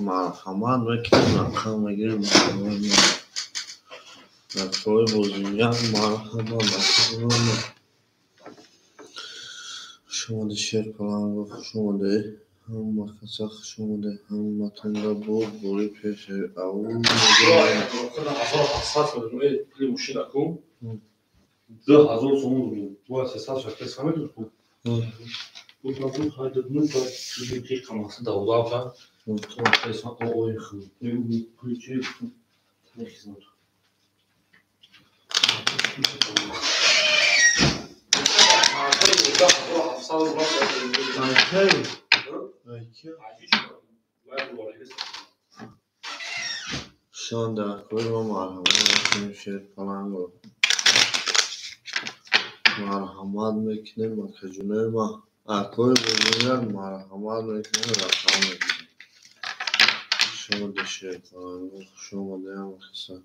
Марҳамат мекунем, рақам мегирем, Акои бозингар, марҳамат, хуш омадед, Шер Паланго, хуш омадед, ҳама каса хуш омадед, ҳаматонда бо бори пеш. Ау Марҳамат мекунем, акаҷонои ма. Акои бозингар, марҳамат мекунем, рақам мегирем. Хуш омадед, Шер Паланго, хуш омадед ҳама каса.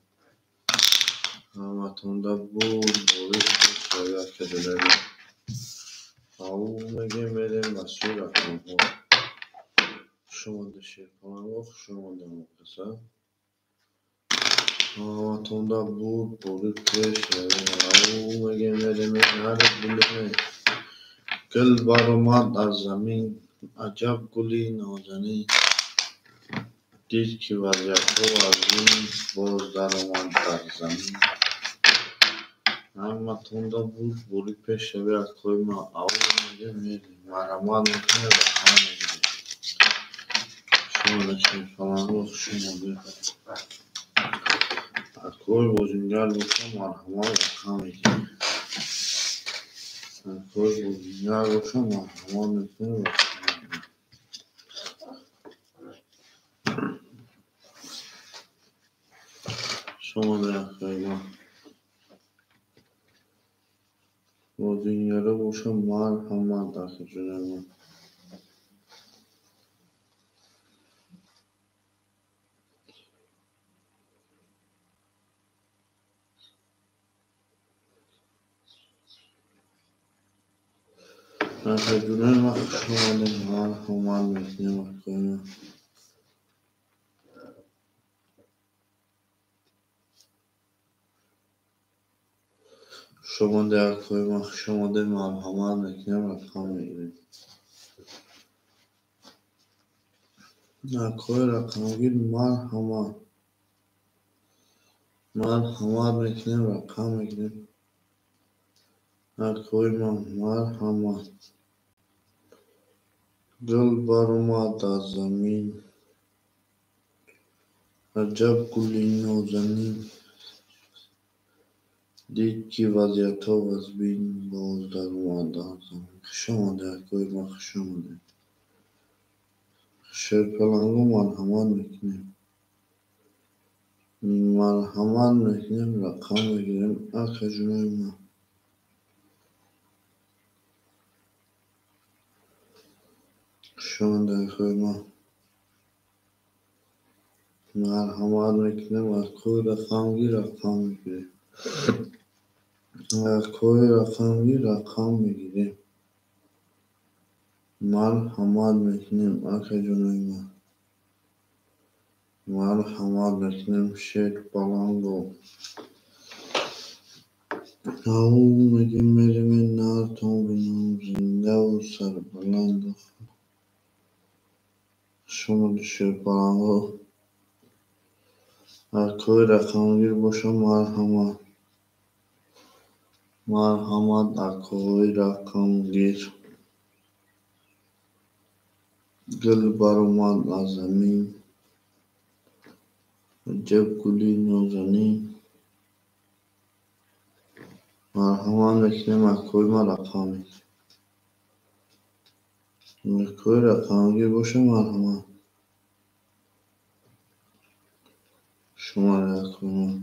Ҳаматонда буд бори пеш, акаҷонои ма. Ау мегем, мерем ба сӯи рақамҳо. Хуш омадед, Шер Паланго, хуш омадед ҳама каса. Ҳаматонда буд бори пеш. Ау мегем, мерем, наре. Гул баромад аз замин, аҷаб гули нозанин. Дид, ки вазъиятҳо аз ин боз даромад дар замин. Ҳаматонда буд бори пеш, акои ма. Ау мегем, мерем, марҳамат мекунем, рақам мегирем. Хуш омадед, Шер Паланго, хуш омадед. Акои бозингар боша, марҳамат, рақам мегирем. Акои бозингар боша, марҳамат мекунем, рақам мегирем. Хуш омадед, акои ма. Бозингаро боша, марҳамат, акаҷонои ма. Акаҷонои ма, хуш омадед, марҳамат мекунем, акои ма. Хуш омадед, акои ма, хуш омадед, марҳамат мекунем, рақам мегирем. Акои рақамгир, марҳамат. Марҳамат мекунем, рақам мегирем. Акои ма, марҳамат. Гул баромад аз замин, аҷаб гули нозанин. Дид, ки вазъиятҳо вазбин, боз даромад дар замин. Хуш омадед, акои ма, хуш омадед. Шер Паланго, марҳамат мекунем. Марҳамат мекунем, рақам мегирем, акаҷонои ма. Хуш омадед, акои ма. Марҳамат мекунем, акои рақамгир, рақам мегирем. Акои рақамгир, рақам мегирем. Марҳамат мекунем, акаҷонои ма. Марҳамат мекунем, Шер Паланго. Ау мегем, мерем, нартон бинам, зиндаву сарбаланду. Хуш омадед, Шер Паланго. Акои рақамгир боша, марҳамат. Марҳамат, акои рақамгир. Гул баромад аз замин, Аҷаб гули нозанин. Марҳамат мекунем, акои ман рақам мегирем. Акои рақамгир боша, марҳамат. Хуш омадед, акои ман.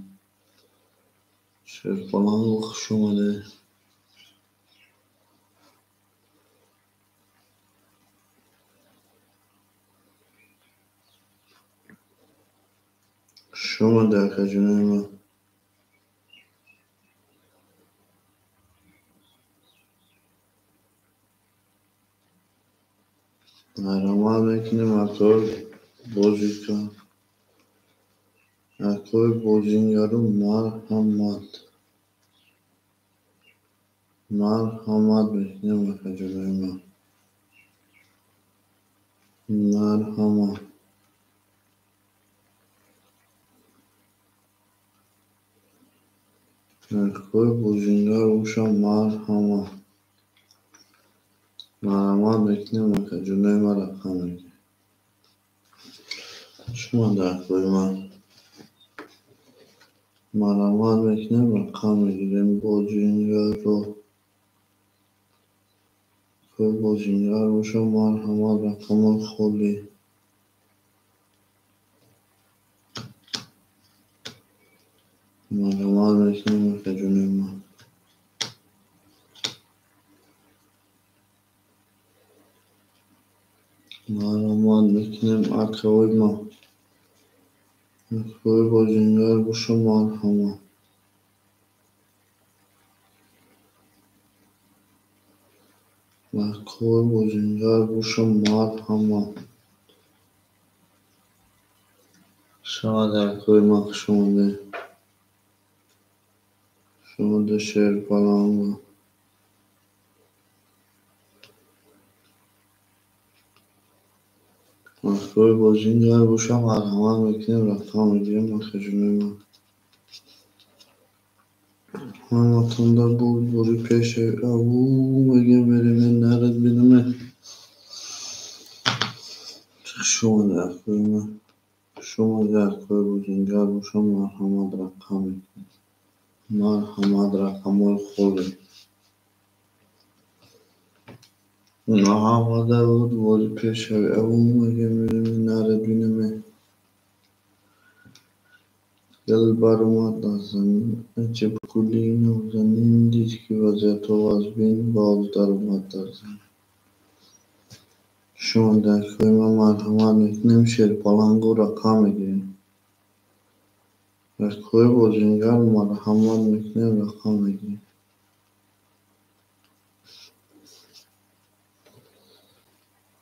Шерпалангу хуш омадед. Хуш омадед, акаҷонои ман. Марҳамат мекунем, акои бозика. Акои бозингару марҳамат. Марҳамат мекунем, акаҷонои ман. Марҳамат. Акои бозингар боша, марҳамат. Марҳамат мекунем, акаҷонои ман рақам мегирем. Хуш омадед, акои ман. Марҳамат мекунем, рақам мегирем бозингарро. Акои бозингар боша, марҳамат, рақамҳои холӣ. Марҳамат мекунем, акаҷонои ман. Марҳамат мекунем, акаҳои ман. Акои бозингар боша, марҳамат. Акои бозингар боша, марҳамат. Хуш омадед, акои ман, хуш омадед. Хуш омадед, Шерпалангу. Акои бозингар боша, марҳамат мекунем, рақам мегирем, акаҷонои ман. Ҳаматонда бурдборӣ пешави. Аву мегем, мерем, наред бинаме. Хуш омадед, акои ман. Хуш омадед, акои бозингар боша, марҳамат, рақам мекунем. Марҳамат, рақамҳои холӣ. Ҳамада бурдборӣ пешави. Аву мегем, мерем, наред бинаме. Дил баромад аз замин, аҷаб гули нозанин, дид ки вазъиятҳо вазбин, боз даромад дар замин. Хуш омадед, акои ман, марҳамат мекунем, Шерпалангу рақам мегирем. Акои бозингар, марҳамат мекунем, рақам мегирем.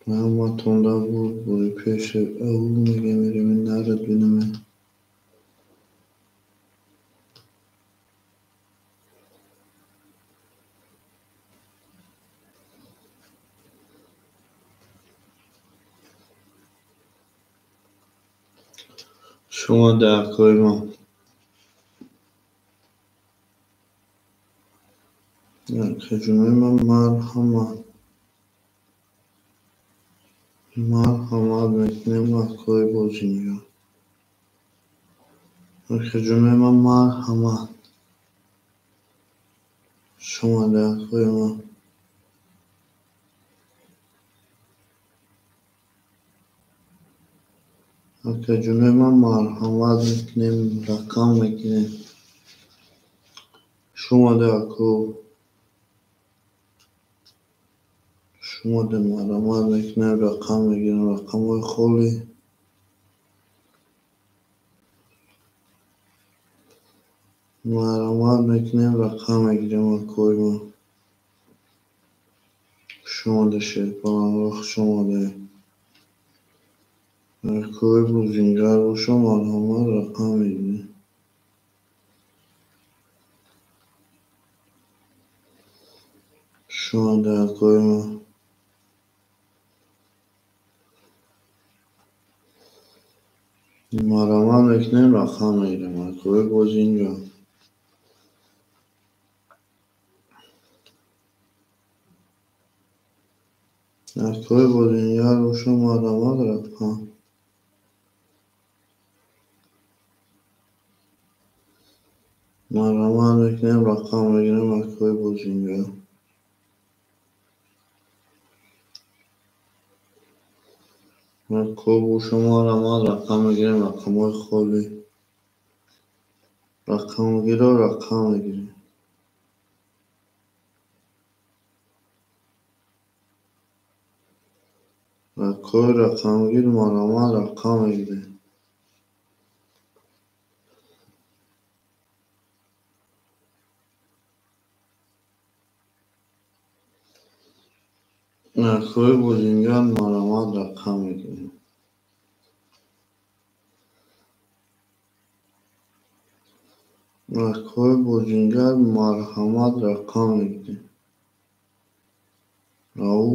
Ҳаматонда бурдборӣ пешави. Аву мегем, мерем, наред бинаме. Хуш омадед, акои ман. Акаҷонои ман, марҳамат. Марҳамат мекунем, акои бозингар. Акаҷонои ман, марҳамат. Хуш омадед, акои ман. Акаҷонои ман, марҳамат мекунем, рақам мегирем. Хуш омадед, ако. Хуш омадед, марҳамат мекунем, рақам мегирем, рақамҳои холӣ. Марҳамат мекунем, рақам мегирем, акои ман. Хуш омадед, Шерпалангу, хуш омадед. Акои бозингар боша, марҳамат, рақам мегирем. Хуш омадед, акои ман. Марҳамат мекунем, рақам мегирем, акои бозингар. Акои бозингар боша, марҳамат, рақам. Марҳамат мекунем, рақам мегирем акои бозингар. Акои боша марҳамат рақам мегирем, рақамҳои холӣ. Рақамгиро рақам мегирем. Акои рақамгир марҳамат рақам мегирем. Акои бозингар марҳамат рақам мегирем. Акои бозингар марҳамат рақам мегирем. Ау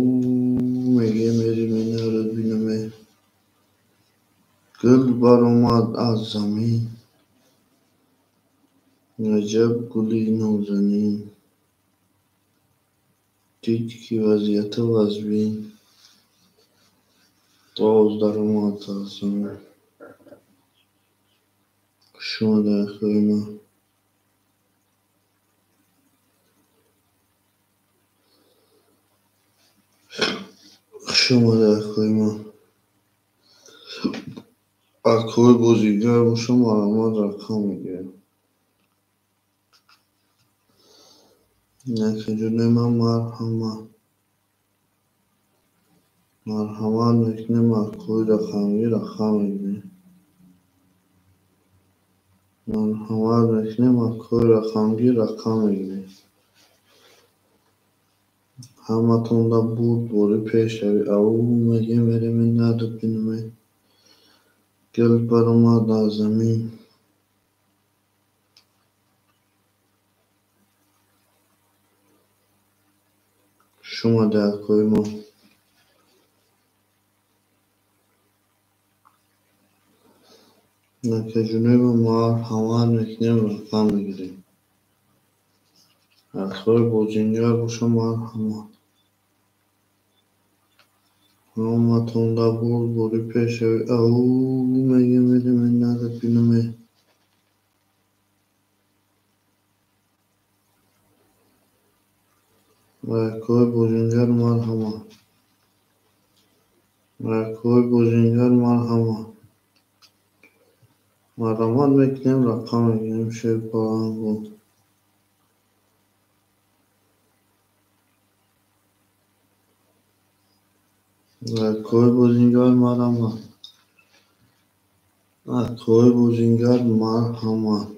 мегем мерим инро бинаме. Гул баромад аз замин. Аҷаб гули нозанин. Дид ки вазъията вазбин. Боз даромад аз замин. Хуш омада акои ман. Хуш омада акои ман. Акои бозингар боша марҳамат рақам мегирем. Накаҷони ман марҳамат. Марҳамат мекунем акои рақамгир рақам мегирем. Марҳамат мекунем акои рақамгир рақам мегирем. Ҳаматонда бурдборӣ пешравӣ. Ау мегем мерем инро бинаме. Гул баромад аз замин. Хуш омада акои мо. Накаҷони ман марҳамат мекунем рақам мегирем. Акои бозингар боша марҳамат. Ҳаматонда бурдборӣ пешравӣ. Ау мегем мерем инро бинаме. Акои бозингар марҳамат. Акои бозингар марҳамат. Марҳамат мекунем рақам мегирем шерпалангу. Акои бозингар марҳамат. Акои бозингар марҳамат.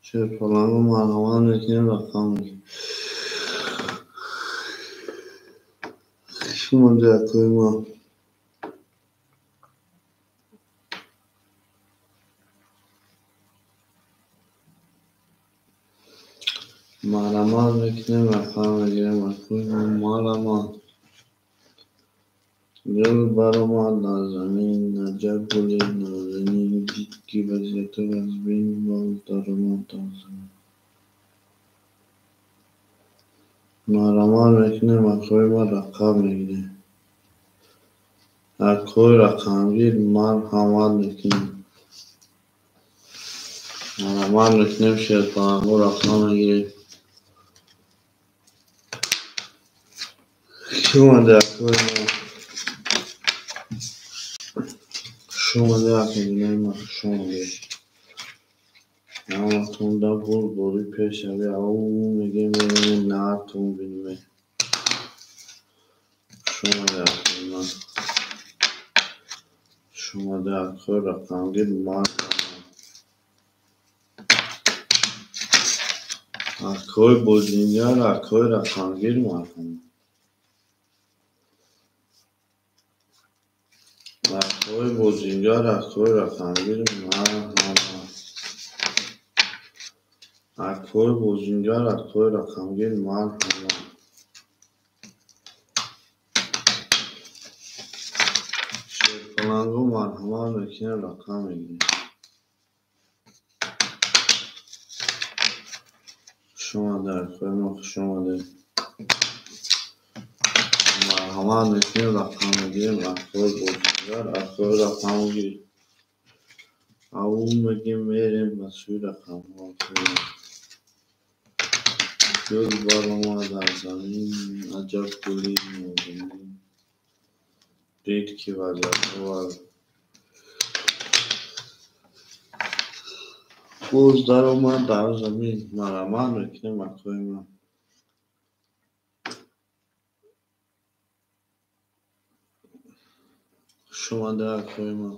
Шерпалангу марҳамат мекунем рақам мегирем. Хуш омада акои ман. Марҳамат мекунем рақам мегирем акои ман марҳамат. Гул баромад аз замин, аҷаб гули нозанин. Дид ки вазъията вазбин, боз даромад аз замин. Марҳамат мекунем акои ман рақам мегирем. Акои рақамгир марҳамат мекунем. Марҳамат мекунем шерпалангу рақам мегирем. Хуш омада акои ман. Хуш омада акои ман, хуш омадед. Ҳаматонда бурдборӣ пешравӣ. Ау мегем мерем наатон бинаме. Хуш омада акои ман. Хуш омада акои рақамгир марҳамат. Акои бозингар, акои рақамгир марҳамат. Акои бозингар, акои рақамгир марҳамат. Акои бозингар, акои рақамгир марҳамат. Шерпалангу марҳамат мекунем рақам мегирем. Хуш омада акои мо, хуш омадед. Марҳамат мекунем рақам мегирем акои бозингар, акои рақамгир. Ау мегем мерем ба сӯи рақамҳо. Гул баромад аз замин, аҷаб гули нозанин. Дид ки вазиятҳо боз даромад дар замин. Марҳамат мекунем акои ман. Хуш омада акои ман.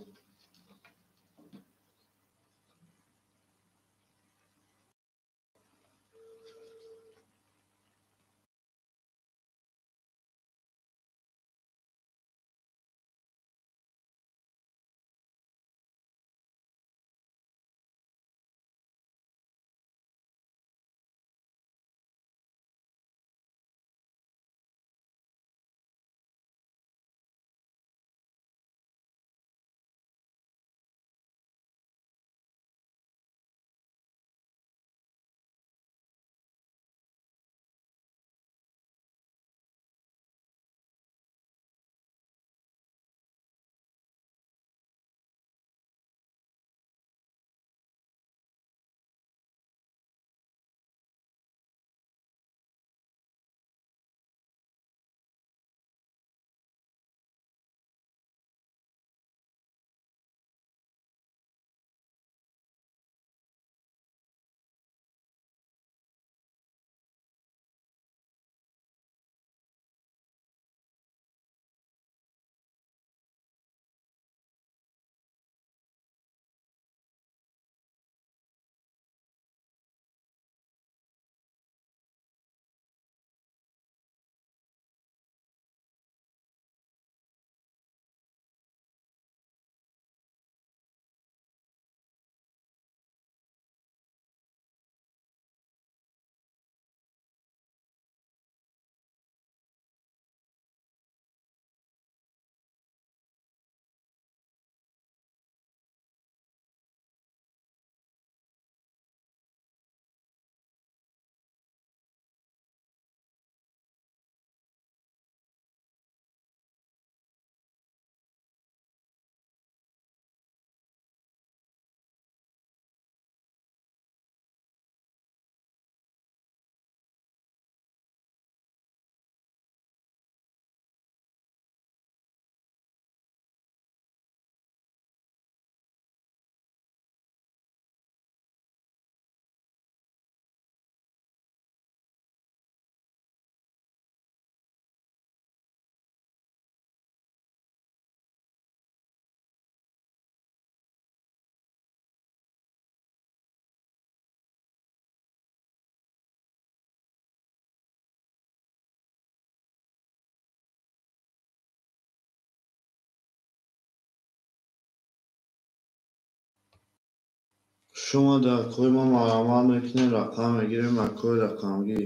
Шумо дар акои мо марҳамат мекунем, рақам мегирем, акои рақамгир.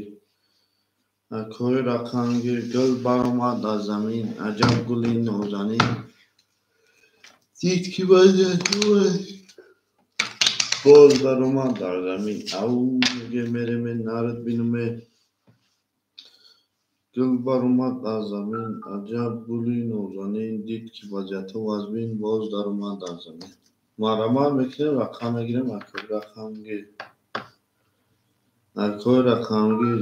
Акои рақамгир, гул баромад аз замин, аҷаб гули нозанин. Дид ки вазиятҳо боз даромад дар замин. Ау мегем мерем нарад бинуме. Гул баромад аз замин, аҷаб гули нозанин. Дид ки вазиятҳо вазмин, боз даромад дар замин. Марҳамат мекунем, рақам мегирем, акои рақамгир. Акои рақамгир.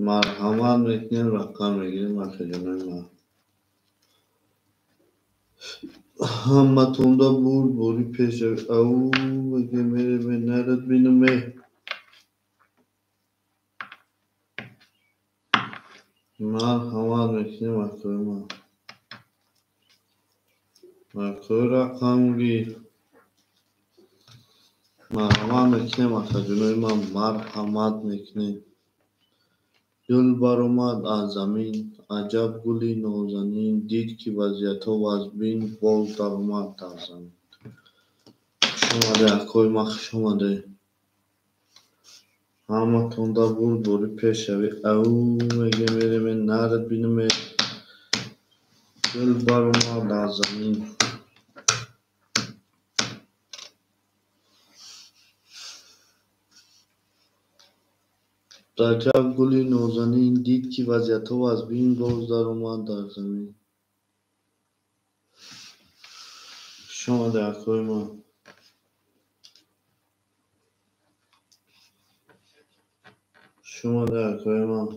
Марҳамат мекунем, рақам мегирем, акаҷонои ман. Ҳаматонда бурд бори пешравӣ. Ау мегем мерем нарад бинуме. Марҳамат мекунем, акои ман. Акои рақамгир. Марҳамат мекунем, акаҷонои ман, марҳамат мекунем. Гул баромад аз замин, аҷаб гули нозанин. Дид ки вазиятҳо вазмин, боз даромад дар замин. Хуш омаде, акои ман, хуш омаде. Ҳаматонда бурд бори пешравӣ. Ау мегем мерем нарад бинуме. Гул баромад аз замин. Аҷаб гули нозанин, дид ки вазиятҳо вазмин, боз даромад дар замин. Хуш Шумо акои ман. Шумо акои ман.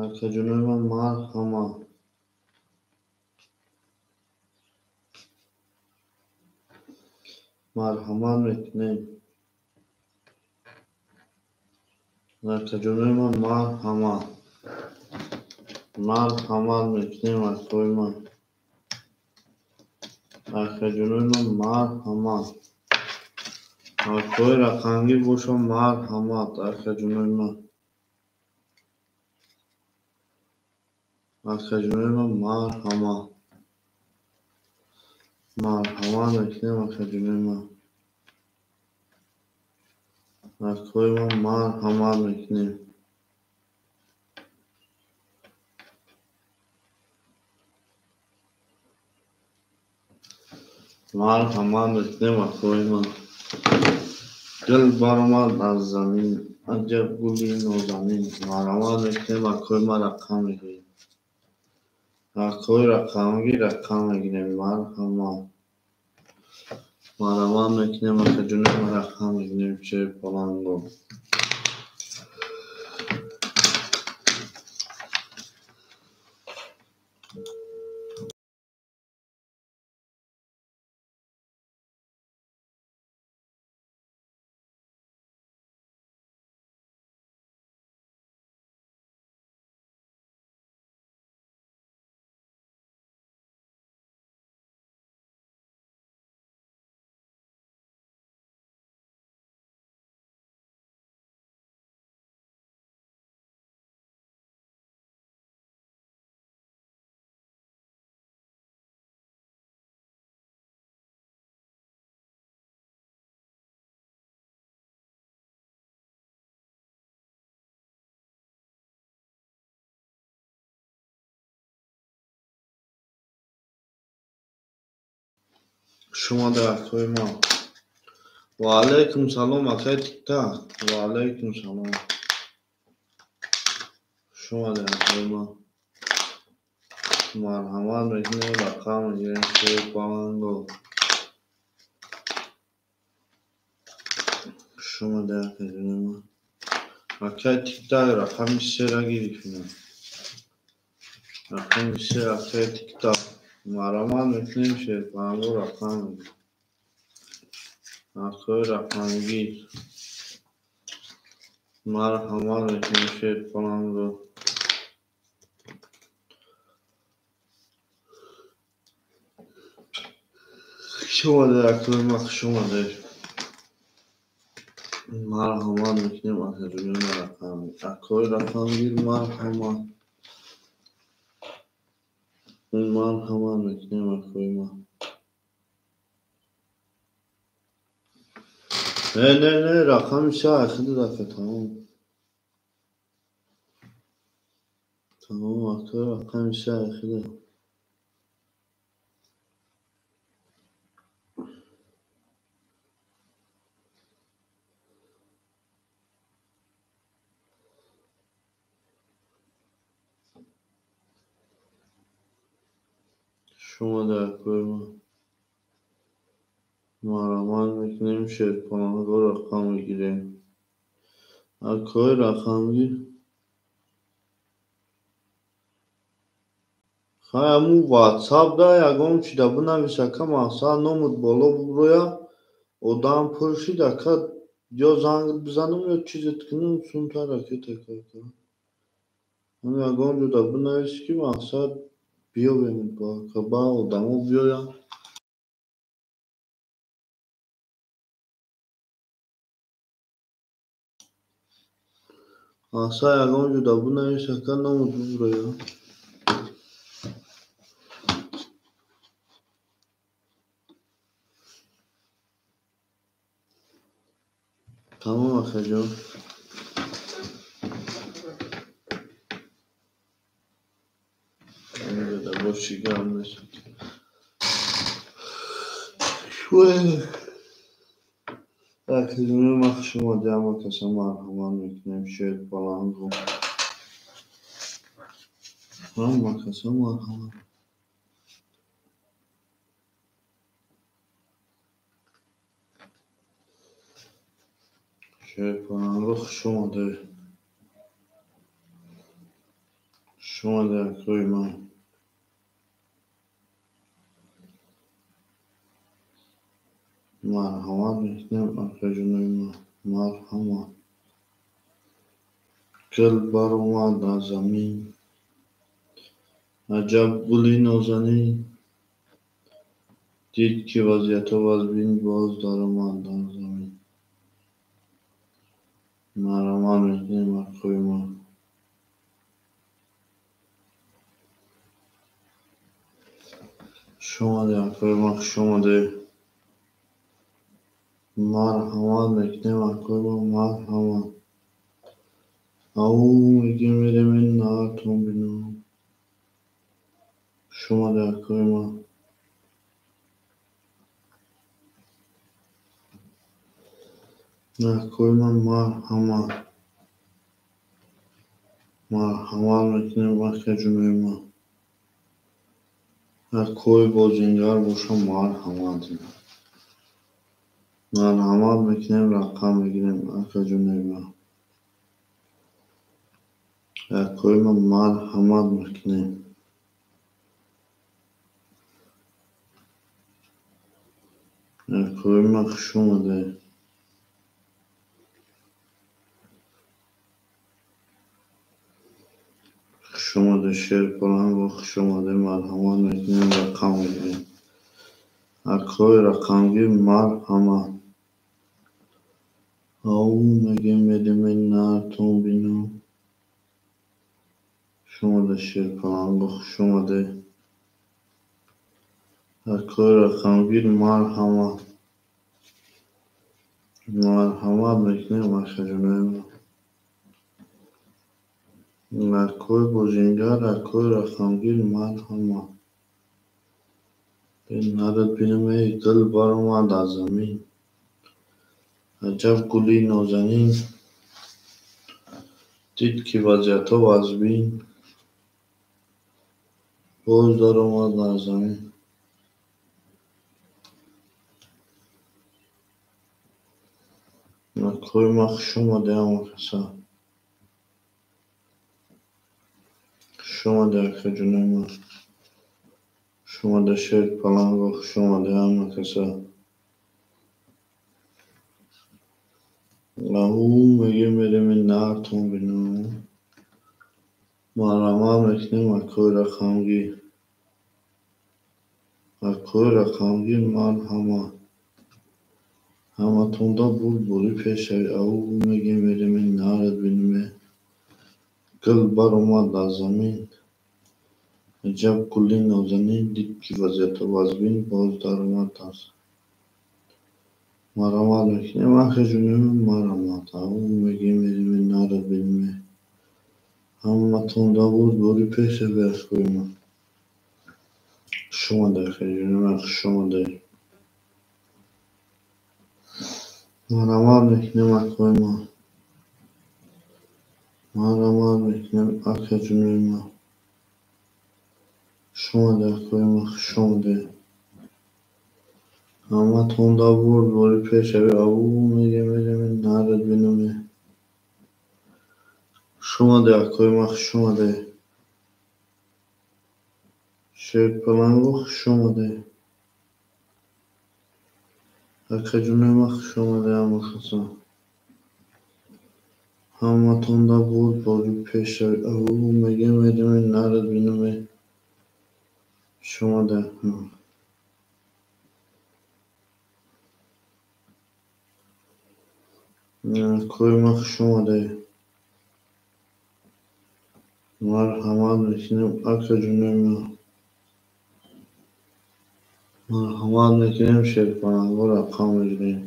Акаҷонои ман марҳамат. Марҳамат мекунем. Акаҷонои ман марҳамат. Марҳамат мекунем акои ман. Акаҷонои ман марҳамат. Акои рақамгир боша марҳамат акаҷонои ман. Акаҷонои ман марҳамат. Марҳамат мекунем акаҷонои ман. Акои ман марҳамат мекунем. Марҳамат мекунем акои ман. Гул баромад аз замин, аҷаб гули нозанин. Марҳамат мекунем акои ман рақам мегирем. Акои рақамгир рақам мегирем. Марҳамат. Марҳамат мекунем акаҷонои ман рақам мегирем шерпаланго. Шумо акои ман. Ва алайкум салом акаи Тиктак. Ва алайкум салом. Шумо акои ман. Марҳамат мекунем рақам мегирем шерпаланго. Шумо акаҷонои ман. Акаи Тиктак рақами сера гирифтем. Рақами се акаи Тиктак. Марҳамат мекунем шерпаланго рақам мегирем. Акои рақамгир. Марҳамат мекунем шерпаланго. Хуш омадед акои ман, хуш омадед. Марҳамат мекунем акаҷонои ман рақам. Акои рақамгир марҳамат. Марҳамат мекунем акои ман. Не, не, не, рақами се ахири дафъа тамом. Тамом, акои рақами се ахири. Шумо акои ман. Марҳамат мекунем шерпаланго рақам мегирем. Акои рақамгир. Хай ҳамун ватсап да ягон чида бинавис ака мақсад номуд боло буброя одам пур шид ака ё занг бизанам ё чизет кунам сунтар ракета ака. Ҳам ягон ҷода бинавис ки мақсад биёвем ба одамо биёянд. Мақсад ягон ҷода бинавис ака номуд буброя. Тамом акаҷон. Боши гап нест. Акаҷонои ман хуш омадед ҳама каса марҳамат мекунем шерпаланго. Ҳама каса марҳамат. Шерпаланго, хуш омадед. Хуш омадед, акои ман. Марҳамат мекунем, акаҷонои ман. Марҳамат. Гул баромад аз замин. Аҷаб гули нозанин. Дид, ки вазъиятҳо вазбин, боз даромад дар замин. Марҳамат мекунем, акои ман. Хуш омадед, акои ман, хуш омадед. Марҳамат мекунем, акои ман, марҳамат. Ау, мегем, мерем, наартон бинам. Хуш омадед, акои ман. Акои ман, марҳамат. Марҳамат мекунем, акаҷонои ман. Акои бозингар бошам, марҳамат. Марҳамат мекунем, рақам мегирем, акаҷонои ман. Акои ман, марҳамат мекунем. Акои ман, хуш омадед. Хуш омадед, Шерпаланго, хуш омадед. Марҳамат мекунем, рақам мегирем. Акои рақамгир, марҳамат. Ау, мегем, мерем, наартон бинам. Хуш омадед, Шерпаланго, хуш омадед. Акои рақамгир, марҳамат. Марҳамат мекунем, акаҷонои ман. Акои бозингар, акои рақамгир, марҳамат. Нарад бинам, эй, гул баромад аз замин. Аҷаб гули нозанин. Дид, ки вазъиятҳо вазбин, боз даромад дар замин. Акои ман, хуш омадед, ҳама каса. Хуш омадед, акаҷонои ман. Хуш омадед, Шерпаланго, хуш омадед, ҳама каса. Ау, мегем, мерем, наартон бинам. Марҳамат мекунем, акои рақамгир. Акои рақамгир, марҳамат. Ҳаматонда бурдборӣ пешавӣ. Ау, мегем, мерем, нарад бинем. Гул баромад аз замин. Аҷаб гули нозанин. Дид, ки вазъиятҳо вазбин, боз даромад дар замин. Марҳамат мекунем, акаҷонои ман, марҳамат. Ау, мегем, мерем, нарад бинем. Ҳаматонда бурдборӣ пешавӣ, акои ман. Хуш омадед, акаҷонои ман, хуш омадед. Марҳамат мекунем, акои ман. Марҳамат мекунем, акаҷонои ман. Хуш омадед, акои ман, хуш омадед. Ҳаматонда бурдборӣ пешавӣ. Ау, мегем, мерем, нарад бинам. Хуш омадед, акои ман, хуш омадед. Шерпаланго, хуш омадед. Акаҷонои ман, хуш омадед, ҳама каса. Ҳаматонда бурдборӣ пешавӣ. Ау, мегем, мерем, нарад бинам. Хуш омадед. Акои ман, хуш омадед. Марҳамат мекунем, акаҷонои ман. Марҳамат мекунем, Шерпаланго, рақам мегирем.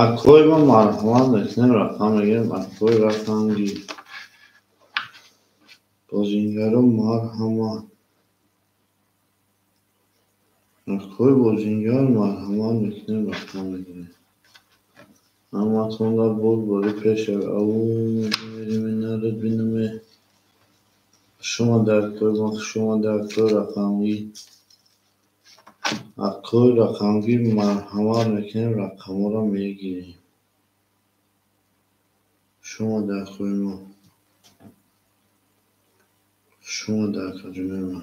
Акои ман, марҳамат мекунем, рақам мегирем. Акои рақамгир. Бозингаро, марҳамат. Акои бозингар, марҳамат мекунем, рақам мегирем. Ҳаматонда бурдборӣ пешавӣ. Ау, мерем, нарад бинам. Хуш омадед, акои ман, хуш омадед, акои рақамгир. Акои рақамгир, марҳамат мекунем, рақамҳоро мегирем. Шумо дар акои мо. Шумо дар акаҷонои ма.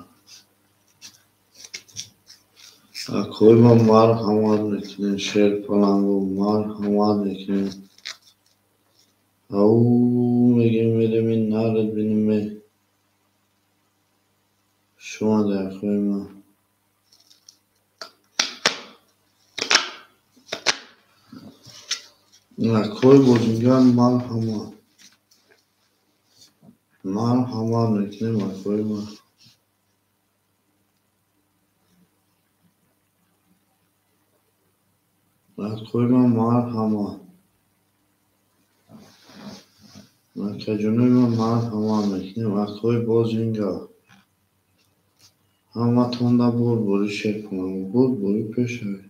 Акои ма марҳамат мекунем, шерпалангу марҳамат мекунем. Ау мегем мерем нарад биниме. Шумо дар акои ма. Акои бозингар марҳамат. Марҳамат мекунем акои ма. Акои ма марҳамат. Акаҷонои ма марҳамат мекунем акои бозингар. Ҳаматонда бурбури шерпалангу бурбури пешавед.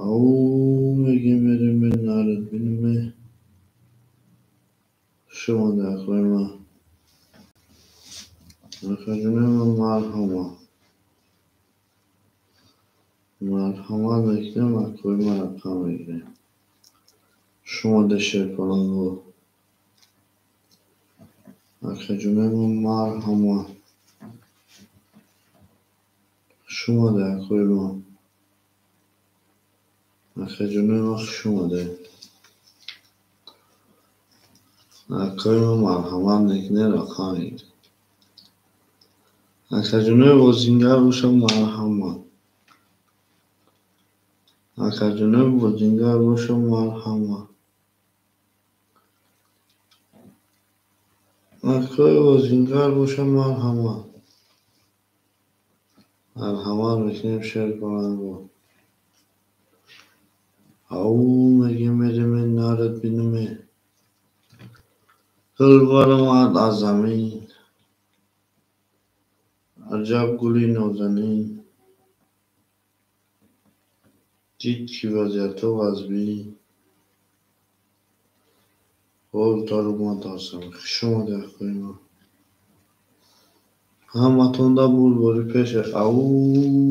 Ау мегем мерем нарад биниме. Шумо дар акои ма. Акаҷонои ма марҳамат. Марҳамат мекунем акои ма рақам мегирем. Шумо дар шерпалангу. Акаҷонои ма марҳамат. Шумо дар акои ма. Акаҷонои ма хуш омадед. Акои ма марҳамат мекунем рақам мегирем. Акаҷонои бозингар боша марҳамат. Акаҷонои бозингар боша марҳамат. Акои бозингар боша марҳамат. Марҳамат мекунем шерпалангу. Ау мегем мерем нарад биниме. Гул баромад аз замин. Аҷаб гули нозанин. Дид ки вазъиятҳо вазбин. Боз даромад аз замин. Хуш омадед акои ма. Ҳаматонда бурбури пеше. Ау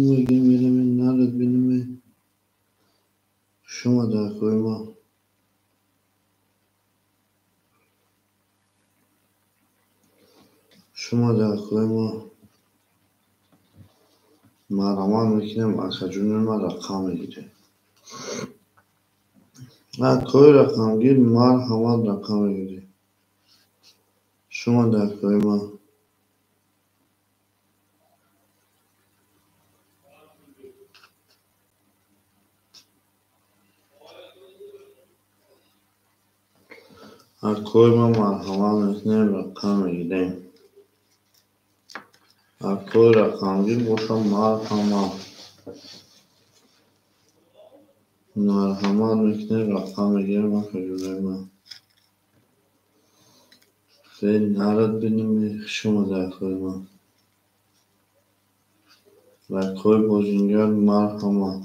мегем мерем нарад биниме. Хуш омадед акои ма. Шумо дар акои ма. Марҳамат мекунем акаҷонои ма рақам мегирем. Акои рақамгир марҳамат рақам мегирем. Шумо дар акои ма. Акои ма марҳамат мекунем рақам мегирем. Акои рақамгир боша марҳамат. Марҳамат мекунем рақам мегирем акаҷонои ма. Нарад биниме. Хуш омадед акои ма. Акои бозингар марҳамат.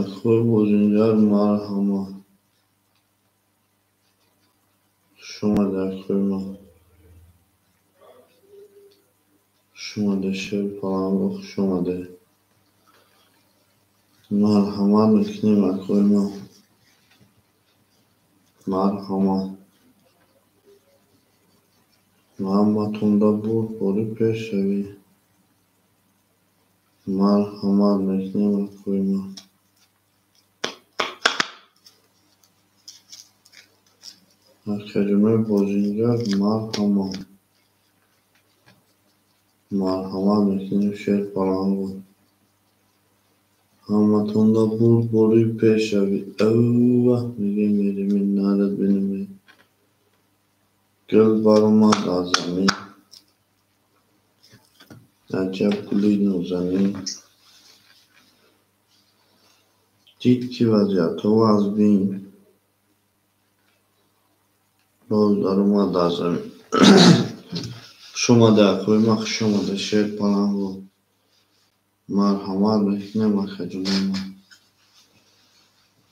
Акои бозингар марҳамат. Хуш омадед акои ма. Хуш омадед шерпалангу хуш омадед. Марҳамат мекунем акои ма. Марҳамат. Ҳаматонда бурбури пешавӣ. Марҳамат мекунем акои ма. Акаҷонои бозингар марҳамат. Марҳамат мекунем шерпалангу. Ҳаматонда бурбури пешавӣ. Авва мегем мерем нарад биниме. Гул баромад аз замин. Аҷаб гули нозанин. Дид ки вазъиятҳо вазбин. Боз даромад аз замин. Хуш омадед акои ма, хуш омадед шерпалангу. Марҳамат мекунем акаҷонои ма.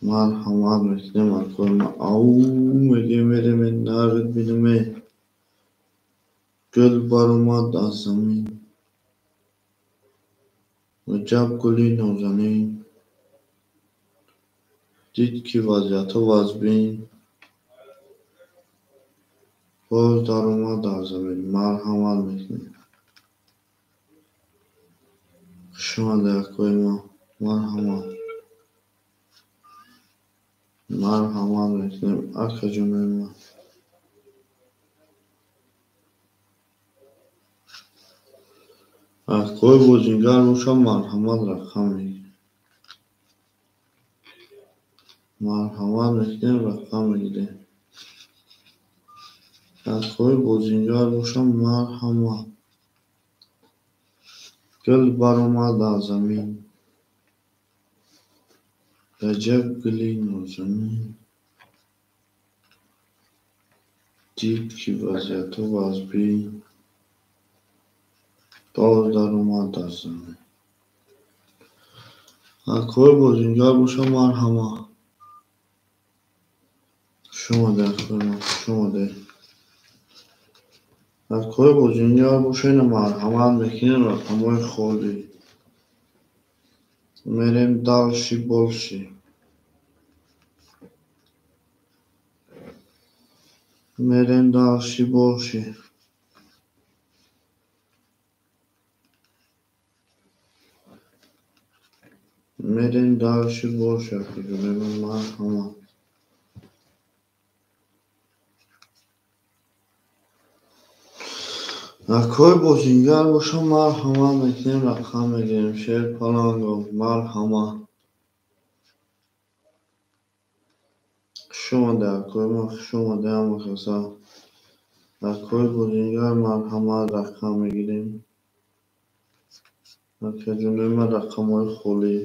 Марҳамат мекунем акои ма. Ау мегем мерем нарад биниме. Гул баромад аз замин. Аҷаб гули нозанин. Дид, ки вазъиятҳо вазбин, боз даромад дар замин. Марҳамат мекунем. Хуш омадед, акои мо. Марҳамат. Марҳамат мекунем, акаҷонои ман. Акои бозингар бошам, марҳамат рақам мегирем. Марҳамат мекунем, рақам мегирем. Акои бозингар бошам, марҳамат. Гул баромад аз замин. Аҷаб гули нозанин. Дид, ки вазъиятҳо вазбин, боз даромад дар замин. Акои бозингар бошам, марҳамат. Хуш омадед, акои ман, хуш омадед. Акои бозингар бошед, марҳамат мекунем, рақамҳои холӣ. Мерем дальше больше. Мерем дальше больше. Мерем дальше больше, акаҷонои ман, марҳамат. Акои бозингар бошам, марҳамат мекунем, рақам мегирем. Шер Палангов, марҳамат. Хуш омадед, акои ман, хуш омадед ҳама каса. Акои бозингар, марҳамат, рақам мегирем. Акаҷонои ман, рақамҳои холӣ.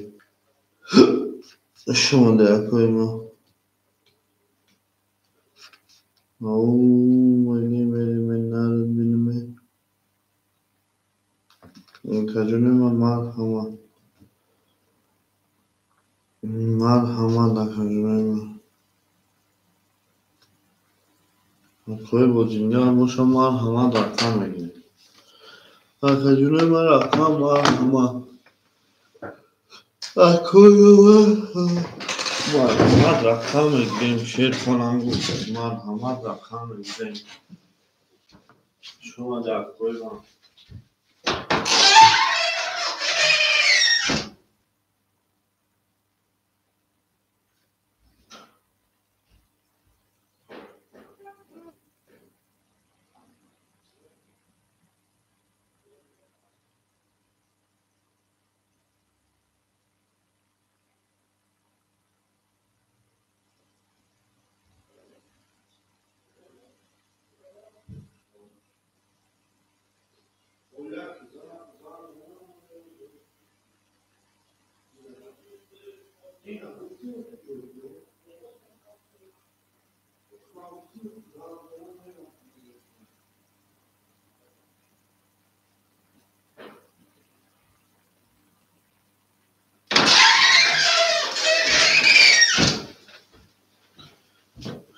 Хуш омадед, акои ман. Ау, мегем, мерем, нарад бинем. Акаҷонои ман, марҳамат. Марҳамат, акаҷонои ман. Акои бозингар бошам, марҳамат, рақам мегирем. Акаҷонои ман, рақам, марҳамат. Акои марҳамат, рақам мегирем. Шер Палангов, марҳамат, рақам мегирем. Хуш омадед, акои ман.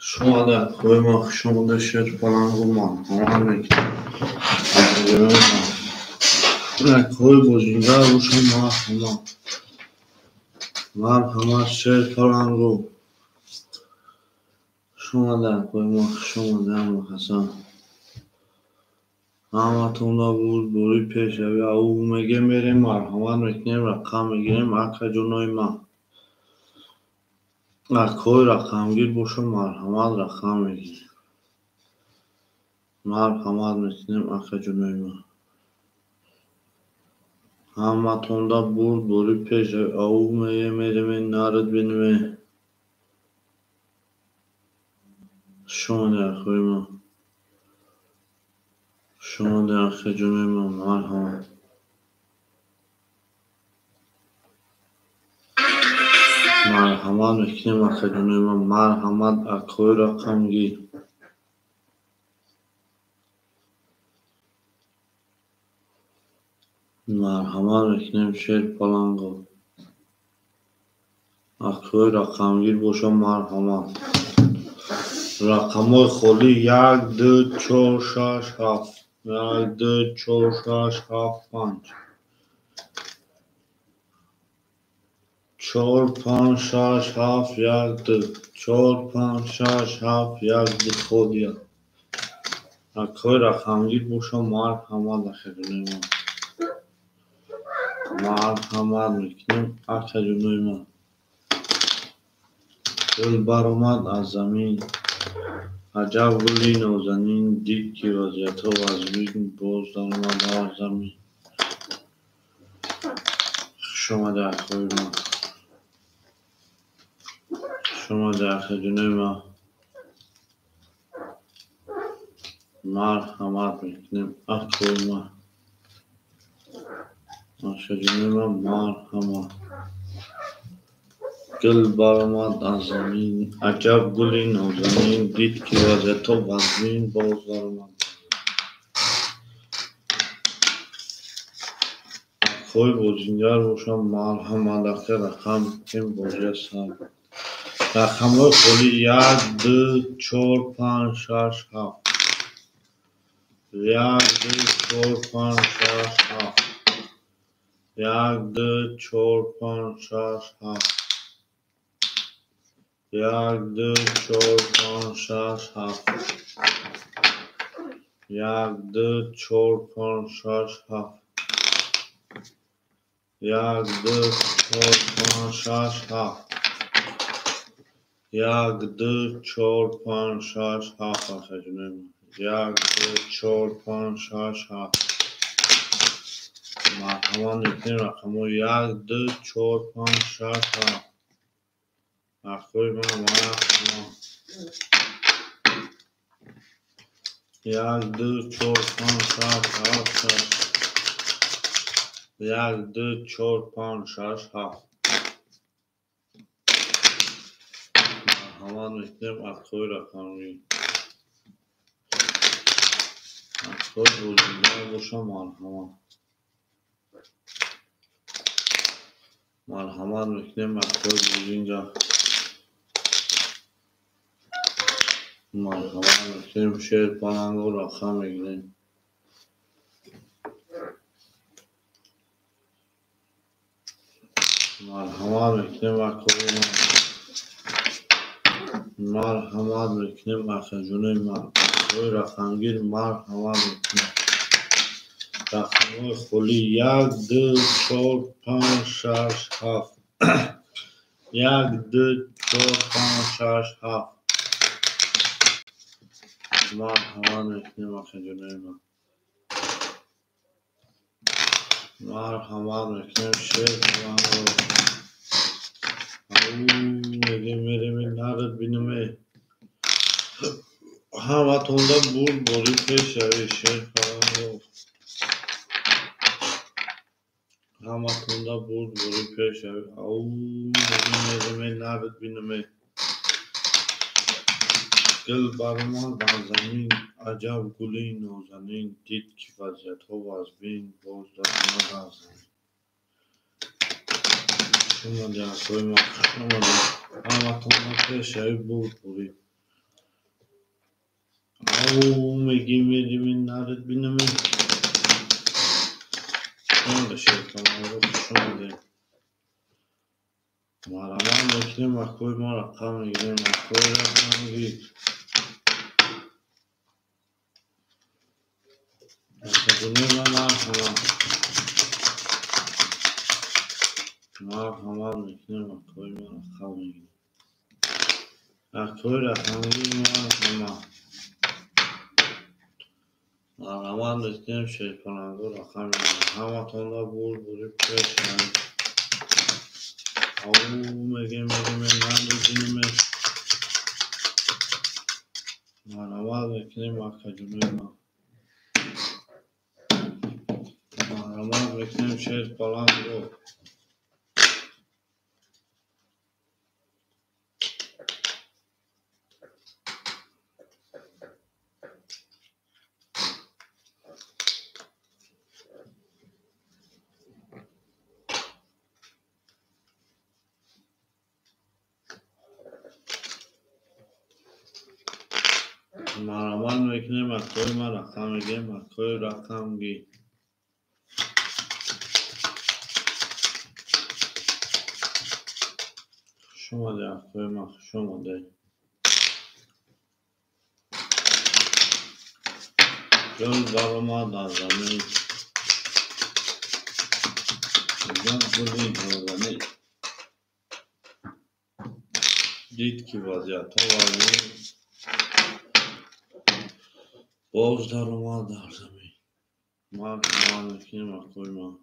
Хуш омадед, акои ман, хуш омадед, Шер Палангов, марҳамат мекунем. Акои бозингар бошам, марҳамат. Марҳамат, Шер Палангов. Хуш омадед, акои ман, хуш омадед ҳама каса. Ҳаматонда бурдборӣ пешравӣ. Ау мегем, мерем, марҳамат мекунем, рақам мегирем, акаҷонои ман. Акои рақамгир бошам, марҳамат, рақам мегирем. Марҳамат мекунем, акаҷонои ман. Ҳаматонда бурдборӣ пешравӣ. Ау мегем, мерем, нарад бинем. Хуш омадед, акои ман. Хуш омадед, акаҷонои ман, марҳамат. Марҳамат мекунем, акаҷонои ман, марҳамат, акои рақамгир. Марҳамат мекунем, Шер Палангов. Акои рақамгир бошам, марҳамат. Рақамҳои холӣ 1, 2, 4, 6, 7. 1, 2, 4, 6, 7, 5. 4 5 6 7 1 2 4 5 6 7 1 2 холия. Акои рақамгир боша, марҳамат, акаҷонои ман. Марҳамат мекунем, акаҷонои ман. Гул баромад аз замин, аҷаб гули нозанин, дид ки вазъиятҳо вазмин, боз даромад аз замин. Хуш омадед, акои ман. Хуш омадед, акаҷонои ман. Марҳамат мекунем, акои ман. Акаҷонои ман, марҳамат. Гул баромад аз замин, аҷаб гули нозанин, дид ки вазъиятҳо вазмин, боз даромад. Акои бозингар бошам, марҳамат, ака рақам мекунем, бозия сар. Рақамҳои холӣ 1 2 4 5 6 7. 1 2 4 5 6 7. 1 2 4 5 6 7. 1 2 4 5 6 7. 1 2 4 5 6 7. 1 2 4 5 6 7. 1 2 4 5 6 7. Акаҷонои ман. 1 2 4 5 6 7. Марҳамат мекунем рақамҳои 1 2 4 5 6 7. Акои ман, марҳамат. 1 2 4 5 6 7 6. 1 2 4 5 6 7. Марҳамат мекунем акои рақамӣ. Акои бозингар боша, марҳамат. Марҳамат мекунем акои бозингар. Марҳамат мекунем шер паланго рақам мегирем. Марҳамат мекунем акои ман. Марҳамат мекунем акаҷонои ман. Акои рақамгир, марҳамат мекунем. Рақамҳои холӣ 1 2 4 5 6 7. 1 2 4 5 6 7. Марҳамат мекунем акаҷонои ман. Марҳамат мекунем шер паланго. Ау мегем мерем нарад бинаме. Ҳаматонда бурд борӣ пешравӣ шер паланго. Ҳаматонда бурд борӣ пешравӣ. Ау мегем мерем нарад бинаме. Гул баромад аз замин, аҷаб гули нозанин, дид ки вазъиятҳо вазмин, боз даромад аз замин. Хуш омадед, акои ман, хуш омадед. Ҳаматонда пешравӣ бурд борӣ. Ау мегим мерем нарад бинаме. Хуш омадед, шер паланго, хуш омадед. Марҳамат мекунем акои мо рақам мегирем, акои рақамгир. Акаҷонои ман, марҳамат. Марҳамат мекунем акои мо рақам мегирем. Акои рақамгир, марҳамат. Марҳамат мекунем шерпаланго рақам мегирем. Ҳаматонда бурд борӣ пешравӣ. Ау мегем мерем нарад бинаме. Марҳамат мекунем акаҷонои ман. Марҳамат мекунем шер паланго. Марҳамат мекунем акои ман рақам мегирем, акои рақамгир. Хуш омадед, акои ман, хуш омадед. Гул баромад аз замин, аҷаб гули нозанин. Дид, ки вазъиятҳо вазмин, боз даромад дар замин. Марҳамат мекунем, акои ман.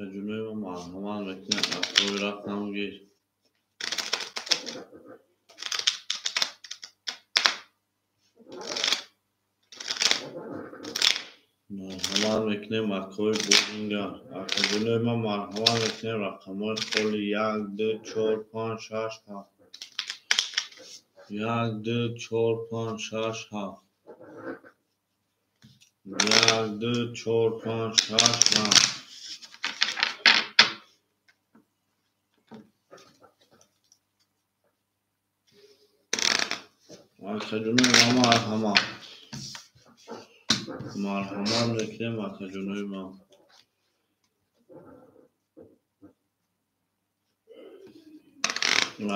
Акаҷонои ман, марҳамат мекунем, акои рақамгир. Марҳамат мекунем, акои бозингар. Акаҷонои ман, марҳамат мекунем, рақамҳои холи 1, 2, 4, 5, 6, 7. 1, 2, 4, 5, 6, 7. 1, 2, 4, 5, 6, 7. Акаҷонои ман, марҳамат. Марҳамат мекунем, акаҷонои ман.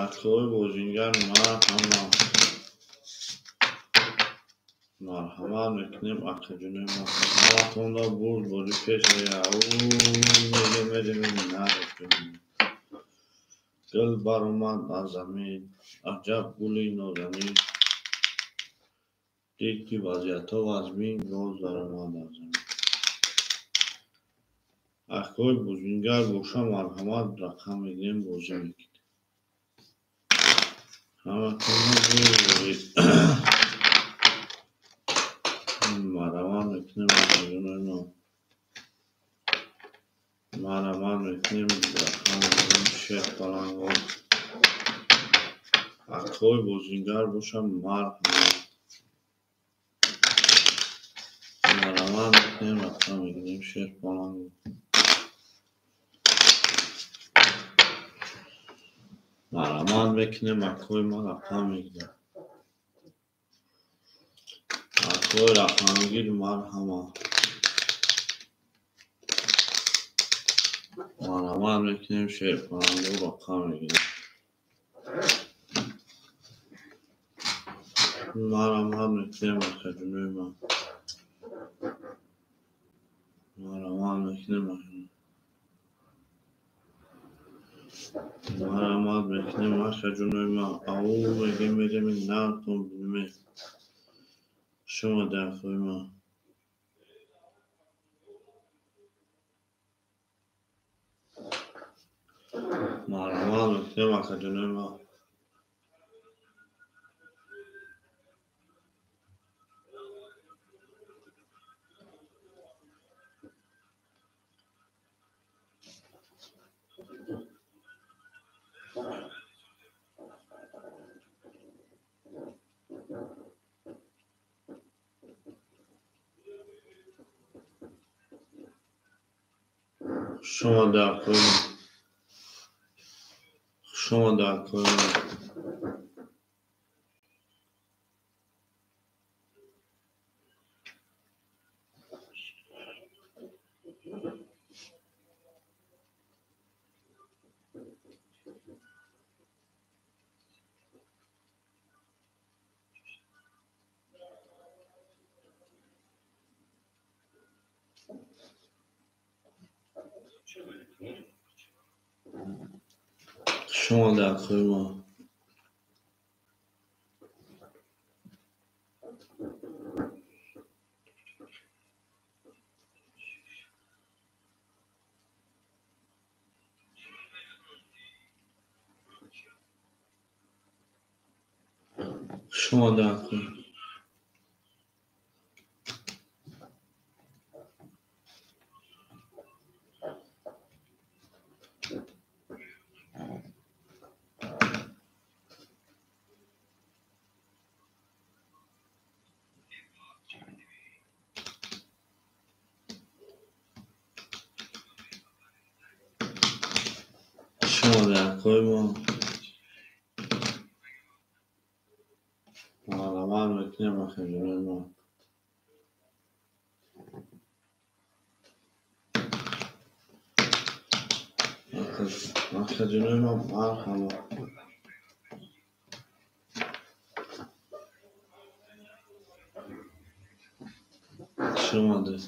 Акои бозингар, марҳамат. Марҳамат мекунем, акаҷонои ман. Ҳаматонда бурд бозӣ пеш мегем, нарафтем. Гул баромад аз замин, аҷаб гули нозанин. Дид, ки вазъиятҳо вазмин, боз даромад дар замин. Акои бозингар боша, марҳамат, рақам мегирем, бозӣ мекунем. Ҳаматонро бурд бозӣ. Марҳамат мекунем, акаҷонои ман. Марҳамат мекунем, рақам мегирем, шер паланго. Акои бозингар боша, марҳамат. Марҳамат мекунем, рақам мегирем, шер паланго. Марҳамат мекунем, акои ман, рақам мегирем. Акои рақамгир, марҳамат. Марҳамат мекунем, шер паланго, рақам мегирем. Марҳамат мекунем, акаҷонои ман. Марҳамат мекунем, марҳамат мекунем, акаҷонои ман. Ау мегем, мерем, нартон бинем. Хуш омадед, акои ман. Марҳамат мекунем, акаҷонои ман. Хуш омадед, акои ман. Хуш омадед, акои ман. Хуш омадед, акои ман. Хуш омадед, акои. Хуш омадед, акои ман. Марҳамат мекунем, акаҷонои ман. Акаҷонои ман, марҳамат. Хуш омадед.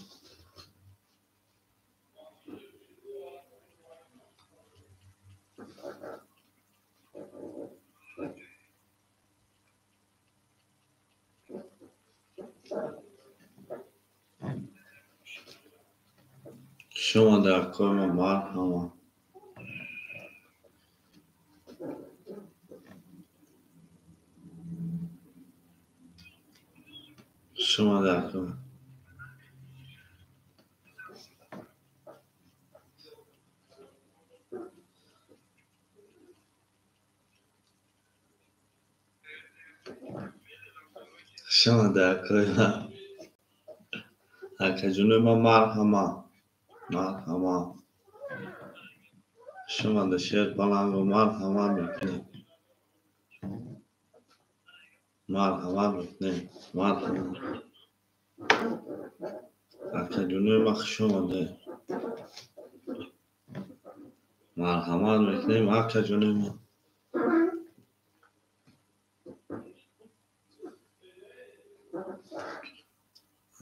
Хуш омадед, акои ман, марҳамат. Хуш омадед, акои ман. Хуш омадед, акои ман. Акаҷонои ман, марҳамат. Марҳамат. Хуш омадед, Шерпаланго, марҳамат мекунем. Марҳамат мекунем. Марҳамат. Акаҷонои ман, хуш омадед. Марҳамат мекунем, акаҷонои ман.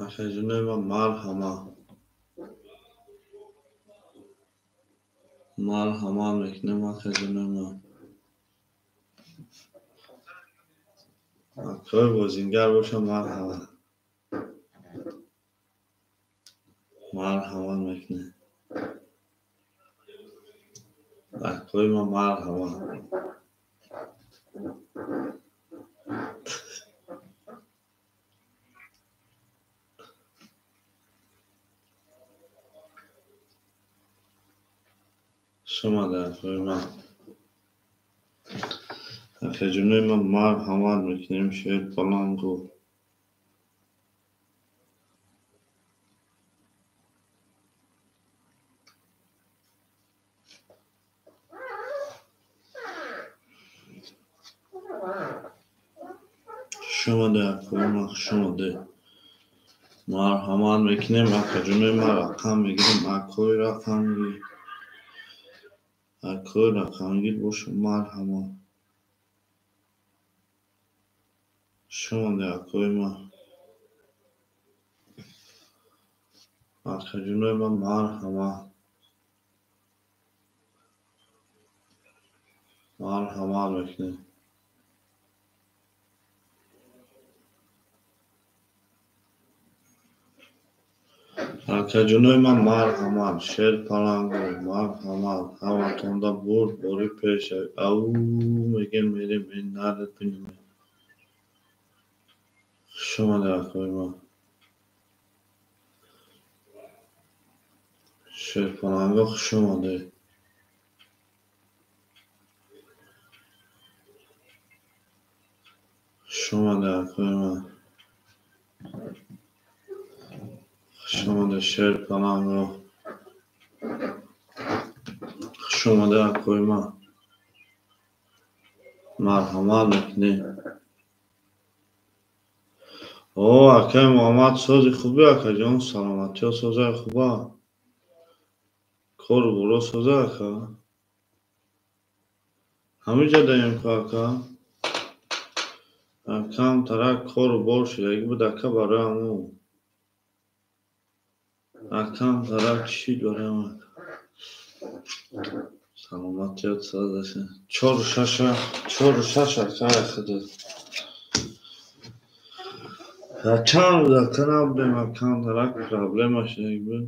Акаҷонои ман, марҳамат. Марҳамат мекунем, акаҷонои ман. Акои бозингар бошам, марҳамат. Марҳамат мекунем. Акои ман, марҳамат. Хуш омадед, акои ман. Акаҷонои ман, марҳамат мекунем, Шерпаланго. Хуш омадед, акои ман, хуш омадед. Марҳамат мекунем, акаҷонои ман, рақам мегирем, акои рақамгир. Акои рақамгир бошам, марҳамат. Хуш омадед, акои ман. Акаҷонои ман, марҳамат. Марҳамат мекунем. Акаҷонои ман, марҳамат. Шерпаланго, марҳамат. Ҳаматонда бурд бори пеш. Ау мегем, мерем, наред бинем. Хуш омадед, акои ман. Шерпаланго, хуш омадед. Хуш омадед, акои ман. Хуш омадед, Шерпаланго. Хуш омадед, акои ман. Марҳамат мекунем. О, акаи Муҳаммад, сози хубе, акаҷон, саломатиҳо созаи хуба. Кору боро соза, ака. Ҳамиҷа даем ку, ака. Камтарак кору бор шудагӣ буд, ака, барои ҳамун. Камтарак чӣ барои ҳамун. Саломатиҳо созаша. Чору шаша, чору шаш, ака, худат. Чанд рӯз, ака, набудем, камтарак проблема шудагӣ буд.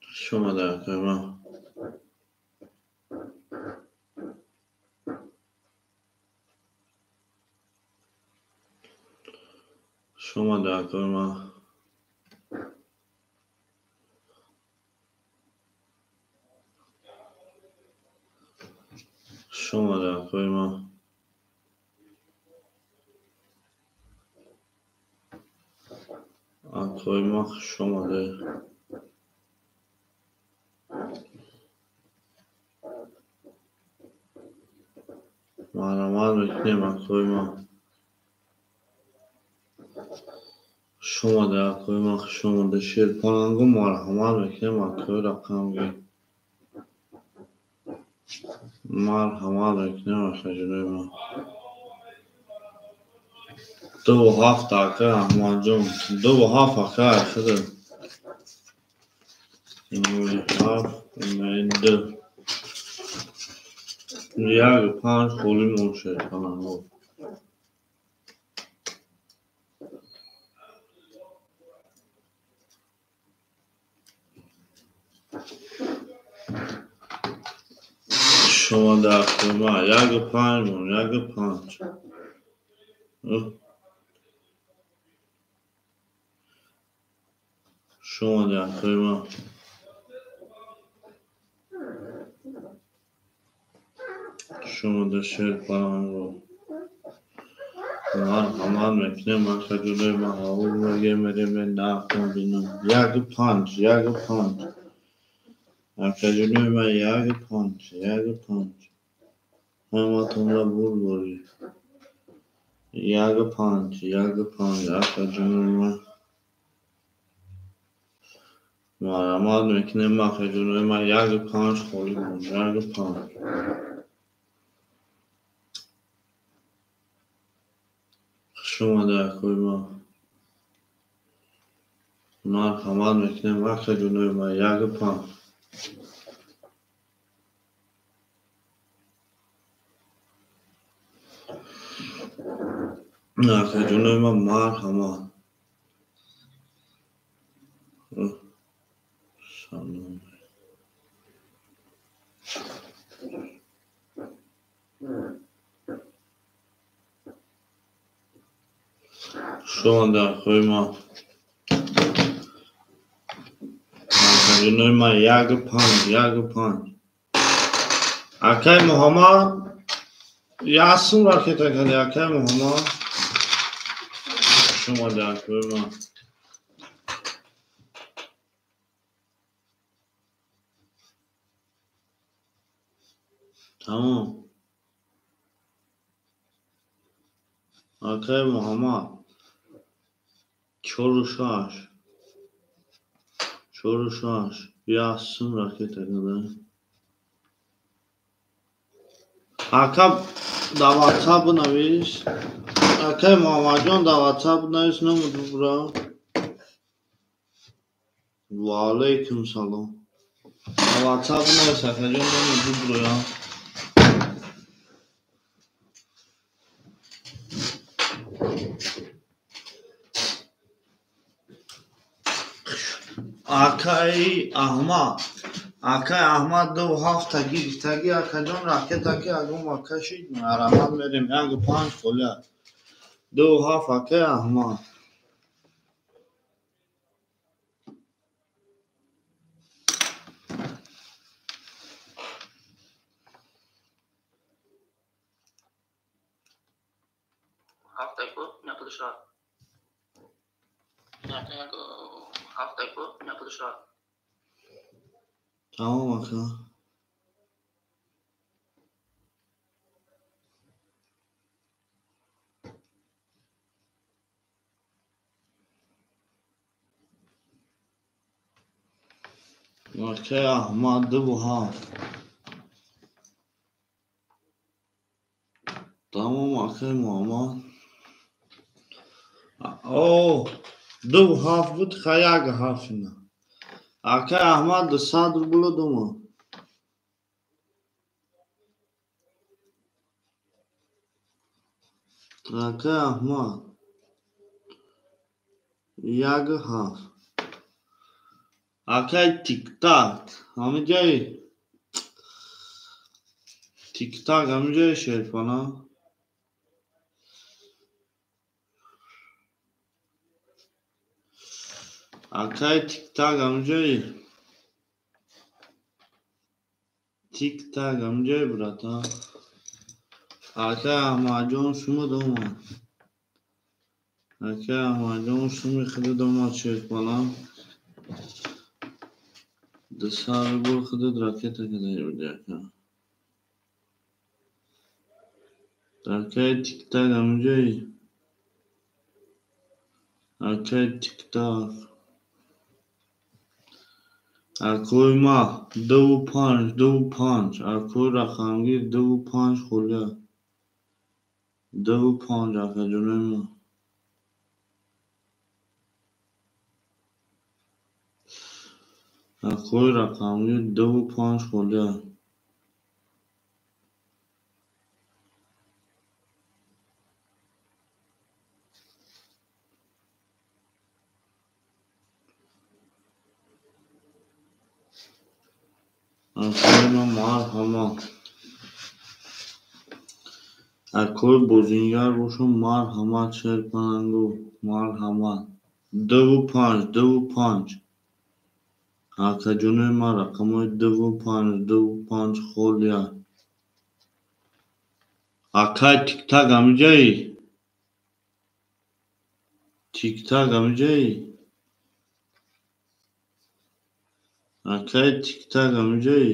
Хуш омадед, акаи ман. Хуш омадед, акаи ман. Хуш омадед, акаи ман. Акои ман, хуш омадед. Марҳамат мекунем, акои ман. Хуш омада, акои ман, хуш омада. Шерпаланго марҳамат мекунем, акои рақамги. Марҳамат мекунем, акаҷонои ман. 2 7 акай Аҳмадҷон, 2 7 акай худо. 7, 2. 1 5 холӣ мон шерпаланго. Хуш омада, акои ман. 1 5 мон, 1 5. Хуш омада, акои ман. Хуш омада, шерпаланго. Марҳамат мекунем, акаҷонои ман. Ҳаво мегем, мерем, нархма бинам. 1 5, 1 5. Акаҷонои ман, 1 5, 1 5. Ҳаматонро бурдборӣ. 1 5, 1 5, акаҷонои ман. Марҳамат мекунем, акаҷонои ман, 1 5 холӣ мон, 1 5. Хуш омада, акои ман. Марҳамат мекунем, акаҷонои ман, 1 5. Акаҷонои ман, марҳамат. Салом. Хуш омада, акои ман. Акаҷонои ман, 1 5, 1 5. Акай Муҳаммад, як сум ракета кардӣ, акай Муҳаммад. Хуш омада, акои ман. Тамом. Акай Муҳаммад. 4 6. 4 6. Як сум ракета карда. Ака, дар WhatsApp бинавис. Акай Муҳаммадҷон, дар WhatsApp бинавис, номат бубура. Ва алайкум салом. Дар WhatsApp бинавис, акаҷон, номат бубуроям. Акаи Аҳмад. Акаи Аҳмад, 2 ҳафта гирифтагӣ, акаҷон, ракета ки ягон вака шид, марҳамат, мерем, 1 5 холия. 2 7, акаи Аҳмад. Ҳафтаку 96. Ҳафтаку 96. Тамом, ака. Акаи Аҳмад, 2 ҳафт. Тамом, акаи Муҳаммад. О, 2 ҳафт буд, ха, 1 ҳафт ина. Акаи Аҳмад, 200 рубла дома. Акаи Аҳмад. 1 ҳафт. Акаи Тиктак, ҳамиҷаи? Тиктак ҳамиҷаи, шерпана? Акаи Тиктак ҳамиҷаи? Тиктак ҳамиҷаи, братан? Акаи Аҳмадҷон, шумо домад. Акаи Аҳмадҷон, шуми худат омад, шерпана. 200 рубл худат ракета кадаи буди, ака. Акаи Тиктак ҳамиҷаи? Акай Тиктак. Акои ма 2 5, 2 5. Акои рақамгир 2 5 холия. 2 5, акаҷонои ма. Акои рақамгир 2 5 холия. Акои ма, марҳамат. Акои бозингар бошам, марҳамат, шерпалангу, марҳамат. 2 5, 2 5. Акаҷонои ма, рақамҳои 2 5, 2 5 холия. Акай Тиктак ҳамиҷаи? Тиктак ҳамиҷаи? Акай Тиктак ҳамиҷаи?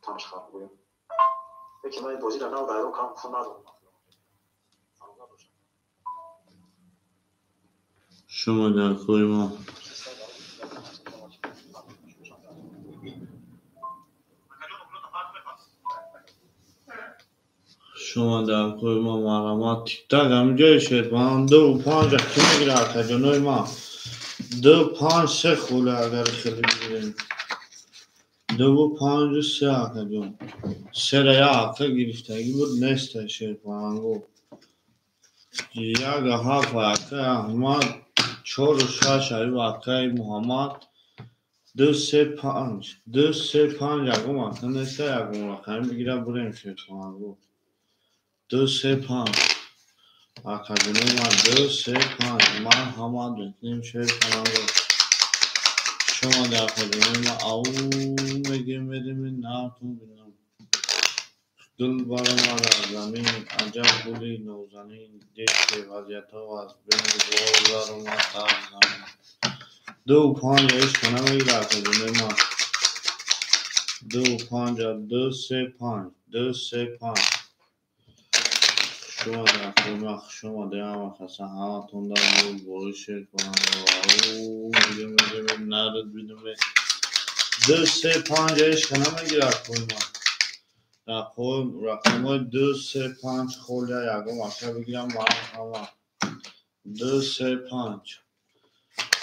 Панҷ хат гӯем. Лекин ман ин бозиро нав дайро кардам, пул надорам. Шумо дар акои ма. Шумо дар акои ма, марҳамат. Тиктак ҳамиҷаи, шерпаланг? 2 5 кӣ мегирад, акаҷонои ма? 2 5 3 холия, агар хеле бигирем. 2 5 3, акаҷон. Сера як ака гирифтагӣ буд, неста, шерпалангу. 1 7 акаи Аҳмад, 4 6 аюб акаи Муҳаммад. 2 3 5, 2 3 5, ягон ака неста, ягон рақами бигира, бурем, шерпалангу. 2 3 5, акаҷонои ма, 2 3 5, марҳамат мекунем, шерпалангу. Шумо дар акаҷонои ма, ау мегем, мерем, натон бинам. Гул баромад аз замин, аҷаб гули нозанин, дид ки вазъиятҳо аз бин, боз баромад дар замин. 2 5 ҳеч ка намегирад, акаҷонои ма. 2 5, 2 3 5, 2 3 5. Шумо дар акои ма, хушомадед ҳама каса, ҳаматон дар болои шерпалангу. Ау мегем, мегем, нард бидуме. 2 3 5 ҳеч ка намегирад, акои ма. Рақамҳои 2 3 5 холия, ягон ака бигирам, марҳамат. 2 3 5,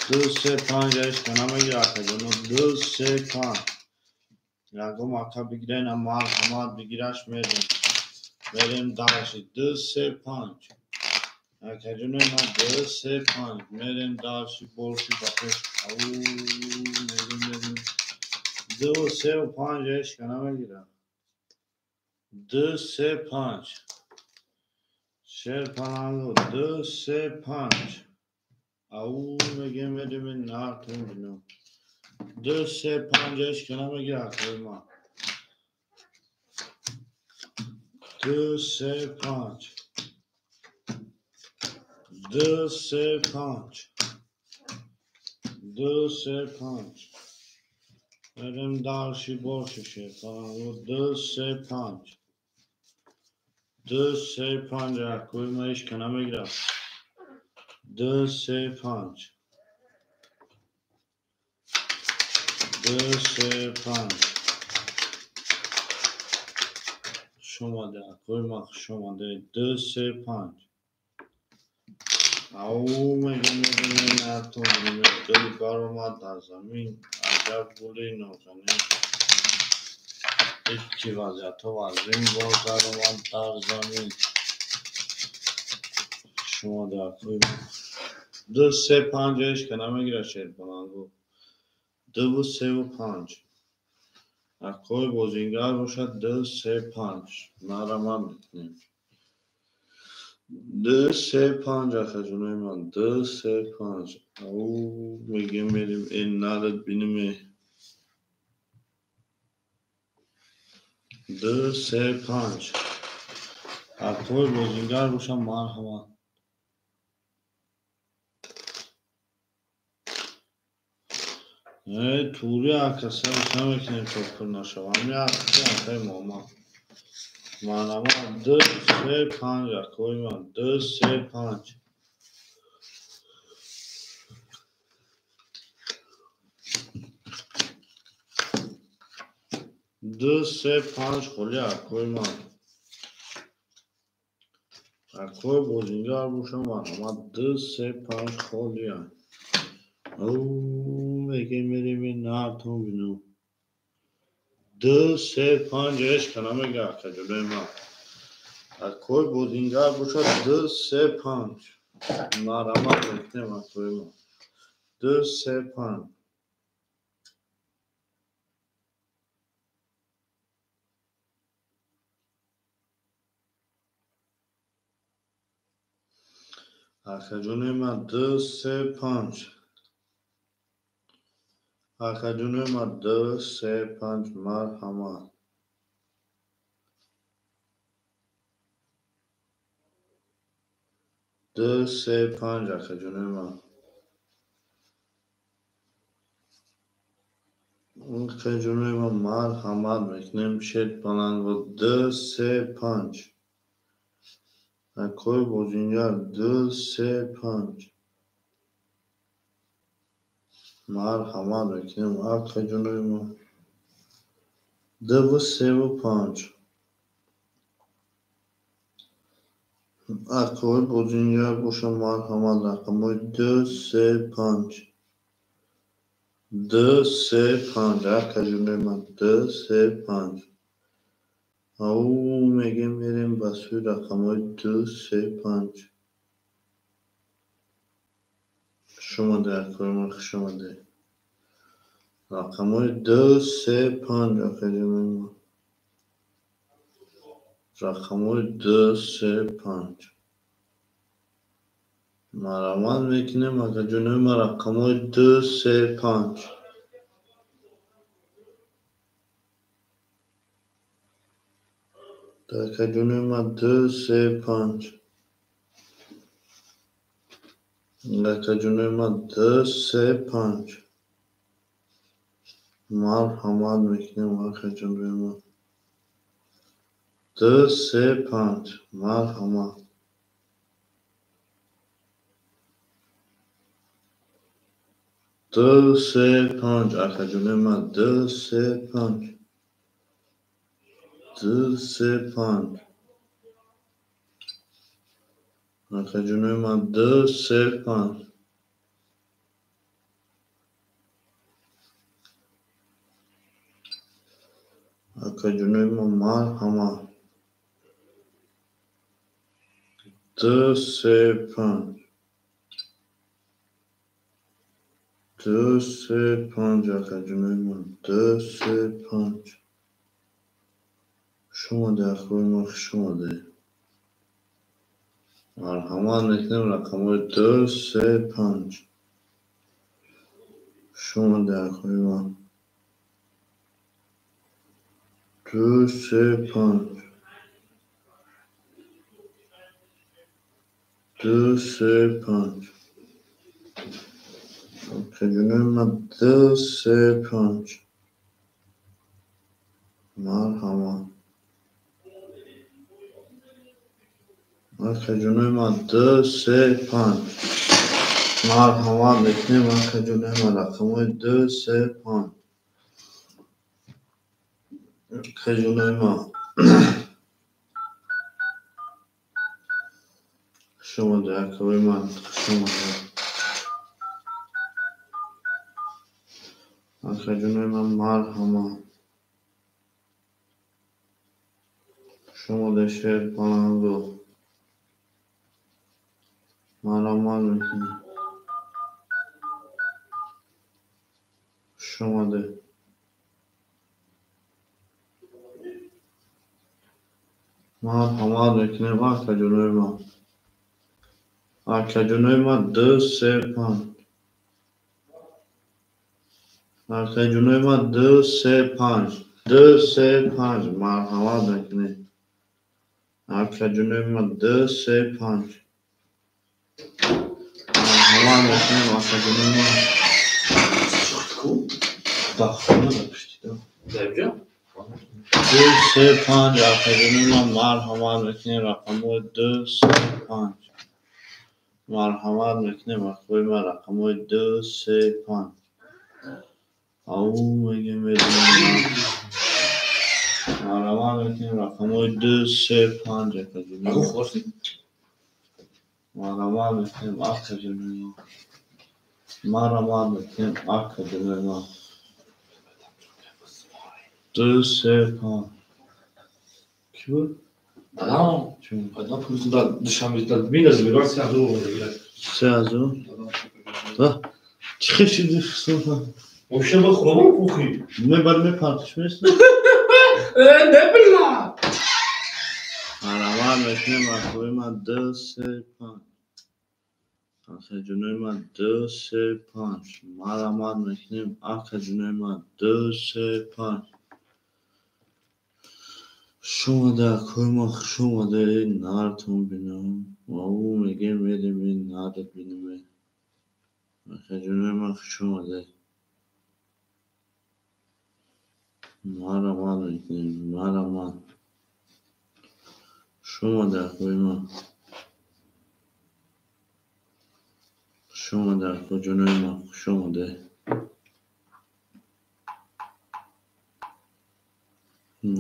2 3 5 ҳеч ка намегирад, акаҷоно. 2 3 5, ягон ака бигира, ина марҳамат, бигираш, мерем. Мерем дальше. 2 3 5. Акаҷонои ма, 2 3 5. Мерем дальше, больше ба пеш. Ау мерем, мерем. 2 3 5 ҳеч ка намегирад. 2 3 5. Шерпалангу, 2 3 5. Ау мегем, мерем, нартон бинам. 2 3 5 ҳеч ка намегирад, акои ма. 2 3 5. 2 3 5. 2 3 5. Мерем дальше, больше, шерпалангу. 2 3 5. 2 3 5, акои ма ҳеч ка намегирад. 2 3 5. 2 3 5. Хушомадед, акои ма, хушомадед. 2 3 5. Ау мегем, мегем, натон бинем. Гул баромад дар замин, аҷаб гули нозанин. Дид ки вазъиятҳо вазин, боз даромад дар замин. Шумо дар акои ма. 2 3 5 ҳеч ка намегирад, шерпалангу. 2 3 5. Акои бозингар бошад, 2 3 5. Марҳамат мекунем. 2 3 5, акаҷонои ман, 2 3 5. Ау мегем, мерем, э нард биниме. 2 3 5. Акои бозингар бошад, марҳамат. Э, тури ака, сабр намекунем, то пур нашавад. Ҳами акаи Муҳаммад. Марҳамат 2 3 5 акои ман 2 3 5. 2 3 5 холи акои ман. Акои бозингар бошам марҳамат 2 3 5 холия. Мегем мерем нартон бинам. 2 3 5 ешка намега акаҷонои ман. Акои бозингар бошад 2 3 5. Марҳамат мекунем акои ман. 2 3 5. Акаҷонои ман 2 3 5. Акаҷонои ман 2 3 5 марҳамат. 2 3 5 акаҷонои ман. Акаҷонои ман марҳамат мекунем шед баланго 2 3 5. Акои бозингар 2 3 5. Марҳамат мекунем акаҷонои ман. 2 3 5. Акои бозингар боша марҳамат рақамҳои 2 3 5. 2 3 5 акаҷонои ман 2 3 5. Ау мегем мерем ба сӯи рақамҳои 2 3 5. Хуш омадед акои ман, хуш омадед. Рақамҳои 2 3 5 акаҷонои ман. Рақамҳои 2 3 5. Марҳамат мекунем акаҷонои ман рақамҳои 2 3 5. Акаҷонои ман 2 3 5. Акаҷонои ман 2 3 5. Марҳамат мекунем акаҷонои ман. 2 3 5. Марҳамат. 2 3 5 акаҷонои ман 2 3 5. 2 3 5. Акаҷонои ман 2 3 5. Акаҷонои ман марҳамат. 2 3 5. 2 3 5 акаҷонои ман 2 3 5. Хуш омадед акои ман, хуш омадед. Марҳамат мекунем рақамҳои 2 3 5. Хуш омадед акои ман. 2 3 5. 2 3 5. Акаҷонои ман 2 3 5. Марҳамат. Акаҷонои ман 2 3 5. Марҳамат мекунем акаҷонои ман рақамҳои 2 3 5. Акаҷонои ман. Хуш омадед акои ман, хуш омадед. Акаҷонои ман марҳамат. Хуш омадед шер паланго. Марҳамат мекунем. Хуш омадед. Марҳамат мекунем акаҷонои ман. Акаҷонои ман 2 3 5. Акаҷонои ман 2 3 5. 2 3 5. Марҳамат мекунем. Акаҷонои ман 2 3 5. Марҳамат мекунем акаҷонои ман. Дар хона дар пушти да. Дар ҷо? 2 3 5 акаҷонои ман марҳамат мекунем рақамҳои 2 3 5. Марҳамат мекунем акои ман рақамҳои 2 3 5. Ау мегем медонам. Марҳамат мекунем рақамҳои 2 3 5 акаҷонои ман. Марҳамат мекунем акаҷонои ман. Марҳамат мекунем акаҷонои ман. 2 3 5. Кӣ буд? Дадам. Одна пулс да Душанбе да минас мегӯяд 3000 мегирад. 3000? Чӣ хешиди суха? Вообще ба хӯрок кухи. Мебар мепартиш мест? Не била. Марҳамат мекунем акои ман 2 3 5. Акаҷонои ман 2 3 5. Марҳамат мекунем акаҷонои ман 2 3 5. Хуш омада акои ман, хуш омада нартон бинам. Ау мегем мерем нарат бинем. Акаҷонои ман хуш омада. Марҳамат мекунем, марҳамат. Хуш омада акои ман. Хуш омада акаҷонои ман, хуш омада.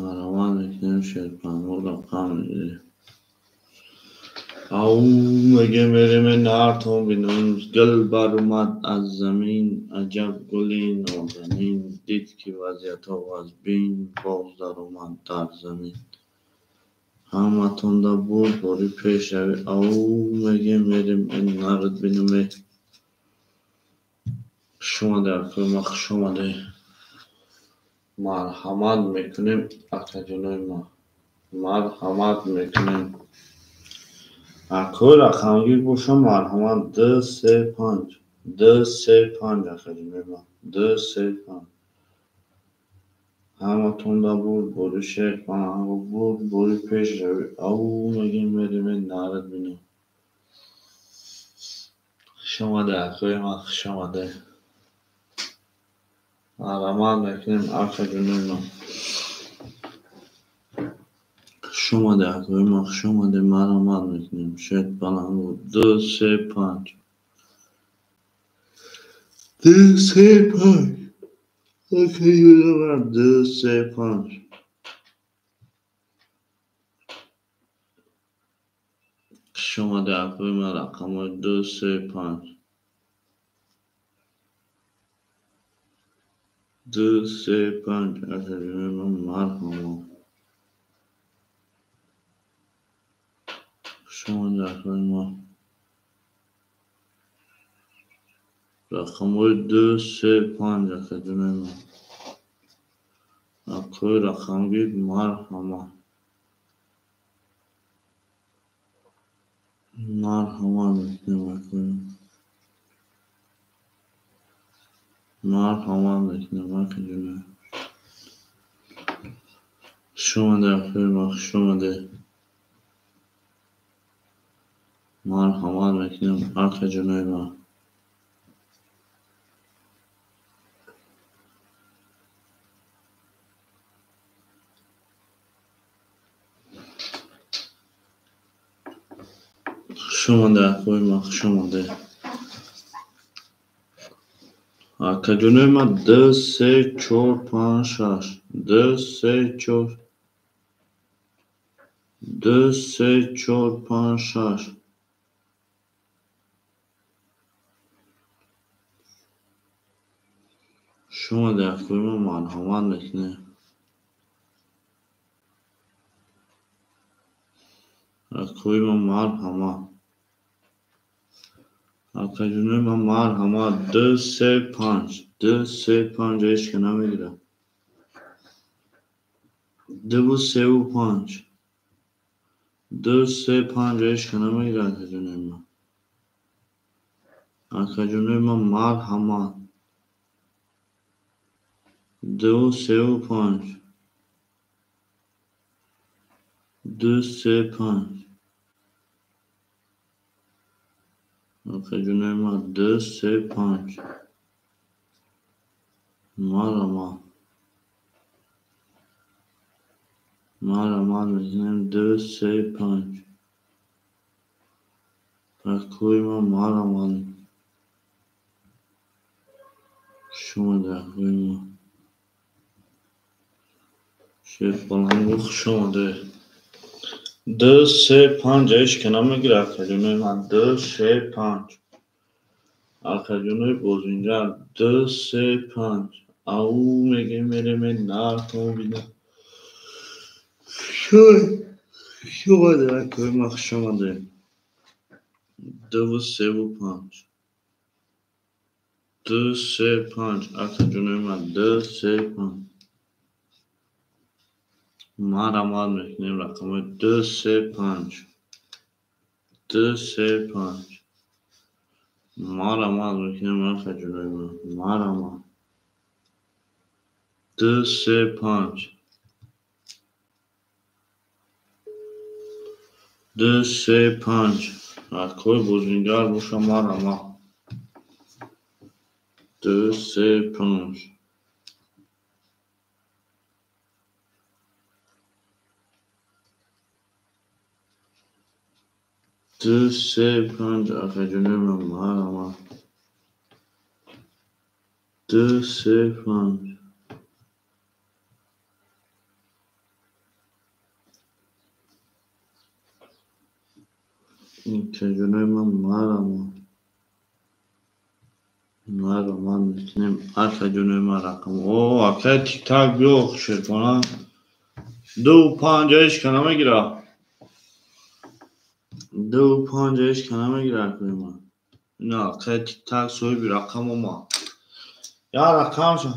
Марҳамат мекунем шерпанҳо рақам мегирем. Ау мегем мерем нартон бинам. Гул баромад аз замин, аҷаб гули нозанин. Дид ки вазъиятҳо вазбин, боз даромад дар замин. Ҳаматонда бурд бори пешравӣ. Ау мегем мерем нарат бинам. Хуш омада акои ман, хуш омада. Марҳамат мекунем акаҷонои ман. Марҳамат мекунем. Акои рақамгир бошам марҳамат 2 3 5. 2 3 5 акаҷонои ман. 2 3 5. Ҳаматонда бурд бори шерпанҳо, бурд бори пешравӣ. Ау мегем мерем нарат бинам. Хуш омада акои ман, хуш омада. Марҳамат мекунем акаҷонои ман. Хуш омада акои ман, хуш омада. Марҳамат мекунем шерпанҳо 2 3 5. 2 3 5. Акаҷонои ман 2 3 5. Хуш омада акои ман рақамҳои 2 3 5. 2 3 5 акаҷонои ман марҳамат. Хуш омада акои ман. Рақамҳои 2 3 5 акаҷонои ман. Акои рақамгир марҳамат. Марҳамат мекунем акои ман. Марҳамат мекунем акаҷонои. Хуш омада акои ман, хуш омада. Марҳамат мекунем акаҷонои ман. Хуш омада акои ман, хуш омада. Акаҷонои ман 2 3 4 5 6. 2 3 4. 2 3 4 5 6. Хуш омада акои ман, марҳамат мекунем. Акои ман марҳамат. Акаҷонои ман марҳамат 2 3 5. 2 3 5 ҳеч ка намегирад. 2 3 5. 2 3 5 ҳеч ка намегирад акаҷонои ман. Акаҷонои ман марҳамат. 2 3 5. 2 3 5. Акаҷонои ман 2 3 5. Марҳамат. Марҳамат мекунем 2, 3, 5. Акои ман марҳамат. Хуш омадед, акои ман. Шерпаланго хуш омадед. 2, 3, 5 ҳеч ка намегирад, акаҷонои ман. 2, 3, 5. Акаҷонои бозингар 2, 3, 5. Ау мегем мерем нартон бина. Хуш омадед, акои ман, хуш омадед. 2, 3, 5. 2, 3, 5. Акаҷонои ман 2, 3, 5. Марҳамат мекунем рақамҳои 2, 3, 5. 2, 3, 5. Марҳамат мекунем акаҷонои ман. Марҳамат. 2, 3, 5. 2, 3, 5. Акои бозингар боша марҳамат. 2, 3, 5. 2, 3, 5. Акаҷонои ман марҳамат. 2, 3, 5. Акаҷонои ман марҳамат. Марҳамат мекунем акаҷонои ман рақам. О, акай тик-так биё шерпона. 2, 5 ҳеч ка намегирад. 2, 5 ҳеч ка намегирад акои ман. Ина акай тик-так соҳиби рақам омад. Я рақамша.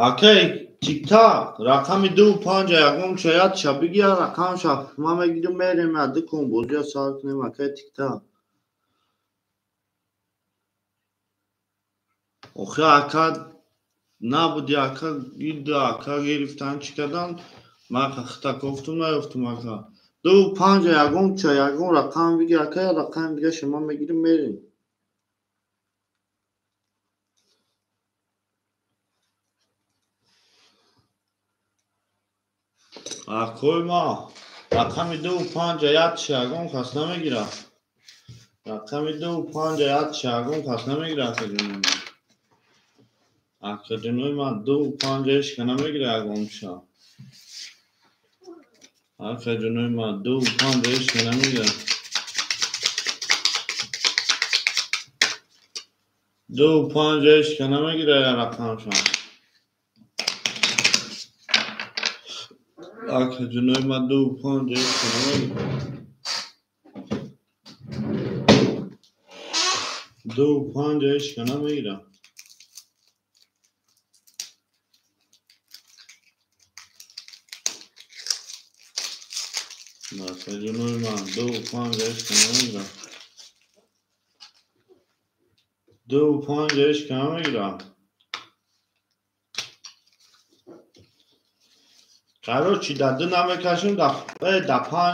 Акай тик-так рақами 2, 5 ягонча ядша биги я рақамша. Ман мегирам мерем я дукон бозия сар кунем акай тик-так. Охи ака набуди ака ида ака гирифтан чӣ кардан? Ман хата кофтум наёфтум ака. 2, 5 ягонча ягон рақам биги ака я рақами дигаша ман мегирам мерем. Акои ма рақами 2, 5 ядша ягон кас намегирад. Рақами 2, 5 ядша ягон кас намегирад акаҷонои ман. Акаҷонои ман 2, 5 ҳеч ка намегирад ягонча. Акаҷонои ман 2, 5 ҳеч ка намегирад. 2, 5 ҳеч ка намегирад я рақамша. Акаҷонои ман 2, 5 ҳеч ка намегирад. 2, 5 ҳеч ка намегирад. Акаҷонои ман 2, 5 ҳеч ка намегирад. 2, 5 ҳеч ка намегирад. Короче, да 2 намекашем, да 5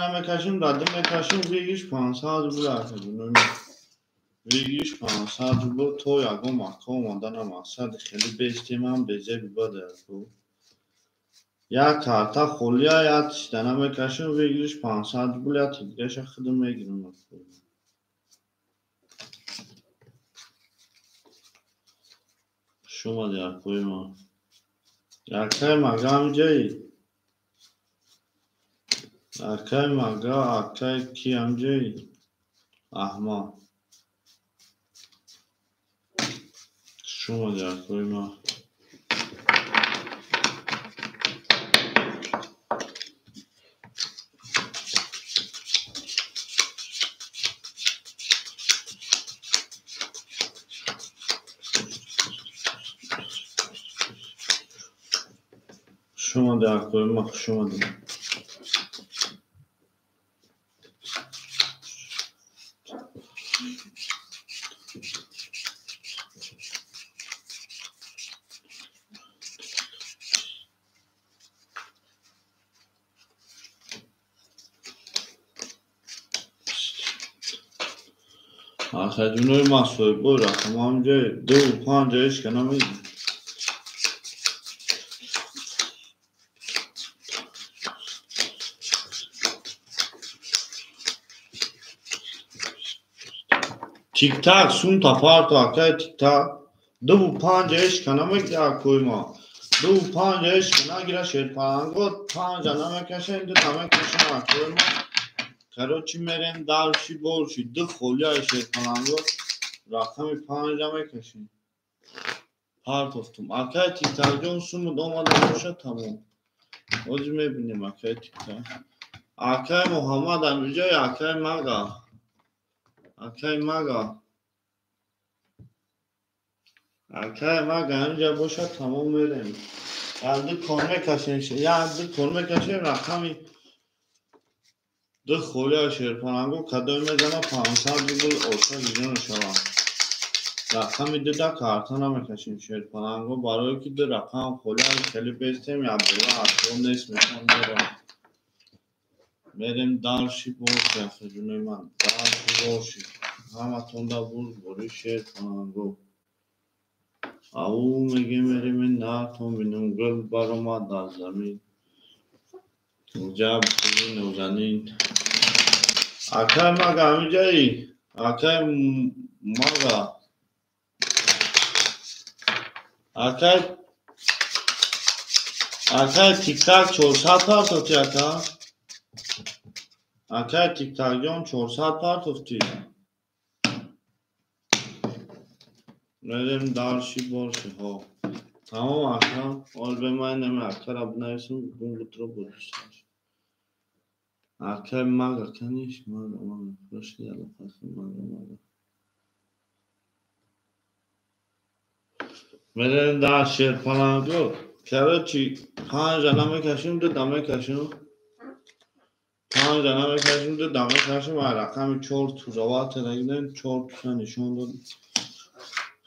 намекашем, да 2 мекашем, выигрыш 500 рубл акаҷонои ман. Выигрыш 500 рубл то ягон мака омадана мақсади хеле бестемам безеби бада аку. Як карта холия, як тишта намекашем, выигрыш 500 рубл, як дигаша худам мегирам. Хуш омадед акои ман. Акай мага ҳамҷаи? Акай мага, акай ки ҳамҷаи? Аҳмад. Хуш омадед акои ман. Хуш омадед акои ман, хуш омадед. Акаҷонои ман соҳибои рақам ҳамҷаи 2, 5 ҳеч ка намегирад. Тиктак сум тапарто акай тиктак. 2 5 ишка намегира акои ма. 2 5 ишка нагира шерпаланго 5 намекашем, 2 намекашем акои ма. Короче, мерем дальше больше. 2 холияи шерпаланго рақами 5 намекашем. Партофтум. Акай тиктакҷон сумуд омада бошад тамом. Ҳозир мебинем акай тиктак. Акай Муҳаммад амиҷои акай мага. Акай мага. Акай мага инҷа бошад тамом мерем. Як ду кор мекашем, як ду кор мекашем рақами 2 холия шерпаланго кадом мезана 500 рубл оша дида мешавад. Рақами 2 да карта намекашем шерпаланго барое ки 2 рақам холия хеле бестем якбора атро нест мешавам мерам. Мерем дальше больше ахаҷунои ман дальше больше. Ҳаматонда бурд бори шерпаланго. Ау мегем мерем нартон бинем гул баромад аз замин. Ҷаб гули нозанин. Акай мага ҳамиҷаи? Акай мага. Акай акай тиктак 400 партофти ака? Акай тиктакҷон 400 партофти. Мерем дальше больше ҳо. Тамом ака, ҳол бе ман нами акара бинависам гунгутро будисаш. Акай мага каниш мага мага прошли алоқаси мага мага. Мерем дар шерпаланго. Короче, 5 намекашем, 2 намекашем. 5 намекашем, 2 намекашем. А рақами 4 тузават дагидем, 4 туса нишон дод.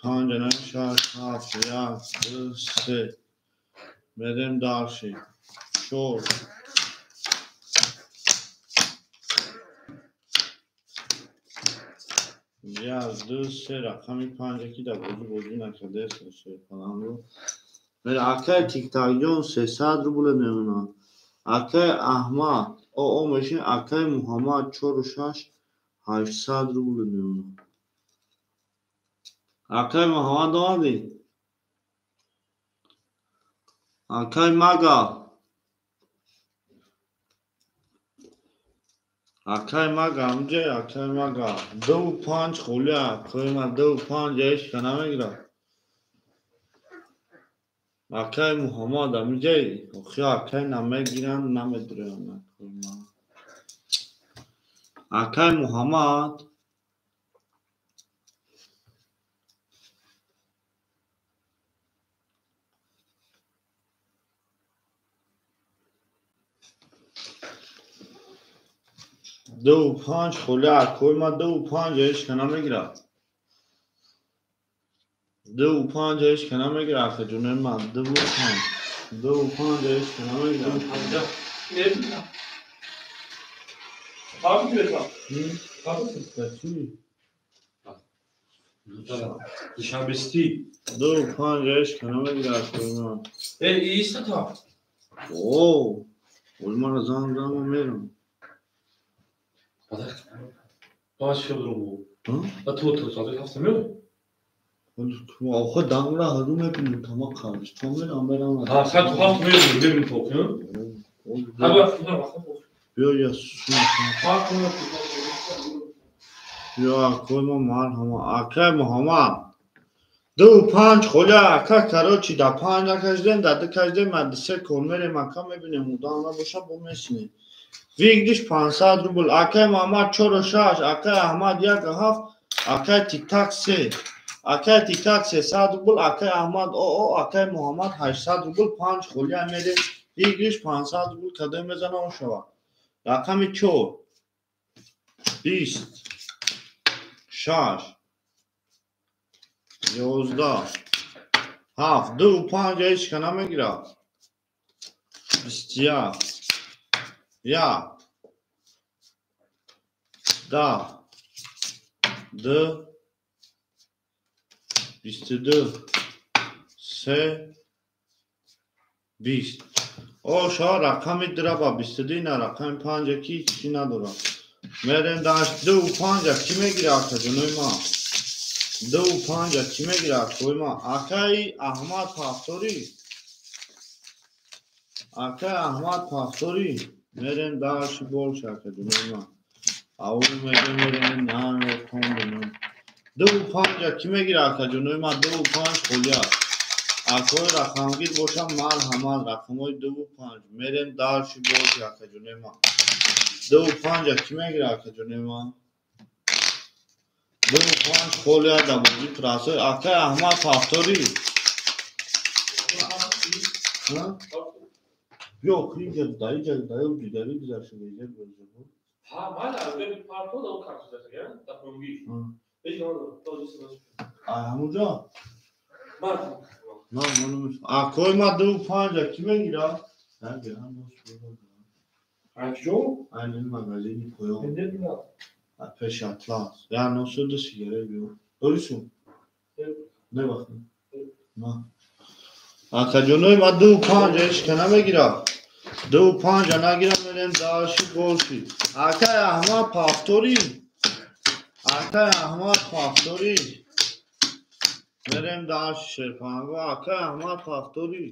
5 9 6 7 1 2 3. Мерем дальше. 4. 1 2 3 рақами 5 ки дар бозӣ бозӣ накардааст шерпаланго. Мере акай тиктакҷон 300 рубл мемонад. Акай Аҳмад оо мешин акай Муҳаммад 4 6 800 рубл мемонад. Акай Муҳаммад омадӣ? Акай мага. Акай мага амҷа акай мага. 2 5 холия акай ма 2 5 ишка намегирад. Акай Муҳаммад амҷа охи акай намегиранд намедуранд акай ма. Акай Муҳаммад 2 5 холия акои ма 2 5 ишка намегирад. 2 5 ишка намегирад ахаҷунои ман 2 5. 2 5 ишка намегирад. 2 50. Душанбести. 2 5 ишка намегирад акои ман. Э, иста та. О, оли мара занг зама мерам. Баъд чӣ будрум? Ба ту ту соати 7 меоӣ? Охо дамра ҳару мебинем тама қабристон мерам мерам. Ҳа, соати 7 меоӣ мебинем то охи. Ҳа, Биё я сум. Биё акои ма марҳама. Акай Муҳаммад. 2 5 холия ака короче да 5 накашидем, да 2 кашидем, ма 3 кор мерем ака мебинем удам набоша бо месинем. Выигрыш 500 рубл. Акай Муҳаммад 4 6, акай Аҳмад 1 7, акай Тиктак 3. Акай Тиктак 300 рубл, акай Аҳмад оо, акай Муҳаммад 800 рубл, 5 холия мерем. Выигрыш 500 рубл кадом мезана он шавад. Рақами 4 20 6 11 7 2 5 ишка намегирад. 21 1 10 2 22 3 20. О, шо рақами дра ба 22 на рақами 5 ки чӣ надорад. Мерем даш 2 5 кӣ мегира, акаҷонои ма? 2 5 кӣ мегира, акои ма? Акаи Аҳмад Пафторӣ, акаи Аҳмад Пафторӣ. Мерем даши больше, акаҷонои ма. Ау мегем, мерем наотон. 2 5 кӣ мегира, акаҷонои ма? 2 5 холия. Акои рақамгир бошам, марҳамат, рақамҳои 2 5. Мерем дальше больше, акаҷонои ма. 2 5 кӣ мегира, акаҷонои ма? 2 5 холия дар бозии прасои. Акаи Аҳмад Пафторӣ, биё, инҷа даиҷа даю дигари гузашта иҷа. Ҳа, майла, парто да кар гузашта, да пунги. Ҳамуҷа акои ма, 2 5 кӣ мегира? Айни магазини поён, пеши Атлас, я носу сигарет биё. Дорису невақт акаҷонои ма, 2 5 ҳеч ка намегира. 2 5 нагира, мерем дальше больше. Акаи Аҳмад Пафторӣ, акаи Аҳмад Пафторӣ, мерем дальше шерпанго. Акаи Аҳмад Пафторӣ,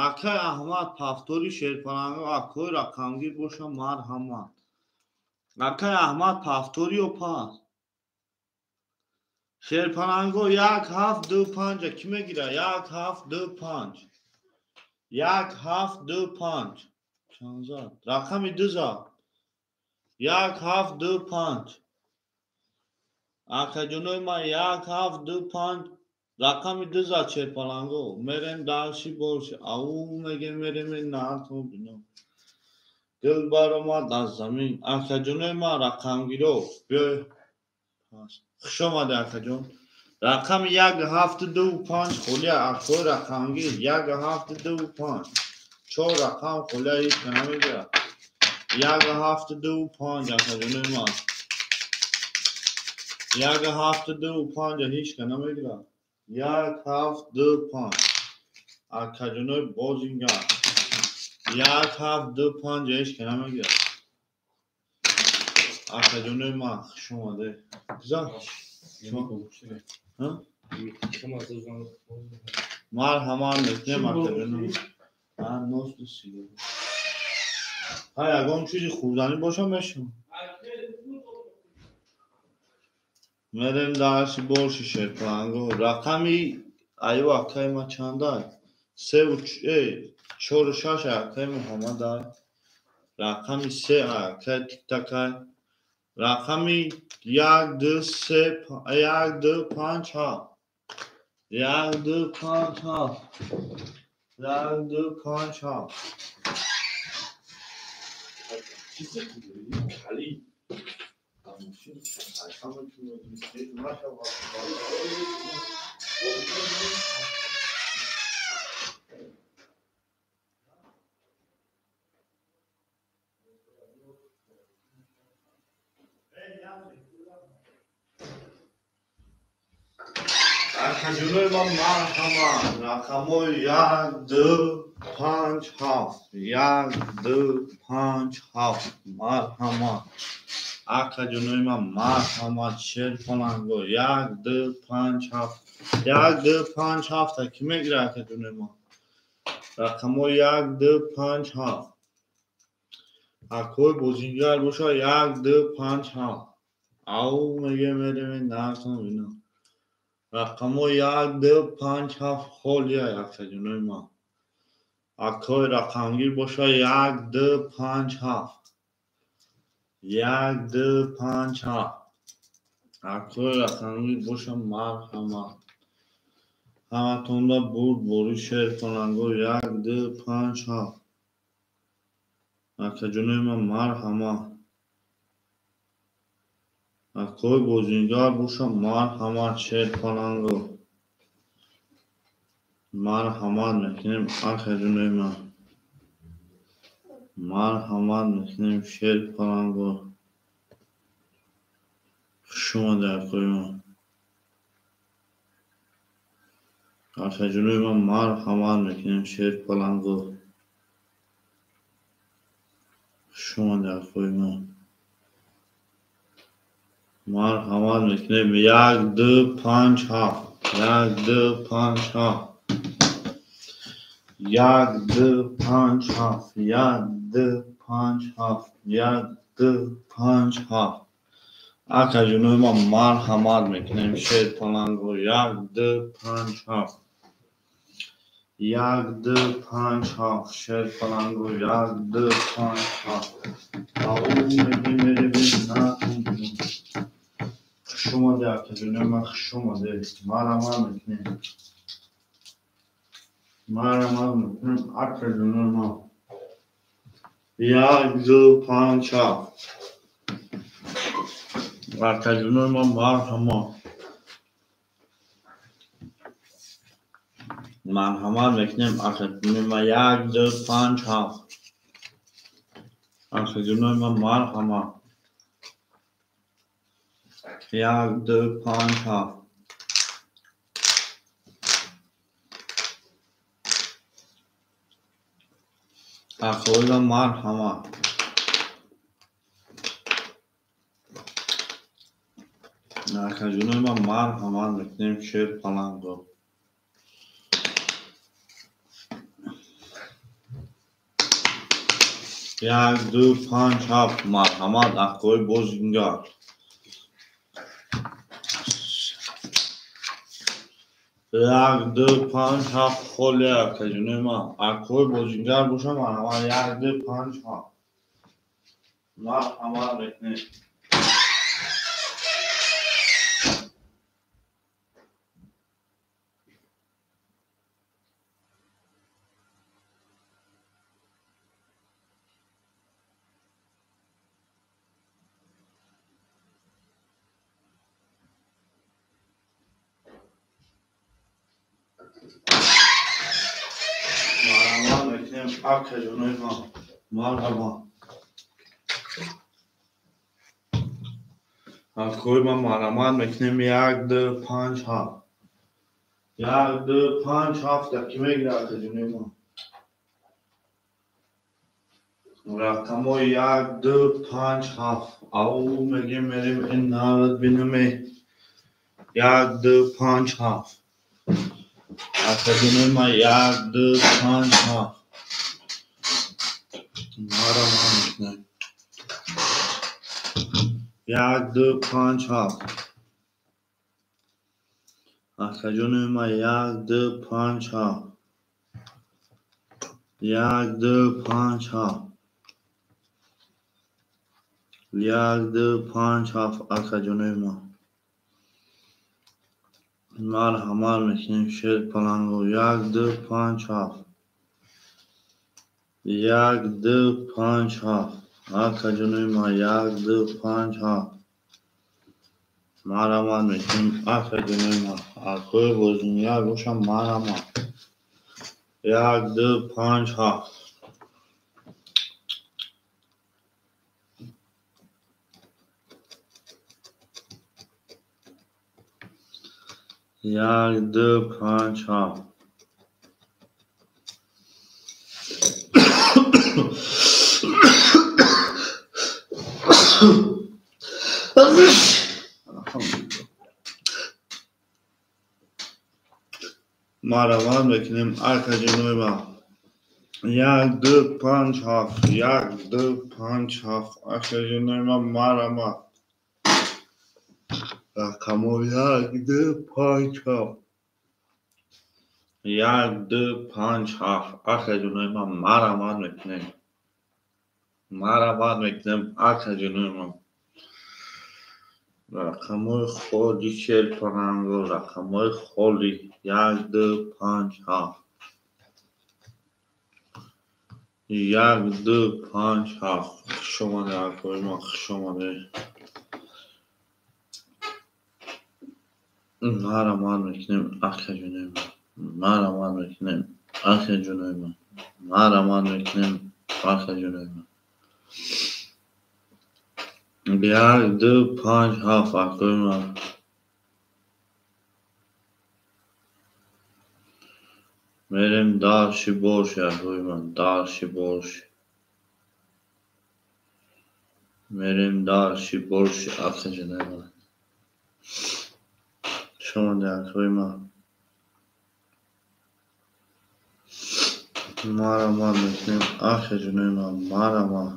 акаи Аҳмад Пафторӣ, шерпанго. Акои рақамгир боша, марҳамат. Акаи Аҳмад Пафториё пас, шерпананго, 1 7 2 5 кӣ мегира? 1 7 2 5, 1 7 2 5. Чанд зад? Рақами ду зад. 1 7 2 5, акаҷонои ман, 1 7 2 5, рақами ду зад шерпаланго. Мерем дальше больше. Ау мегем, мерем нартон бино. Гул баромад аз замин. Акаҷонои ман, рақамгиро биёй. Хуш омаде, акаҷон. Рақами 1 7 2 5 холия. Акои рақамгир, 1 7 2 5, чор рақам холия, ҳеч ка намегирад. 1 7 2 5, акаҷонои ман, 1 7 2 5 ҳеч ка намегирад. 1 7 2 5, акаҷонои бозингар, 1 7 2 5 ҳеч ка намегирад. Акаҷонои ман, хуш омаде. Гузар, марҳамат мекунем, акаҷоно. Нос сигарет, ҳа, ягон чизи хӯрданӣ боша, мешавам. Мерем дальше больше шерпанго. Рақами аю акаи ма чандай? Севу чору шаш акаи Муҳаммадай. Рақами се акаи Тиктакай. Рақами 1 2 3, 1 2 5 7, 1 2 5 7, 1 2 5 7. Чизе кали. Акаҷонои ман, марҳамат, рақамҳои 1 2 5 7, 1 2 5 7, марҳамат, акаҷонои ман, марҳамат, шерпаланго. 1 2 5 7, 1 2 5 7 кӣ мегира, акаҷонои ман? Рақамҳои 1 2 5 7. Акои бозингар боша, 1 2 5 7. Ау мегем, мерем нартон бино. Рақамҳои 1 2 5 7 холия, акаҷонои ман. Акои рақамгир боша, 1 2 5 7, 1 2 5 7. Акои рақамгир боша, марҳамат. Ҳаматонда бурдборӣ, шерпаланго. 1 2 5 7, акаҷонои ман, марҳамат. Акои бозингар боша, марҳамат, шерпаланго, марҳамат мекунем, акаҷонои ман, марҳамат мекунем, шерпаланго. Хуш омаде, акои ман. Акаҷонои ман, марҳамат мекунем, шерпаланго. Хуш омаде, акои ман. Марҳамат мекунем. 1 2 5 7. 1 2 5 7. 1 2 5 7. 1 2 5 7. 1 2 5 7. Акаҷонои ман, марҳамат мекунем. Шер паланго. 1 2 5 7. 1 2 5 7. Шер паланго. 1 2 5 7. Ау мегем, меревем на. Хуш омаде, акаҷонои ман, хуш омаде. Марҳамат мекунем. Марҳамат мекунем, акаҷонои ман. 1 2 5 7. Акаҷонои ман, марҳамат. Марҳамат мекунем, акаҷонои ман. 1 2 5 7. Акаҷонои ман, марҳамат. 1 2 5 7. Акои ман, марҳамат. Акаҷонои ман, марҳамат мекунем. Шер паланго. 1 2 5 7. Марҳамат, акои бозингар. 1 2 5 7. Холе, акаҷонои ман. Акои бозингар боша, марҳамат. 1 2 5 7. Марҳамат мекунем. Марҳамат мекунем, акаҷонои ман. Марҳамат. Акои ман, марҳамат мекунем. 1 2 5 7. 1 2 5 7. Даки мегира, акаҷонои ман. Рақамҳои 1 2 5 7. Ау мегем, мерем ин нарад бинаме. 1 2 5 7. Акаҷонои ман, 1 2 5 7. Марҳамат мекунем. 1 2 5 7. Акаҷонои ман, 1 2 5 7. 1 2 5 7. 1 2 5 7. Акаҷонои ман. Марҳамат мекунем. Шер паланго. 1 2 5 7. 1 2 5 7. Акаҷонои ман, 1 2 5 7. Марҳамат мекунем, акаҷонои ман. Акои бозингар боша, марҳамат. 1 2 5 7. 1 2 5 7. Марҳамат мекунем, акаҷонои ман. 1 2 5 7. 1 2 5 7. Акаҷонои ман, марҳамат. Рақамҳо 1 2 5 7. 1 2 5 7. Акаҷонои ман, марҳамат мекунем. Марҳамат мекунем, акаҷонои ман. Рақамҳои холи шер паланго. Рақамҳои холи. 1 2 5 7. 1 2 5 7. Хуш омаде, акои ман, хуш омаде. Марҳамат мекунем, акаҷонои ман. Марҳамат мекунем, акаҷонои ман. Марҳамат мекунем, акаҷонои ман. 1 2 5 7. Акои ман. Мерем дальше больше, акои ман, дальше больше. Мерем дальше больше, акаҷонои ман. Шумода акои ман. Марҳамат мекунем, акаҷонои ман, марҳамат.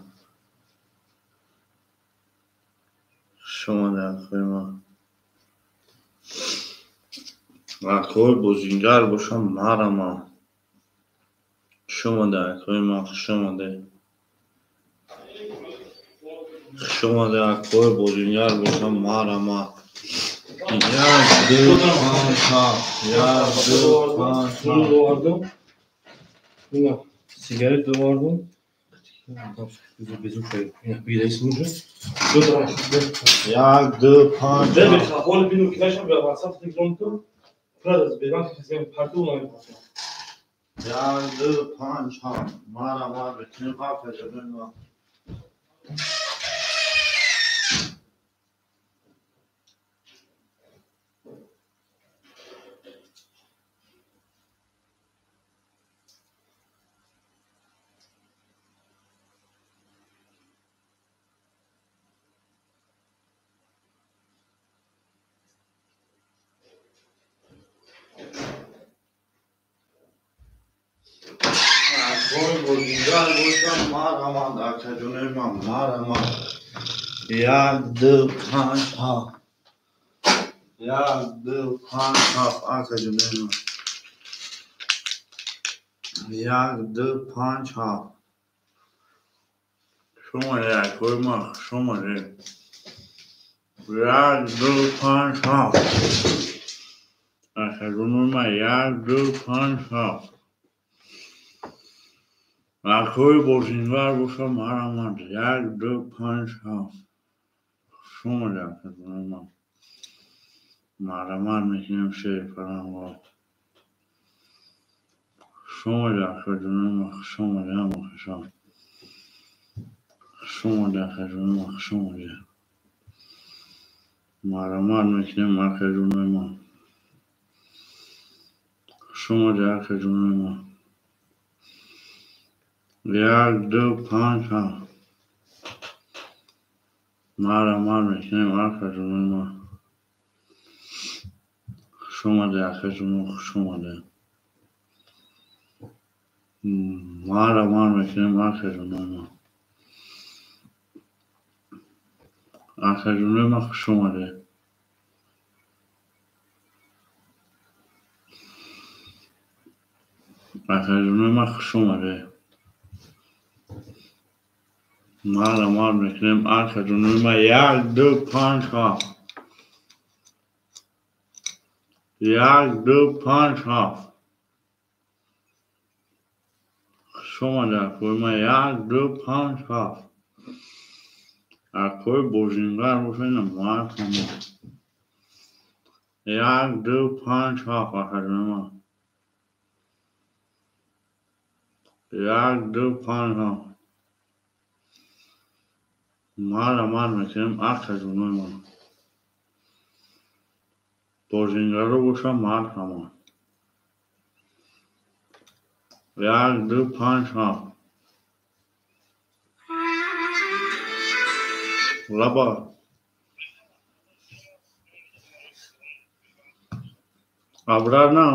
Шумода акои ман. Акои бозингар бошам, марҳамат. Шумода акои ман, хушомадед. Хушомадед, акои бозингар бошам, марҳамат. 1, 2, 5, 7. 1, 2, 5, 7. Сигарет довардам. 1, 2, 5, 7. 1, 2, 5, 7. Марҳамат мекунем, акаҷонои ман. Акои бозингар бошам, марҳамат, акаҷонои ман, марҳамат. 1, 2, 5, 7. 1, 2, 5, 7, акаҷонои ман. 1, 2, 5, 7. Шумода, акои ман, хушомадед. 1, 2, 5, 7. Акаҷонои ман, 1, 2, 5, 7. Акои бозингар бошам, марҳамат. 1, 2, 5, 7. Хушомадед, акаҷонои ман. Марҳамат мекунем, шери фарҳанго. Хушомадед, акаҷонои ман, хушомадед, ҳама хушом. Хушомадед, акаҷонои ман, хушомадед. Марҳамат мекунем, акаҷонои ман. Хушомадед, акаҷонои ман. 1, 2, 5, 7. Марҳамат мекунем, акаҷонои ман. Хушомадед, акаҷоно, хушомадед. Марҳамат мекунем, акаҷонои ман. Акаҷонои ман, хушомадед. Акаҷонои ман, хушомадед. Марҳамат мекунем, акаҷонои ман. 1, 2, 5, 7. 1, 2, 5, 7. Хушомадед, акои ман. 1, 2, 5, 7. Акои бозингар бошед, марҳамат. 1, 2, 5, 7, акаҷонои ман. 1, 2, 5, 7. Марҳамат мекунем, акаҷонои ман. Бозингаро бошам, марҳамат. 1, 2, 5, 7. Лаба. Абрар на?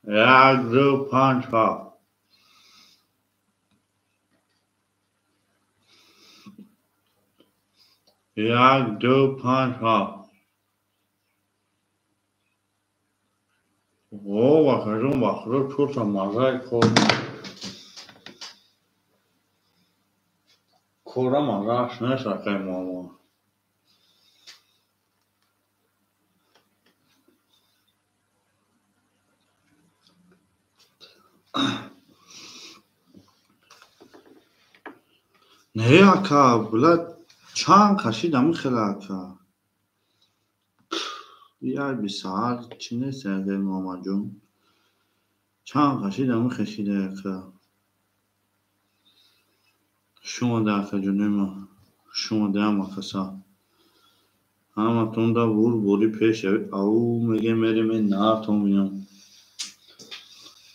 1, 2, 5, 7. 1, 2, 5, 7. О, акаҷон, ба худо чорта мазаи кор. Кора мазааш нест, акаи Муҳаммад. Не, ака, била чанд кашид ҳамин хела, ака. Як бисаҳар чӣ нест, акаи Муҳаммадҷон. Чанд кашид ҳамин хешида, ака. Хушомадед, акаҷонои ман. Хушомадед ҳама каса. Ҳаматон да бур бори пеш ау мегем мерем нартон бинам.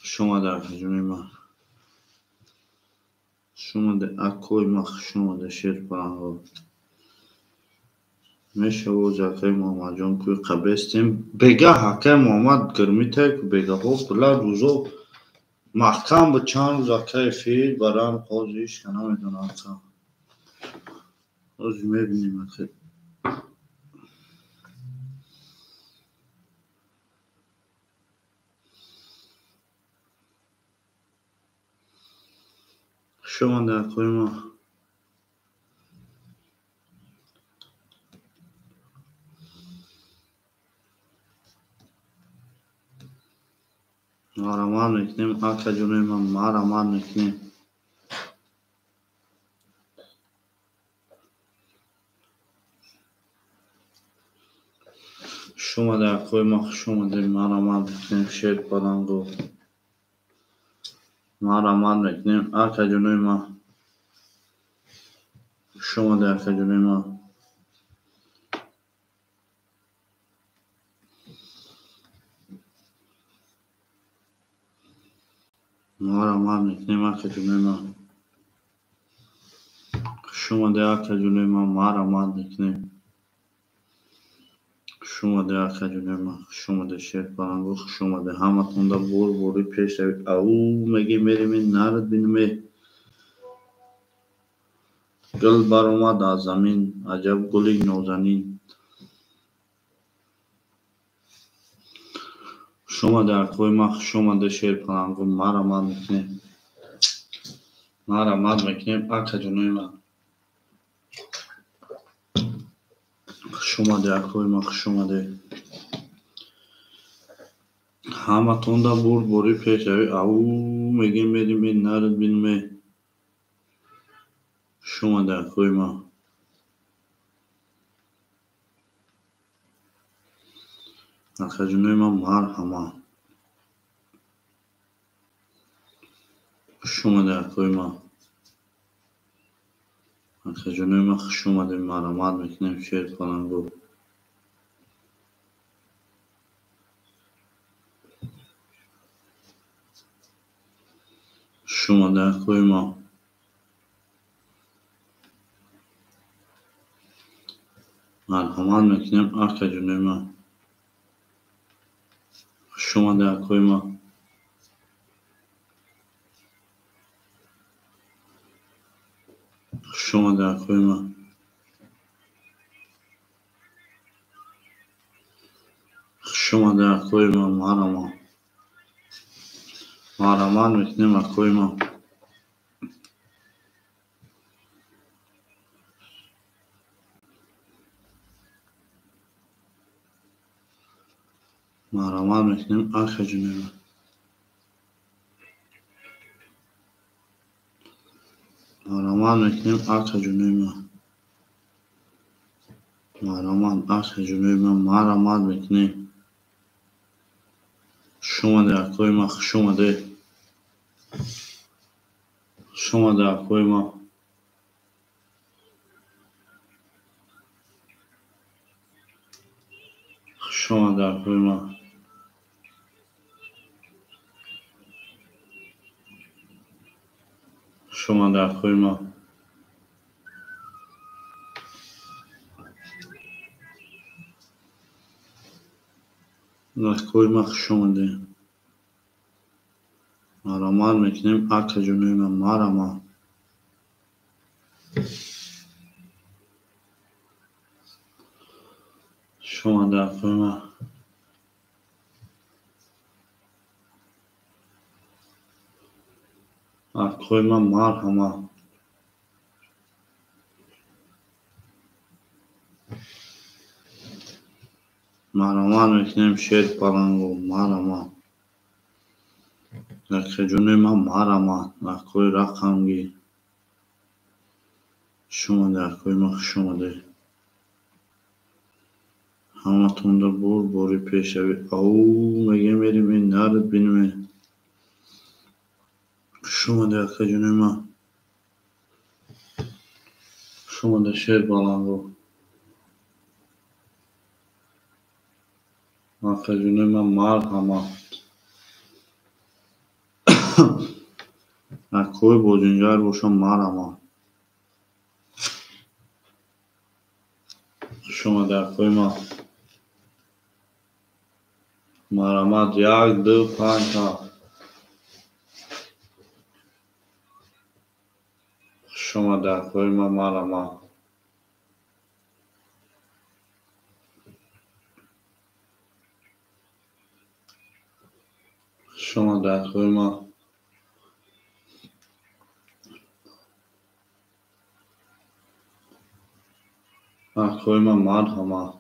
Хушомадед, акаҷонои ман. Хуш омадед, акои ма, хуш омадед, шерпаланго. Мешавоз акаи Муҳаммадҷон кӯи қабестем. Бегаҳ акаи Муҳаммад гирмитай ку бегаҳо кулла рӯзо маҳкам буд чанд рӯз акаи эфир барам ҳозир ҳичка намедонам ака. Ҳозир мебинем ака. Хуш омадед акои ма. Марамат мекунем, акаҷонои ман, марамат мекунем. Хуш омадед, акои ман, хуш омадед, марамат мекунем, шерпаланго. Марамат мекунем, акаҷонои ман. Хуш омадед, акаҷонои ман. Марамат мекунем, акаҷонои ман. Хуш омадед, акаҷонои ман, марамат мекунем. Хуш омадед, акаҷонои ман, хуш омадед, шерпаланго, хуш омадед. Ҳаматонда бор-бори пеш равед. Ау, мегем, мерем, нарад бинем. Гул баромад аз замин, аҷаб гули нозанин. Хуш омадед, акои ман, хуш омадед, шерпаланго, марамат мекунем. Марамат мекунем, акаҷонои ман. Хуш омадед, акои ман, хуш омадед. Ҳаматонда бор-бори пеш равед. Ау, мегем, мерем, нарад бинем. Хуш омадед, акои ман. Акаҷонои ман, марҳамат. Хуш омадед, акои ман. Акаҷонои ман, хуш омадед, марамат мекунем, шерпаланго. Хуш омадед, акои ман. Марҳамат мекунем, акаҷонои ман. Хуш омадед, акои ман. Хуш омадед, акои ман. Хуш омадед, акои ман, марҳамат. Марҳамат мекунем, акои ман. Марҳамат мекунем, акаҷонои ман. Марҳамат мекунем, акаҷонои ман. Марҳамат, акаҷонои ман, марҳамат мекунем. Хуш омадед, акои ман, хуш омадед. Хуш омадед, акои ман. Хуш омадед, акои ман. Хуш омадед, акои ман. Акои ман, хуш омадед. Марҳамат мекунем, акаҷонои ман, марҳамат. Хуш омадед, акои ман. Акои ман, марҳамат. Марҳамат мекунем, шерпаланго, марҳамат. Акаҷонои ман, марҳамат. Акои рақамгир. Хуш омадед, акои ман, хуш омадед. Ҳаматонда бор-бори пеш равед. Ау, мегем, мерем, нарад бинем. Хуш омадед, акаҷонои ман. Хуш омадед, шерпаланго. Акаҷонои ман, марҳамат. Акои бозингар бошам, марҳамат. Хуш омаде, акои ман. Марҳамат, 1, 2, 5, 7. Хуш омаде, акои ман, марҳамат. Хуш омаде, акои ман. Акои ман, марҳамат.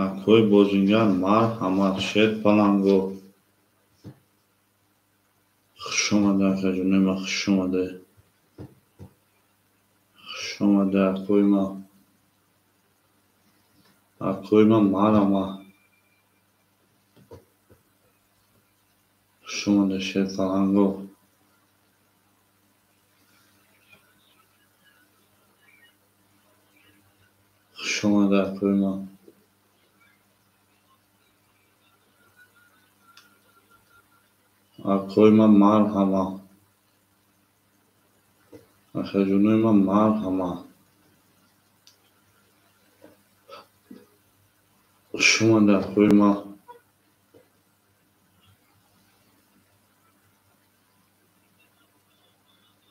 Акои бозингар, марҳамат. Шерпаланго. Хуш омаде, акаҷонои ман, хуш омаде. Хуш омаде, акои ман. Акои ман, марҳамат. Хуш омаде, Шерпаланго. Хуш омаде, акои ман. Акои ман, марҳамат. Акаҷонои ман, марҳамат. Хуш омаде, акои ман.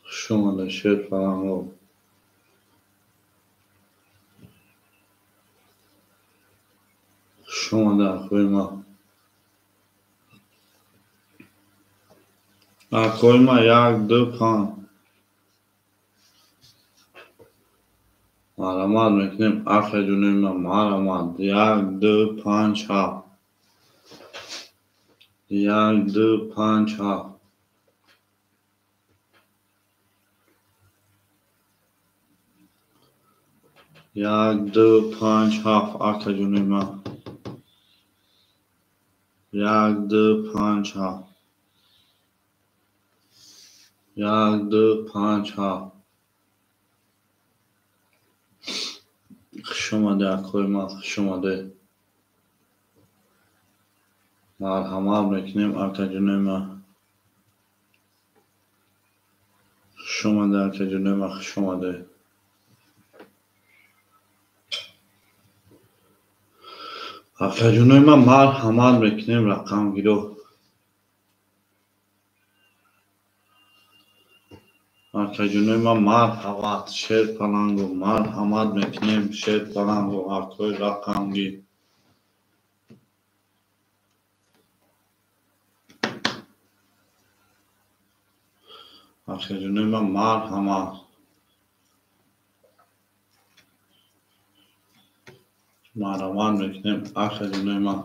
Хуш омаде, Шерпаланго. Хуш омаде, акои ман. Акои ман, 1, 2, 5. Марҳамат мекунем, акаҷонои ман, марҳамат. 1, 2, 5, 7. 1, 2, 5, 7. 1, 2, 5, 7, акаҷонои ман. 1, 2, 5, 7. 1, 2, 5, 7. Хуш омаде, акои ман, хуш омаде. Марҳамат мекунем, акаҷонои ман. Хуш омаде, акаҷонои ман, хуш омаде. Акаҷонои ман, марҳамат мекунем, рақамгиро. Акаҷонои ман, марҳамат. Шерпаланго, марҳамат мекунем, Шерпаланго, акои рақамгир. Акаҷонои ман, марҳамат. Марҳамат мекунем, акаҷонои ман.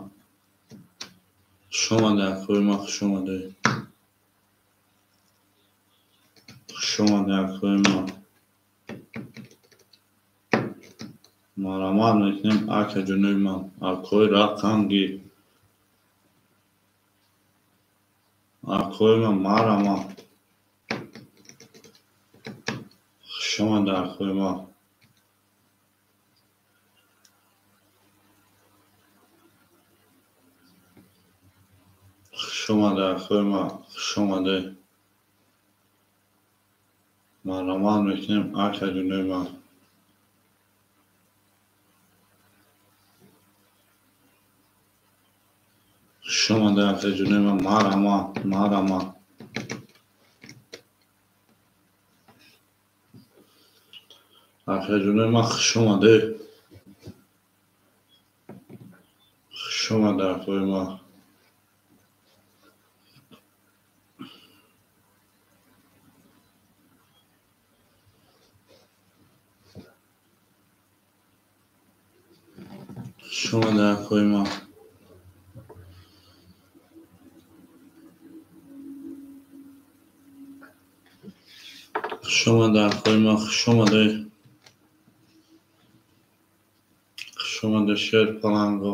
Хуш омаде, акои ман, хуш омаде. Хуш омаде, акои ман. Марҳамат мекунем, акаҷонои ман, акои рақамгир. Акои ман, марҳамат. Хуш омаде, акои ман. Хуш омаде, акои ман, хуш омаде. Марҳамат мекунем, акаҷонои ман. Хуш омаде, акаҷонои ман, марҳамат, марҳамат. Акаҷонои ман, хуш омаде. Хуш омаде, акои ман. Хуш омаде, акои ман. Хуш омаде, акои ман, хуш омаде. Хуш омаде, Шерпаланго.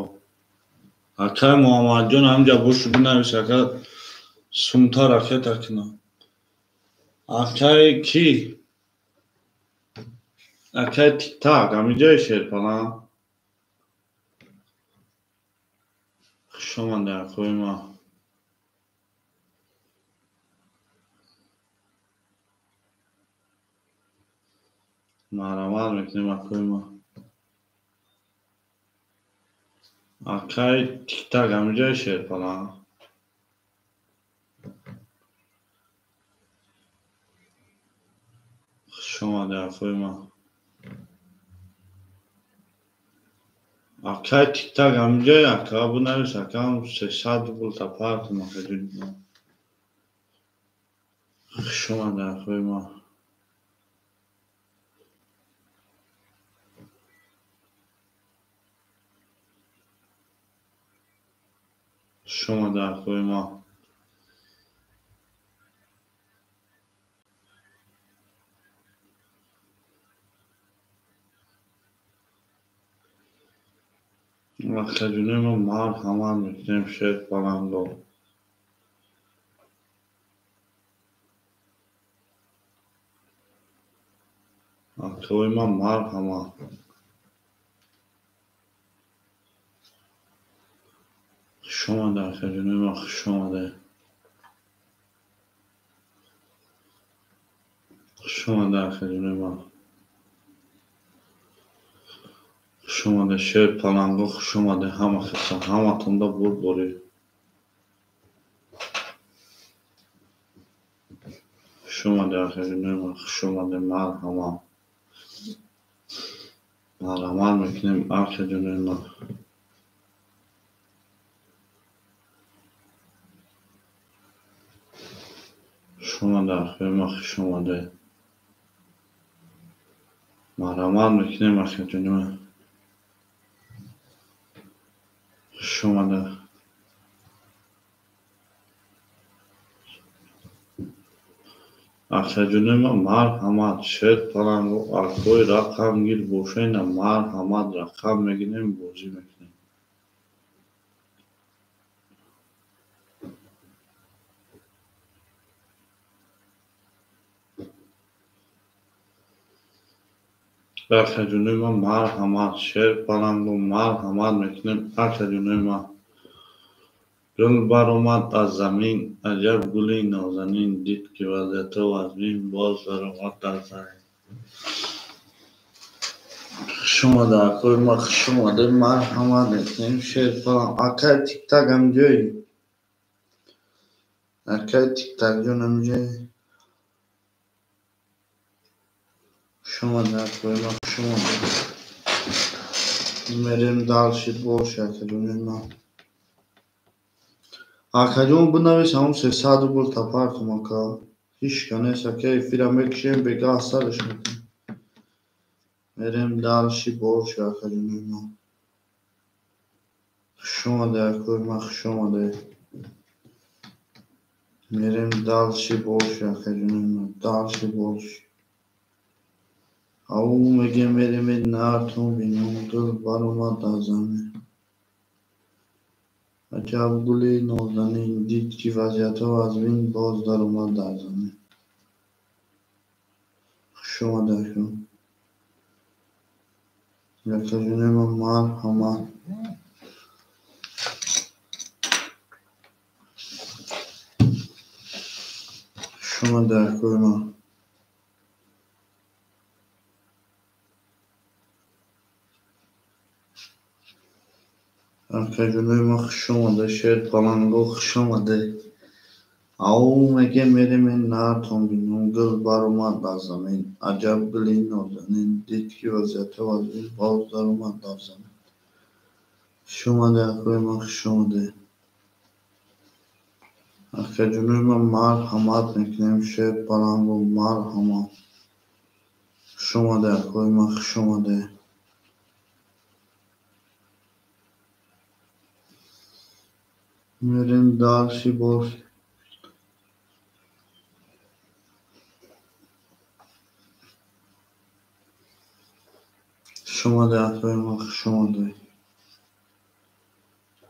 Акай Муҳаммадҷон, ҳамҷа бошу бинавис, ака сумта ракета кина. Акай ки? Акай Тиктак, ҳамиҷаи Шерпаланг. Хуш омаде, акои ман. Марҳамат мекунем акои ма. Акай тиктак ҳамиҷои шерпаланг. Хуш омадед акои ма. Акай тиктак ҳамиҷои ака бинавис акам 300 рубл тапартум акаҷони ма. Хуш омадед акои ма. Хуш омадед акои ма. Акаҷони ма марҳамат мекунем шерпаланго. Акои ма марҳамат. Хуш омадед акаҷони ма, хуш омадед. Хуш омадед акаҷони ма. Хуш омадед шерпаланго, хуш омадед ҳама каса, ҳаматонда бурдборӣ. Хуш омадед акаҷони ма, хуш омадед, марҳамат. Марҳамат мекунем акаҷони ма. Хуш омадед акои ма, хуш омадед. Марҳамат мекунем акаҷони ма. Хуш омадед. Акаҷони ма марҳамат, шерпаланго, акои рақамгир бошена марҳамат, рақам мегирем, бозӣ мекунем. Акаҷони ма марҳамат, шерпаланго, марҳамат мекунем акаҷони ма. Гул баромад аз замин, аҷаб гули нозанин, дид ки вазъиятҳо вазмин, боз баромад аз замин. Хуш омадед акои ма, хуш омадед, марҳамат мекунем шерпаланг. Акай тиктак ҳамиҷои? Акай тиктакҷон ҳамиҷои? Хуш омадед акои ма, хуш омадед. Мерем дальше больше акаҷони ма. Акаҷон бинавис ҳамун 300 рубл тапартум ака. Ҳичка нест ака, эфира мекушем, бегаҳ сараш мекунем. Мерем дальше больше акаҷони ма. Хуш омадед акои ма, хуш омадед. Мерем дальше больше акаҷони ма, дальше больше. Ау мегем мерем нартон бинем, гул баромад аз замин. Аҷаб гули нозанин, дид ки вазъиятҳо вазмин, боз даромад дар замин. Хуш омадед ака. Акаҷони ма марҳамат. Хуш омадед акои ма. Акаҷони ма хуш омадед, шерпаланго хуш омадед. Ау мегем мерем нартон бинем, гул баромад аз замин, аҷаб гули нозанин, дид ки вазъиятҳо вазмин, боз даромад дар замин. Хуш омадед акои ма, хуш омадед. Акаҷони ма марҳамат мекунем шерпаланго, марҳамат. Хуш омадед акои ма, хуш омадед. Мерем дальше больше. Хуш омадед акои ма, хуш омадед.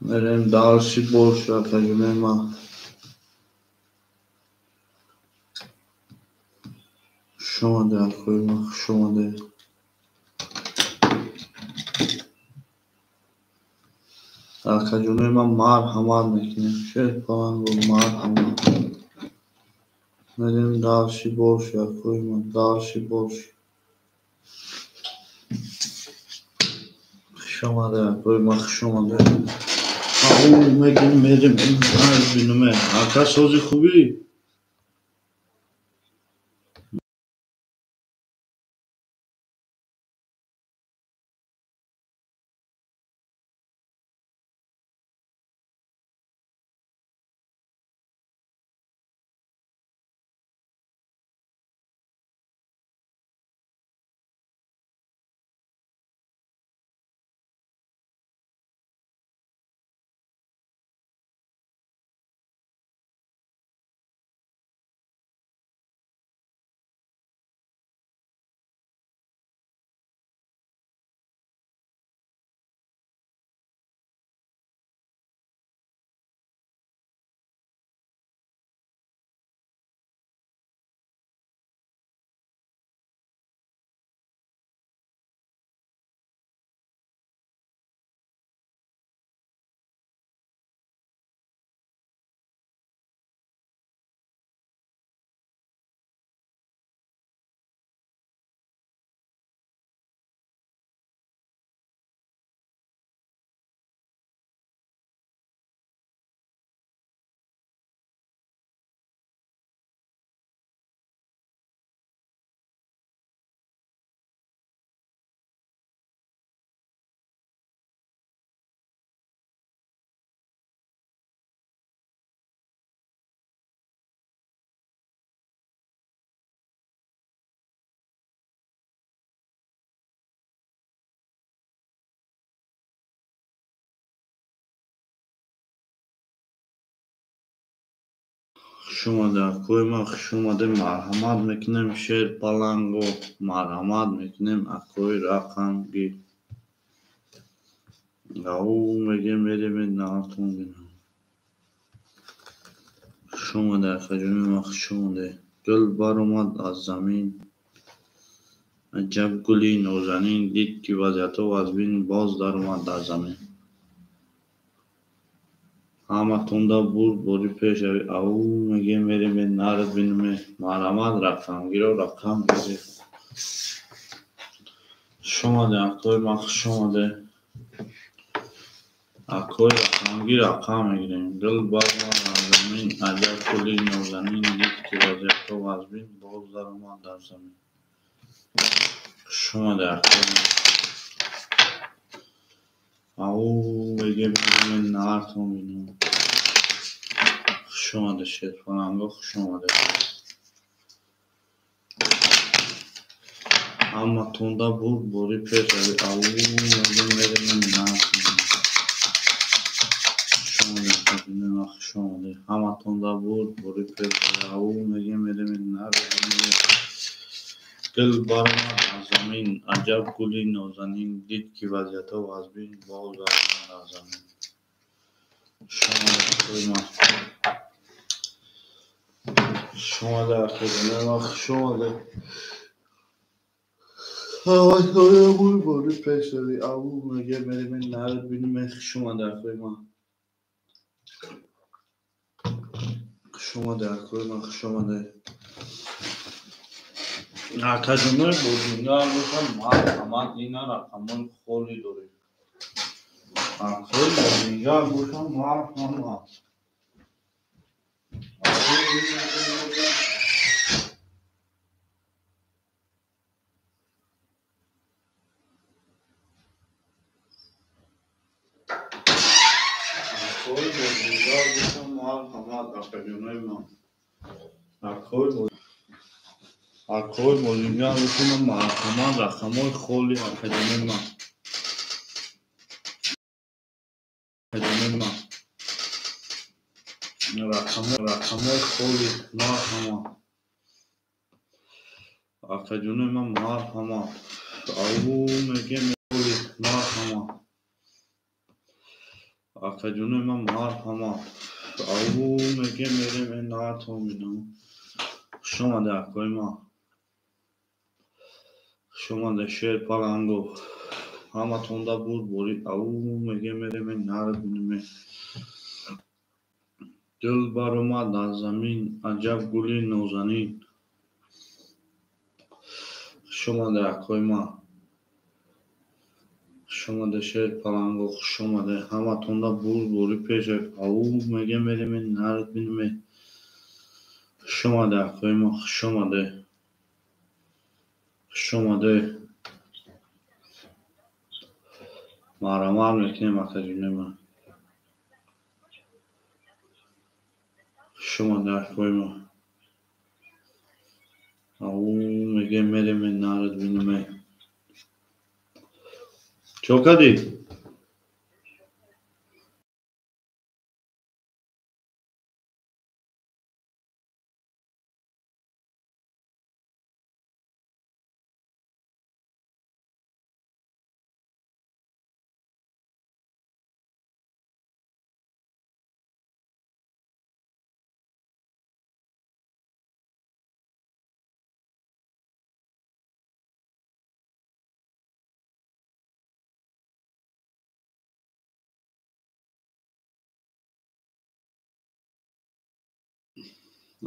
Мерем дальше больше акаҷони ма. Хуш омадед акои ма, хуш омадед. Акаҷони ма марҳамат мекунем шерпаланго, марҳамат. Мерем дальше больше акои ма, дальше больше. Хуш омада, акои ман, хуш омада. Ау мегим, мерем, бинуме. Ака, сози хубӣ? Хуш омада, акои ман, хуш омада. Марҳамат мекунем, шер паланго, марҳамат мекунем, акои рақамгир. Ау мегем, мерем, наартон бинам. Хуш омада, акаҷони ман, хуш омада. Гул баромад аз замин, аҷаб гули нозанин, дид ки вазъиятҳо вазбин, боз даромад дар замин. Ҳаматонда бурд бори пешравӣ. Ау мегем, мерем, нард бинуме. Марҳамат, рақамгиро рақам гиред. Хуш омаде, акои ман, хуш омаде. Акои рақамгир рақам мегирем. Гул баромад аз замин, аҷаб гули нозанин, дид ки вазъиятҳо вазбин, боз даромад дар замин. Хуш омаде, акои ман. Ау мегем, мерем, нартон бинам. Хуш омаде, шерпаланго, хуш омаде. Ҳаматонда бурд бори пешравӣ. Ау мегем, мерем, нартон бинам. Хуш омаде, акаҷони ман, хуш омаде. Ҳаматонда бурд бори пешравӣ. Ау мегем, мерем, нартон бинам. Гул баромад аз замин, аҷаб гули нозанин, дид ки вазъиятҳо вазбин, боз даромад дар замин. Хуш омаде, акои ман. Хуш омаде, акаҷони ман, хуш омаде. Ҳаматонда бурд бори пешравӣ. Ау мегем, мерем, нард бинем. Хуш омаде, акои ман. Хуш омаде, акои ман, хуш омаде. Акаҷонои бозингар бошанд, марҳамат, ина рақамҳои холӣ дорем. Акои бозингар бошанд, марҳамат. Акои бозингар бошанд, марҳамат, акаҷонои ман. Акои бозингар бошанд, марҳамат, рақамҳои холӣ, акаҷонои ман. Акаҷонои ман. Рақамҳои холӣ, марҳамат. Акаҷонои ман, марҳамат. Ау мегем, холӣ, марҳамат. Акаҷонои ман, марҳамат. Ау мегем, мерем, нартон бинам. Хуш омаде, акои ман. Хуш омаде, шер паланго. Ҳаматонда бурд бори. Ау мегем, мерем, нард бинем. Гул баромад аз замин, аҷаб гули нозанин. Хуш омаде, акои ман. Хуш Хуш омаде, шер паланго, хуш омаде. Ҳаматонда бурдборӣ пеш. Ау мегем, мереме, нард биниме. Хуш омаде, акои мо, хуш омаде. Хуш омаде. Марҳамат мекунем, акаҷонои ман. Хуш омаде, акои мо. Ау мегем, мереме, нард биниме. Чо кардӣ?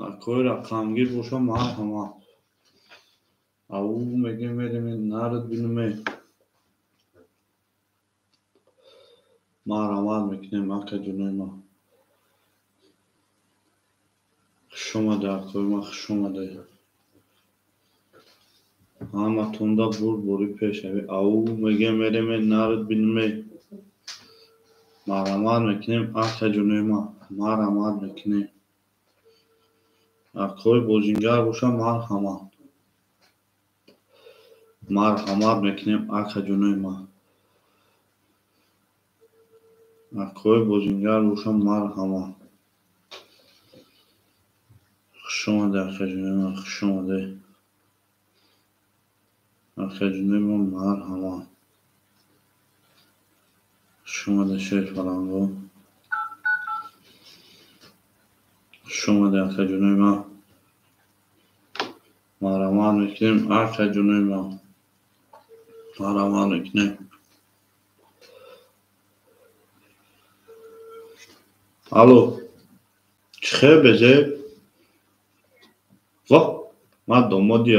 Акои рақамгир боша, марҳамат. Ау мегем, мереме, нард биниме. Марҳамат мекунем, акаҷонои ман. Хуш омаде, акои ман, хуш омаде. Ҳаматонда бурдборӣ пеш. Ау мегем, мереме, нард биниме. Марҳамат мекунем, акаҷонои ман. Марҳамат мекунем. Акои бозингар боша, марҳамат. Марҳамат мекунем, акаҷонои ман. Акои бозингар боша, марҳамат. Хуш омаде, акаҷонои ман, хуш омаде. Акаҷонои ман, марҳамат. Хуш омаде, шер паланго. Хуш омаде, акаҷонои ман. Марҳамат мекунем, акаҷонои ман. Марҳамат мекунем. Алло, чӣ хел, безеб? Во, ман домоди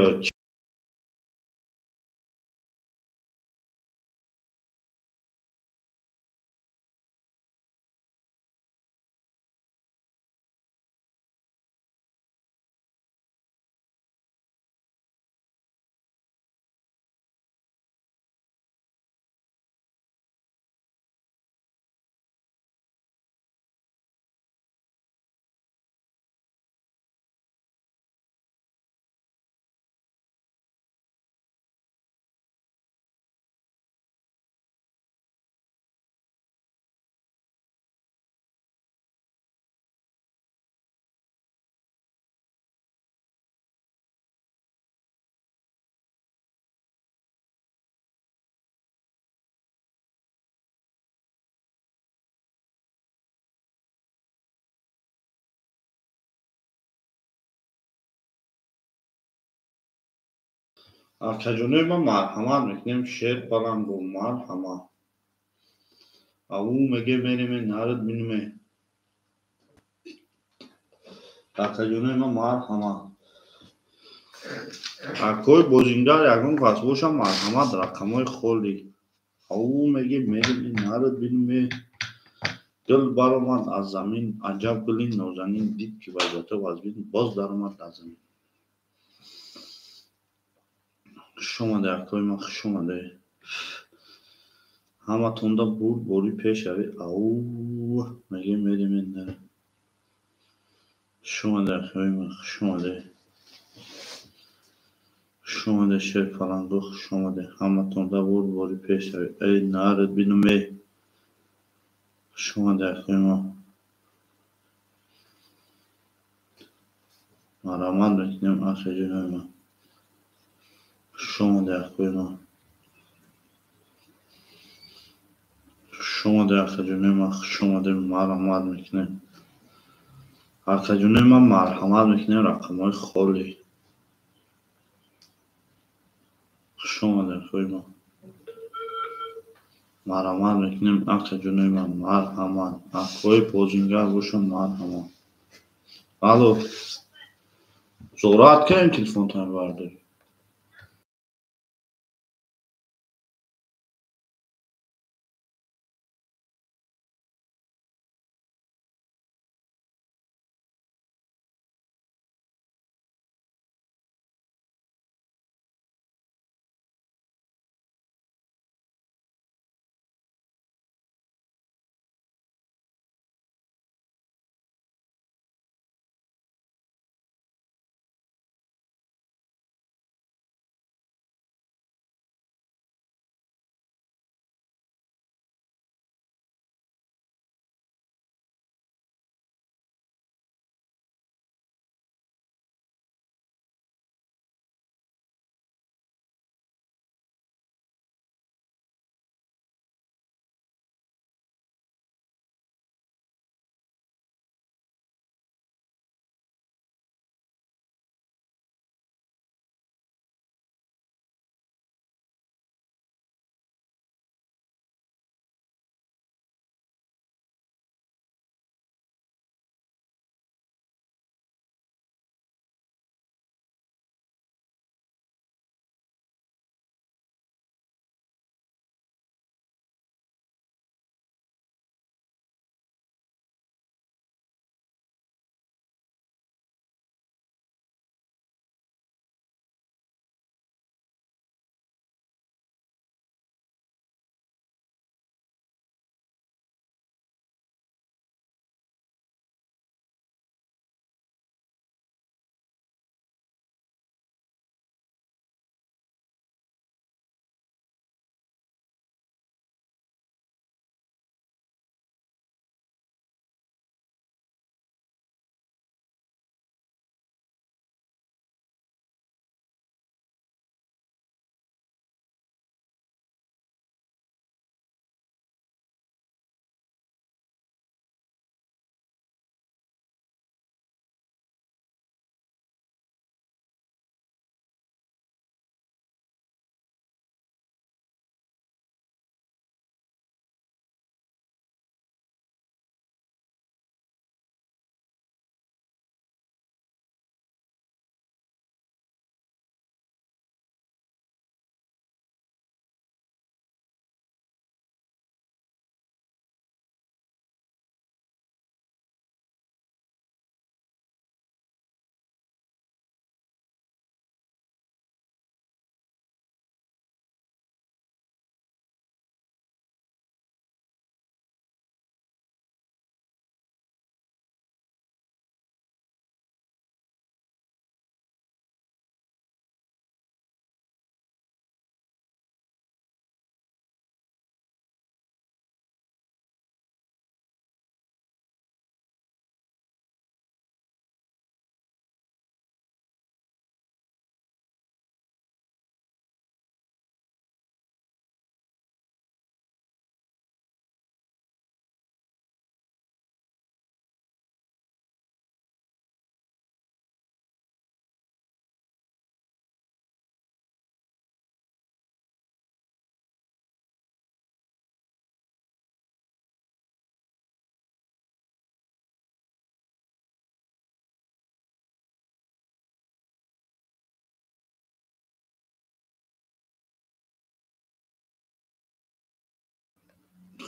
акаҷонои ман, марҳамат мекунем, шер паланго, марҳамат. Ау мегем, мереме, нард биниме. Акаҷонои ман, марҳамат. Акои бозингар ягон кас боша, марҳамат, рақамҳои холӣ. Ау мегем, мереме, нард биниме. Гул баромад аз замин, аҷаб гули нозанин, дид ки вазъиятҳо вазбин, боз даромад аз замин. Хуш омаде, акои ман, хуш омаде. Ҳаматонда бурдборӣ пеш. Ау мегем, мереме, Хуш омаде, акои ман, хуш омаде. Хуш омаде, шер паланго, хуш омаде. Ҳаматонда бурдборӣ пеш. Эй, нард биниме. Хуш омаде, акои ман. Марҳамат мекунем, акаҷонои ман. Хуш омаде, акои ман. Хуш омаде, акаҷонои ман, хуш омаде. Марҳамат мекунем. Акаҷонои ман, марҳамат мекунем, рақамҳои холӣ. Хуш омаде, акои ман. Марҳамат мекунем, акаҷонои ман, марҳамат. Акои бозингар боша, марҳамат. Алло, зурат кардем, телефонтон бардорӣ.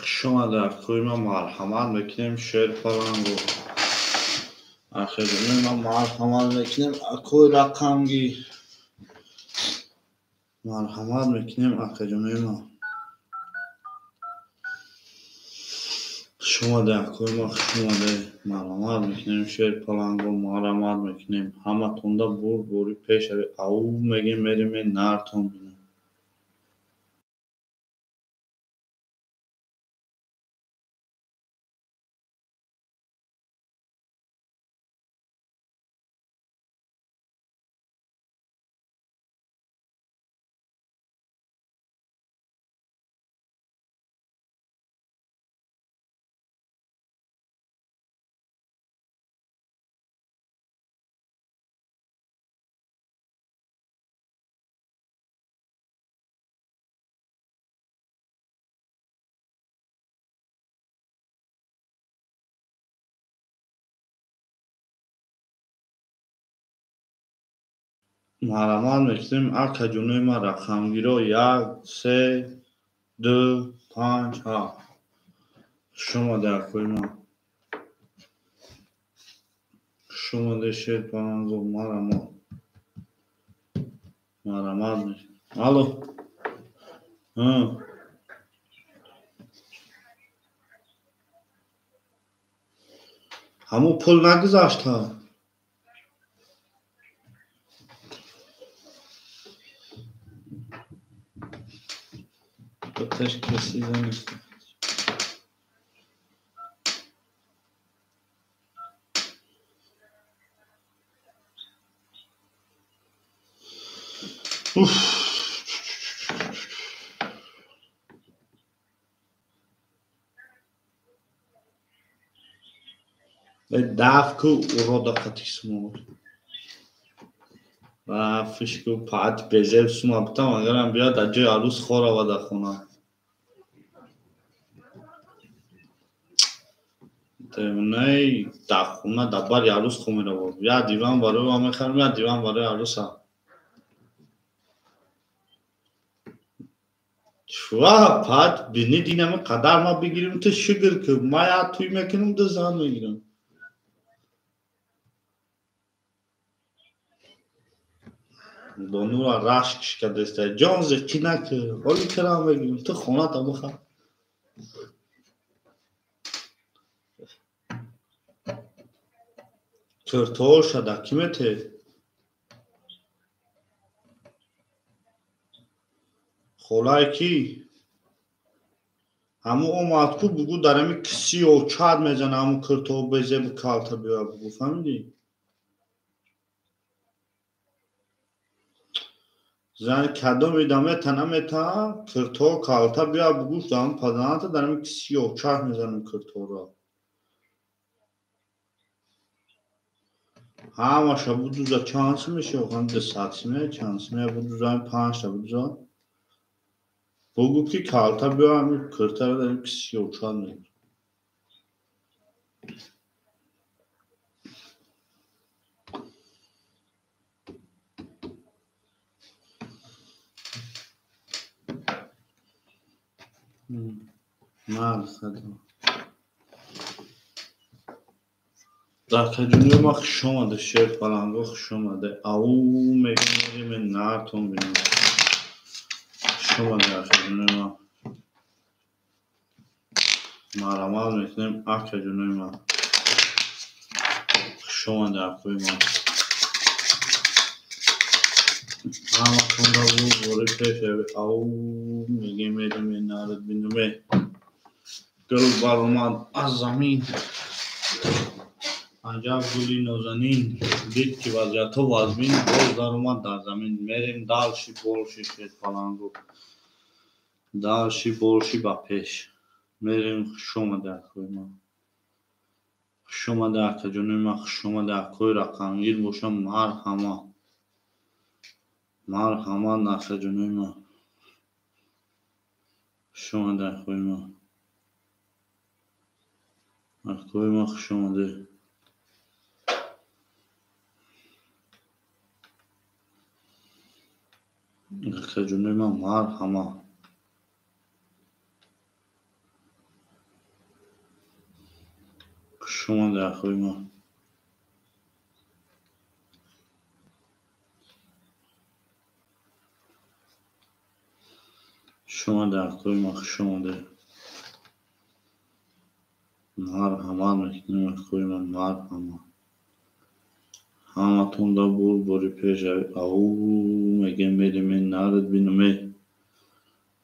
Хуш омада, акои ман, марҳамат мекунем, шер палангу. Акаҷонои ман, марҳамат мекунем, акои рақамгир. Марҳамат мекунем, акаҷонои ман. Хуш омада, акои ман, хуш омада. Марҳамат мекунем, шер палангу, марҳамат мекунем. Ҳаматонда бурбори пешави ау мегем, мерем нартон бинем. Марҳамат мекунем, акаҷонои ман, рақамгиро 1, 3, 2, 5, 7. Хуш омада, акои ман. Хуш омада, шер палангу, марҳамат. Марҳамат мекунем. Алло. Ҳамун пул нагузашта? Уф. Даф ку урода қатӣ сумо. Рафиш ку паат безеб сума бутам, агарам биёд дар ҷои арӯс хор дар хона. Темонаи дар хона дар бари арӯс хо меравад. Як диван барои ман мехарам, як диван барои арӯсам. Чва паат бини динами қадар ма бигирим, ту шукр ку, ма як тӯй мекунам, ду зан мегирам. Бонура рашк шикадаста. Ҷон зиқӣ накун, ҳоли кирам мегирам, ту хоната бихар. Киртоша да кӣ метед? Холаи кӣ? Ҳамун омад ку, бугӯ дар ҳами киси очад мезана, ҳамун кирто безебу калта биёя бугӯ, фаҳмидӣ? Зани кадом ида мета намета, кирто калта биёя бугӯ, ҳамун паданата дар ҳами киси очад мезанам кирторо. Ҳамаша будуза чанд сум мешавад? Ҳам 200 сум, чанд сум будуза, 5 та будуза. Бугӯ ки калта биё, ҳамин киртаро дар киси очад мезанам. Мархабо. Акаҷонои ман, хуш омада, шер паланго, хуш омада. Ау мегем, нартон бинам. Хуш омада, акаҷонои ман. Марҳамат мекунем, акаҷонои ман. Хуш омада, акои ман. Ҳаматонда бори пешави ау мегем, мерем нарад бинаме. Гул баромад аз замин. Аҷаб гули нозанин, дид ки вазъиятҳо вазмин, боз даромад дар замин. Мерем дальше больше, шер палангу. Дальше больше ба пеш. Мерем, хуш омада, акои ман. Хуш омада, акаҷонои ман, хуш омада, акои рақамгир бошам, марҳамат. Марҳамат, акаҷонои ман. Хуш омада, акои ман. Акои ман, хуш омада. Акаҷонои ман, марҳамат. Хуш омадед, ахои ман. Хуш омадед, ахои ман, хуш омадед. Марҳамат мекунем, ахои ман, марҳамат. Ҳаматон да бур-бури пешравӣ. Ау мегем, мерем, наред бинаме.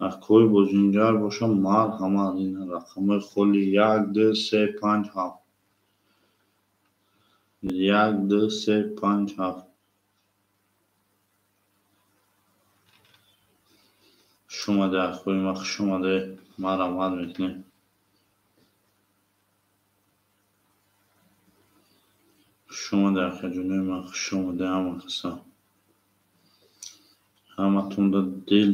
Акои бозингар боша, марҳамат. Ин рақамҳои холи 1, 2, 3, 5, 7. 1, 2, 3, 5, 7. Хуш омадед, ахои ман, хуш омадед. Марҳамат мекунем. Хуш омадед, акаҷонои ман, хуш омадед ҳама каса. Ҳаматонда дил.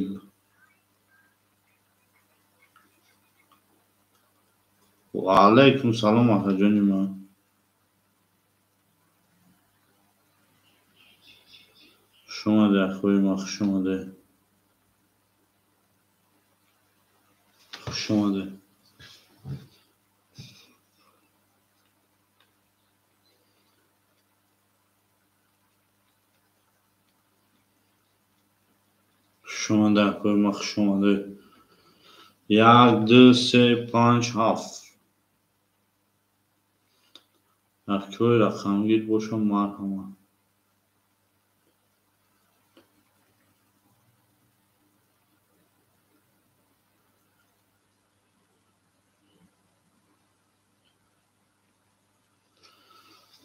Ва алайкум салом, акаҷони ман. Хуш омадед, ахои ман, хуш омадед. Хуш омадед. Хуш омадед, акои ман, хуш омадед. 1, 2, 3, 5, 7. Акои рақамгир бошам, марҳамат.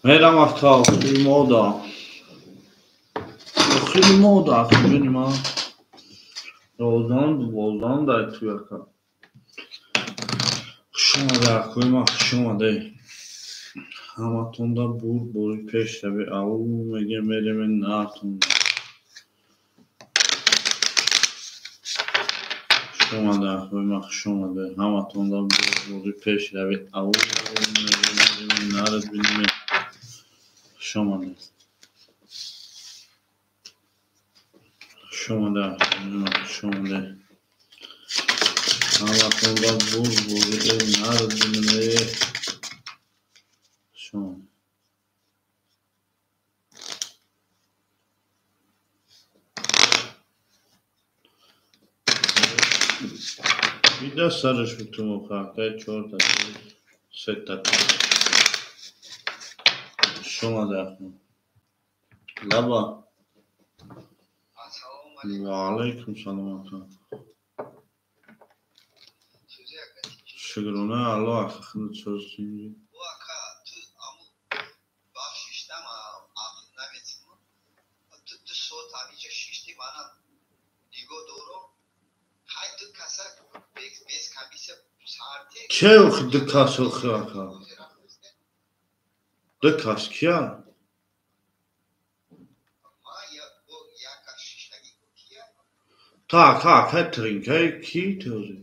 Мерам ака, охири мода. Охири мода, акаҷони ман. 11, 12 дар ту ака. Хуш омадед, акои ман, хуш омадед. Ҳаматонда бур-бури пешравӣ. Ау мегем, мерем, натонда. Хуш омадед, акои ман, хуш омадед. Ҳаматонда бур-бури пешравӣ. Ау мегем, мерем, наред бинем. Хуш омадед. Хуш омадед, акои ман, хуш омадед. Ҳаматонда бур-бури наред бинем. Хуш омадед. Бида сараш бутум охи, акай чорта, сета. Хуш омадед, акои. Лаба. Ва алайкум салом, ака. Шукрона Аллоҳ, ака, худат соз тинҷӣ. Ке охи ду кас охи, ака? Ду кас кия? Та ака, акай тринкаи ки тӯзи?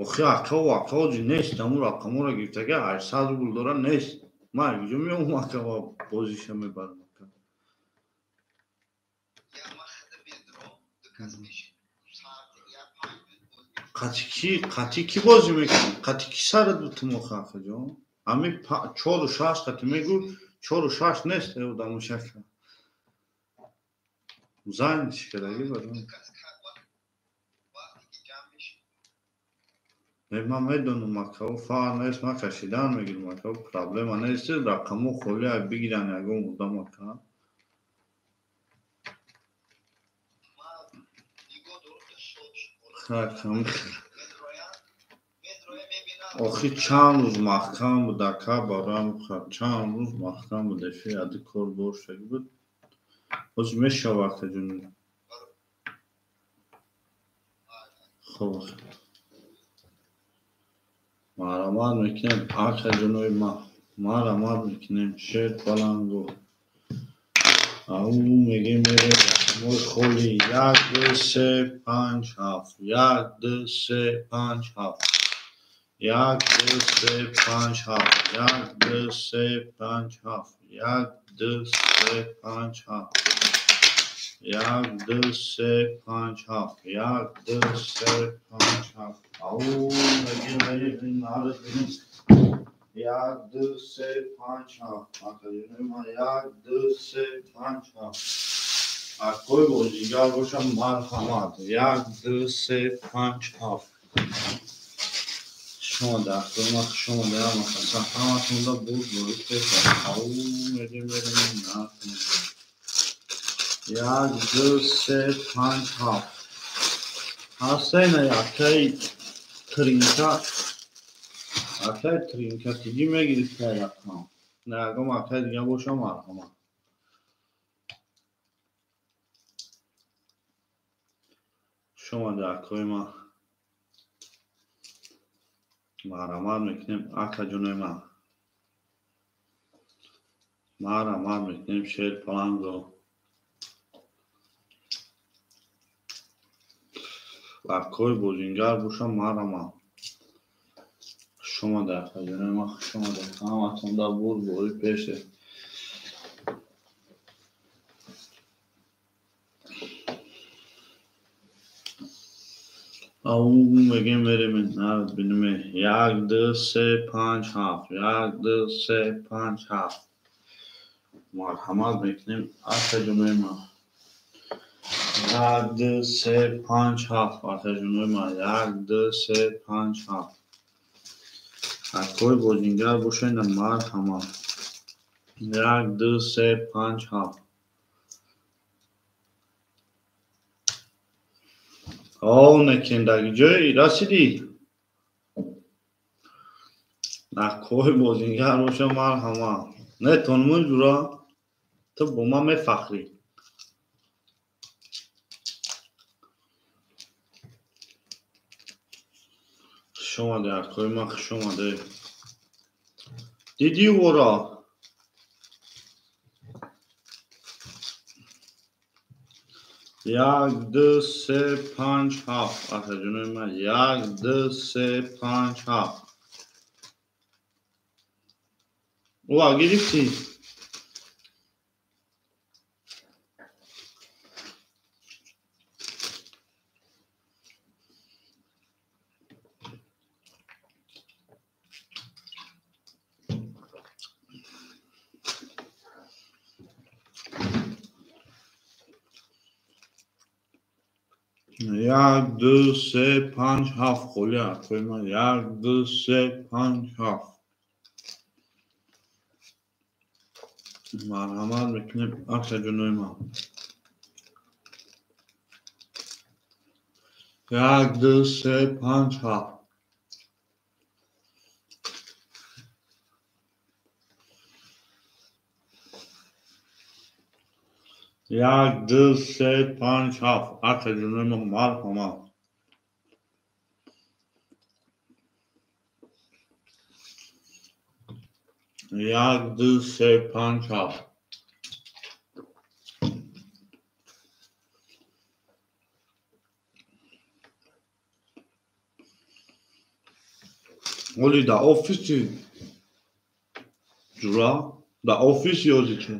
Охи ака, о ака оҷи нест, аму рақамҳоро гирифтага 800 рубл дора нест. Ман куҷо меом ака ва бозиша мебарам ака? Қати ки бозӣ мекунӣ? Қати ки сарат бутум охи, акаҷон? Ами 4 6 қати мегӯ, 4 6 нест э одамушака. Занг шикадаги барам. Не, ман медонам, ака, о фарқ нест, ман кашидан мегирам, ака, проблема нест, рақамҳо холи ай бигиран ягон одам, ака. Охи чанд рӯз маҳкам буд, ака, бароям чанд рӯз маҳкам буд, эфир ади кор доштаги буд. Ҳозир мешава, акаҷон. Хоб, марҳамат мекунем, акаҷонои ман, марҳамат мекунем, шер баланго. Ау мегем, мерем рақамҳои холи 1, 2, 3, 5, 7. 1, 2, 3, 5, 7. 1, 2, 3, 5, 7. 1, 2, 3, 5, 7. 1, 2, 3, 5, 7. 1 2 3 5 7. 1 2 3 5 7. Ау, мегим, нард бинем. 1 2 3 5 7. Акаҷонои ман 1 2 3 5 7. Акои бозигар бошам, марҳамат. 1 2 3 5 7. Шумо дар ман хуш омадаам, ҳасан ҳаматонда буд борис пеша. Ау, мегим, мерем, нард. 1 2 3 5 7. Ҳастайна якаи тринка. Акаи тринка тиги мегирифта рақам. На ягон акаи дига бошам, марҳамат. Хуш омада акои ман. Марҳамат мекунем акаҷонои ман. Марҳамат мекунем шер паланго. Акои бозингар бошам, марҳамат. Хуш омада акаҷонои ман, хуш омада. Ҳаматонда бурд бори пеше. Ау, мегем, мерем, нард бинем. 1 2 3 5 7. 1 2 3 5 7. Марҳамат мекунем акаҷонои ман. 1 2 3 5 7. Акаҷонои ман 1 2 3 5 7. Акои бозингар бошед, марҳамат. 1 2 3 5 7. О, некендаги ҷой расидӣ? Акои бозингар боша, марҳамат. Не тонмун ҷура, ту бо ман мефахрӣ. Хуш омадед, акои ман, хуш омадед. Дидӣ ӯро? 1 2 3 5 7. Акаҷонои ман 1 2 3 5 7. Ӯа гирифтӣ? 1 2 3 5 7. Холӣ акои ман 1 2 3 5 7. Марҳамат мекунем акаҷонои ман. 1 2 3 5 7. 1 2 3 5 7. Акаҷонои ман марҳамат. 1 2 3 5 7. Оли да офиси ҷура, да офиси ози чӣ?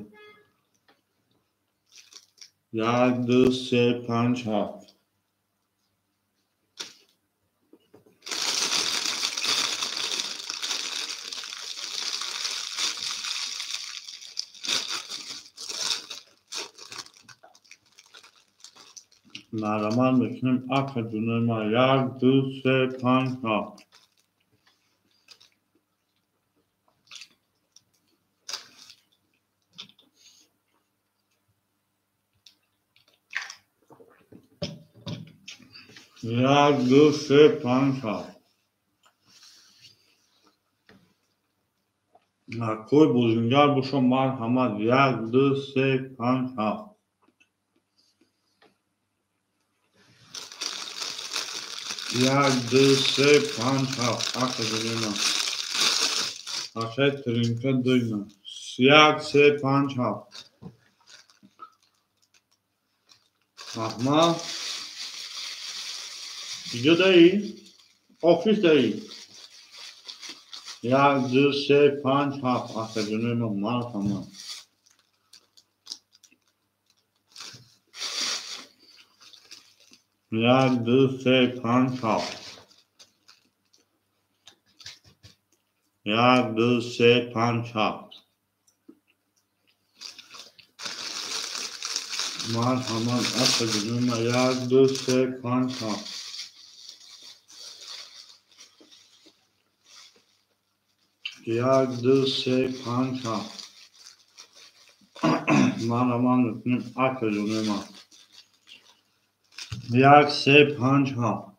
1 2 3 5 7. Марҳамат мекунем акаҷонои ман 1 2 3 5 7. 1 2 3 5 7. Акои бозингар бошам, марҳамат. 1 2 3 5 7. 1 2 3 5 7. Акаҷонои ман. Акаи тринка дуйна. 1 3 5 7. Аҳмад. Иҷо даӣ? Офис даӣ? 1 2 3 5 7. Акаҷонои ман марҳамат. 1 2 3 5 7. 1 2 3 5 7. Марҳамат, акаҷонои ман. 1 2 3 5 7. 1 2 3 5 7. Марҳамат мекунем, акаҷонои ман. 1 3 5 7.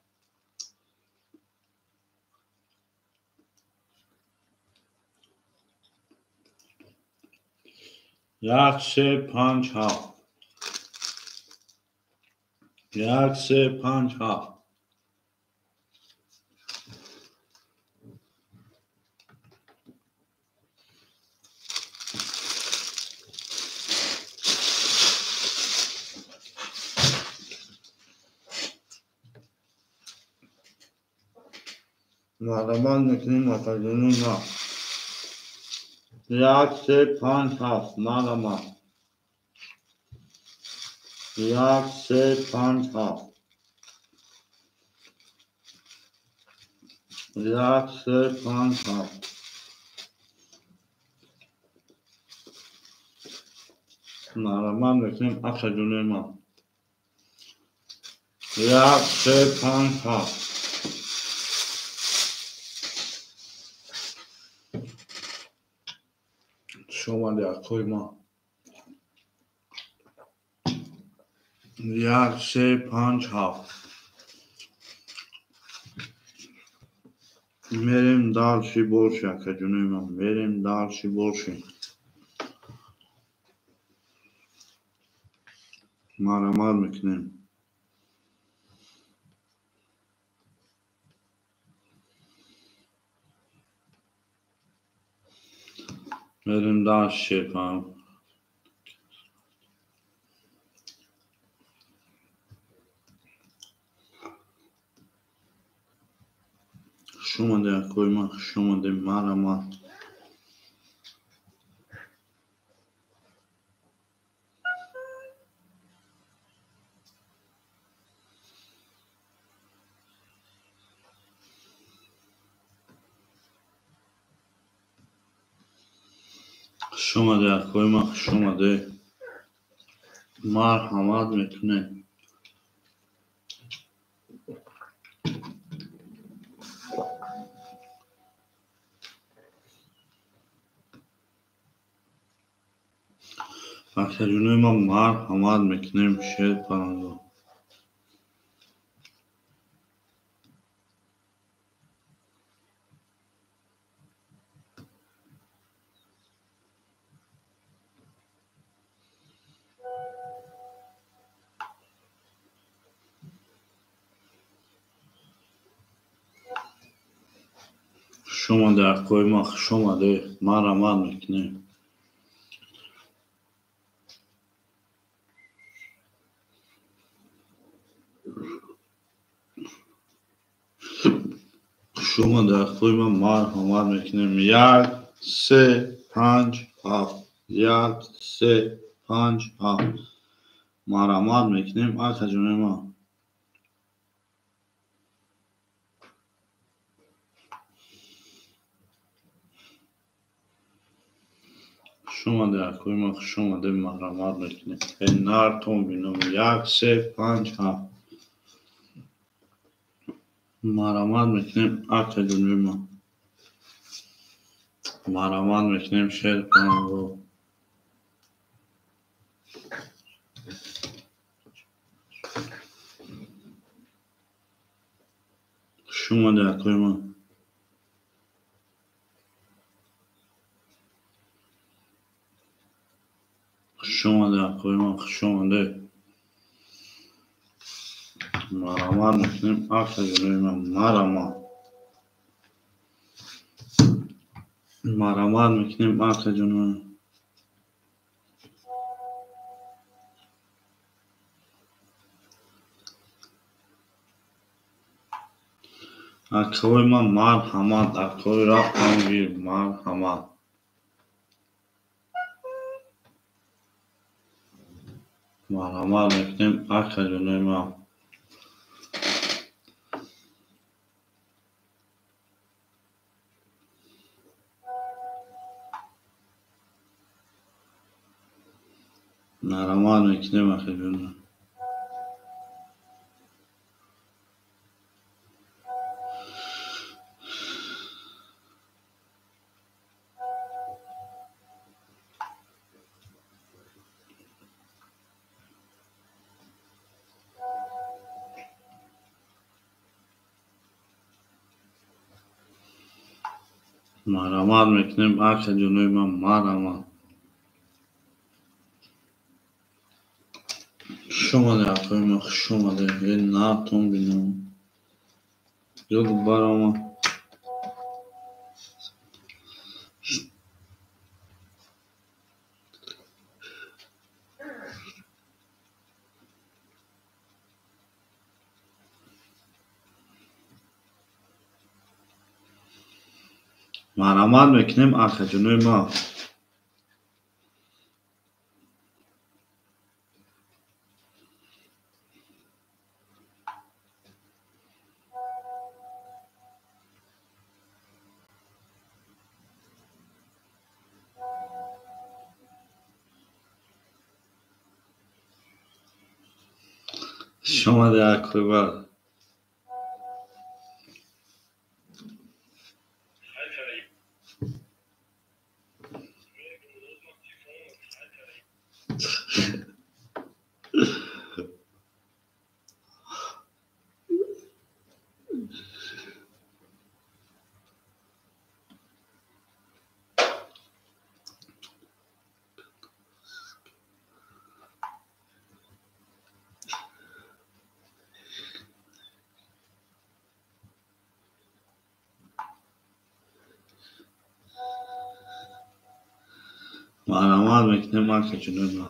1 3 5 7. 1 3 5 7. Марҳамат мекунем, акаҷонои ман. 1 3 5 7. Марҳамат. 1 3 5 7. 1 3 5 7. Марҳамат мекунем, акаҷонои ман. 1 3 5 7. Хуш омадед, акои ман. 1 3 5 7. Мерем дальше больше, акаҷонои ман. Мерем дальше больше. Марҳамат мекунем. Мерем дальше, пам. Хуш омадед, акои ман, хуш омадед, марҳамат. Хуш омадед, акои ман, хуш омадед. Марҳамат мекунем. Акаҷонои ман, марҳамат мекунем, шерпарандо. Хуш омадед, акои ман, хуш омадед. Марҳамат мекунем. Хуш омадед, акои ман, марҳамат мекунем. 1 3 5 7. 1 3 5 7. Марҳамат мекунем, акаҷонои ман. Хуш омадед, акои ман, хуш омадед, марҳамат мекунем. Нартон бином. 1 3 5 7. Марҳамат мекунем, акаҷонои ман. Марҳамат мекунем, шерпарандо. Хуш омадед, акои ман. Хуш омадед, акои ман, хуш омадед. Марҳамат мекунем, акаҷонои ман, марҳамат. Марҳамат мекунем, акаҷонои ман. Акои ман, марҳамат, акои рафтам гир, марҳамат. Марҳамат мекунем, акаҷонои ман. Марҳамат мекунем, акаҷон. Марҳамат мекунем, акаҷонои ман, марҳамат. Хуш омадед, акои ман, хуш омадед. Э, натон бинам. Гул баромад. Марҳамат мекунем, акаҷонои ман. Хуш омадед, акои ман. Марҳамат мекунем, акаҷонои ман.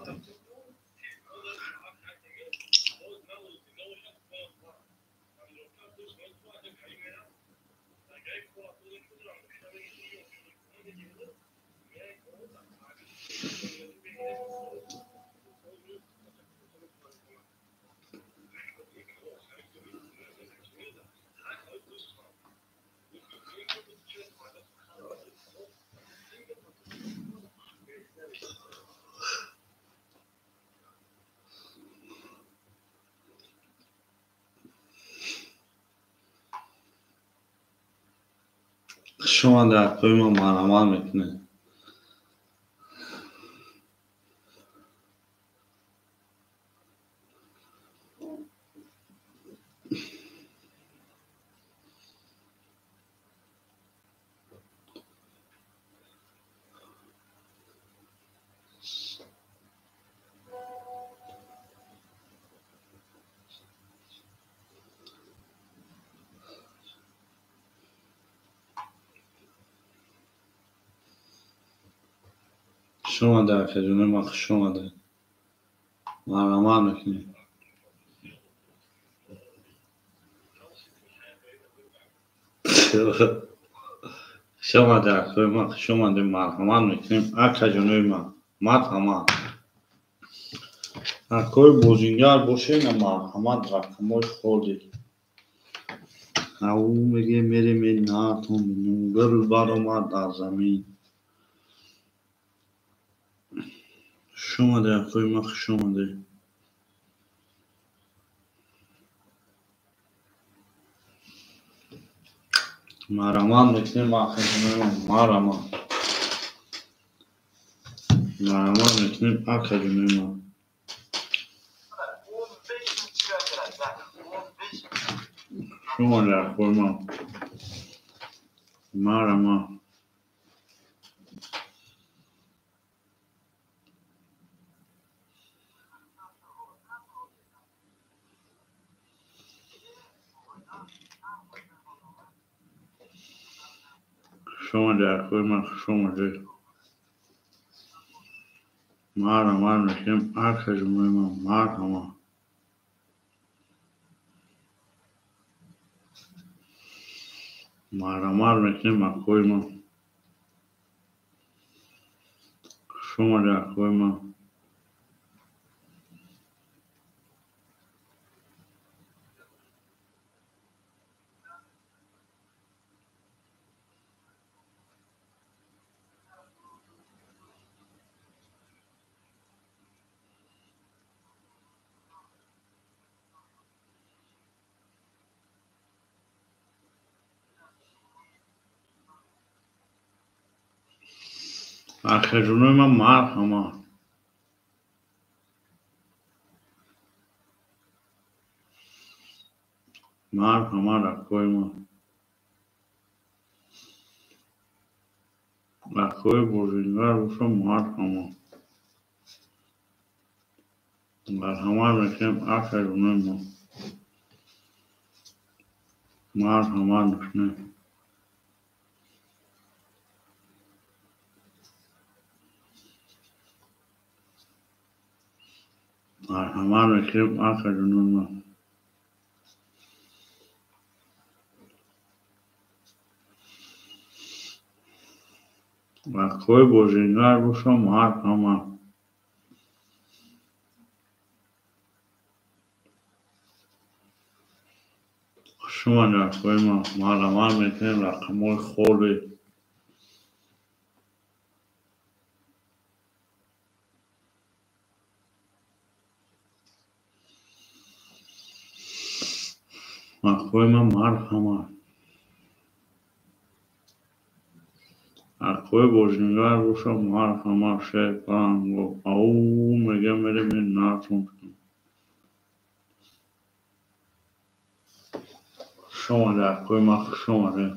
Хуш омадед, акои ман, марҳамат мекунед. Хуш омадед, акаҷонои ман, хуш омадед. Марҳамат мекунем. Хуш омадед, акои ман, хуш омадед. Марҳамат мекунем, акаҷонои ман, марҳамат. Акои бозингар бошед, марҳамат, рақамҳои холӣ. Ау мегӯем, мерем, натон бинем. Гул баромад аз замин. Хуш омадед, акои ман, хуш омадед. Марҳамат мекунем, акаҷонои ман, марҳамат. Марҳамат мекунем, акаҷонои ман. Хуш омадед, акои ман. Марҳамат. Хуш омадед, акои ман, хуш омадед. Марҳамат мекунем, акаҷонои ман, марҳамат. Марҳамат мекунем, акои ман. Хуш омадед, акои ман. Акаҷонои ман, марҳамат. Марҳамат, акои ман. Акои бозингар боша, марҳамат. Марҳамат мекунем, акаҷонои ман. Марҳамат мекунем. Марҳамат мекунем, акаҷонои ман. Акои бозингар боша, марҳамат. Хуш омадед, акои ман. Марҳамат мекунем, рақамҳои холӣ. Акои ман, марҳамат. Акои бозингар боша, марҳамат, шер паланго. Ау мегем, мерем, нартон. Хуш омадед, акои ман, хуш омадед.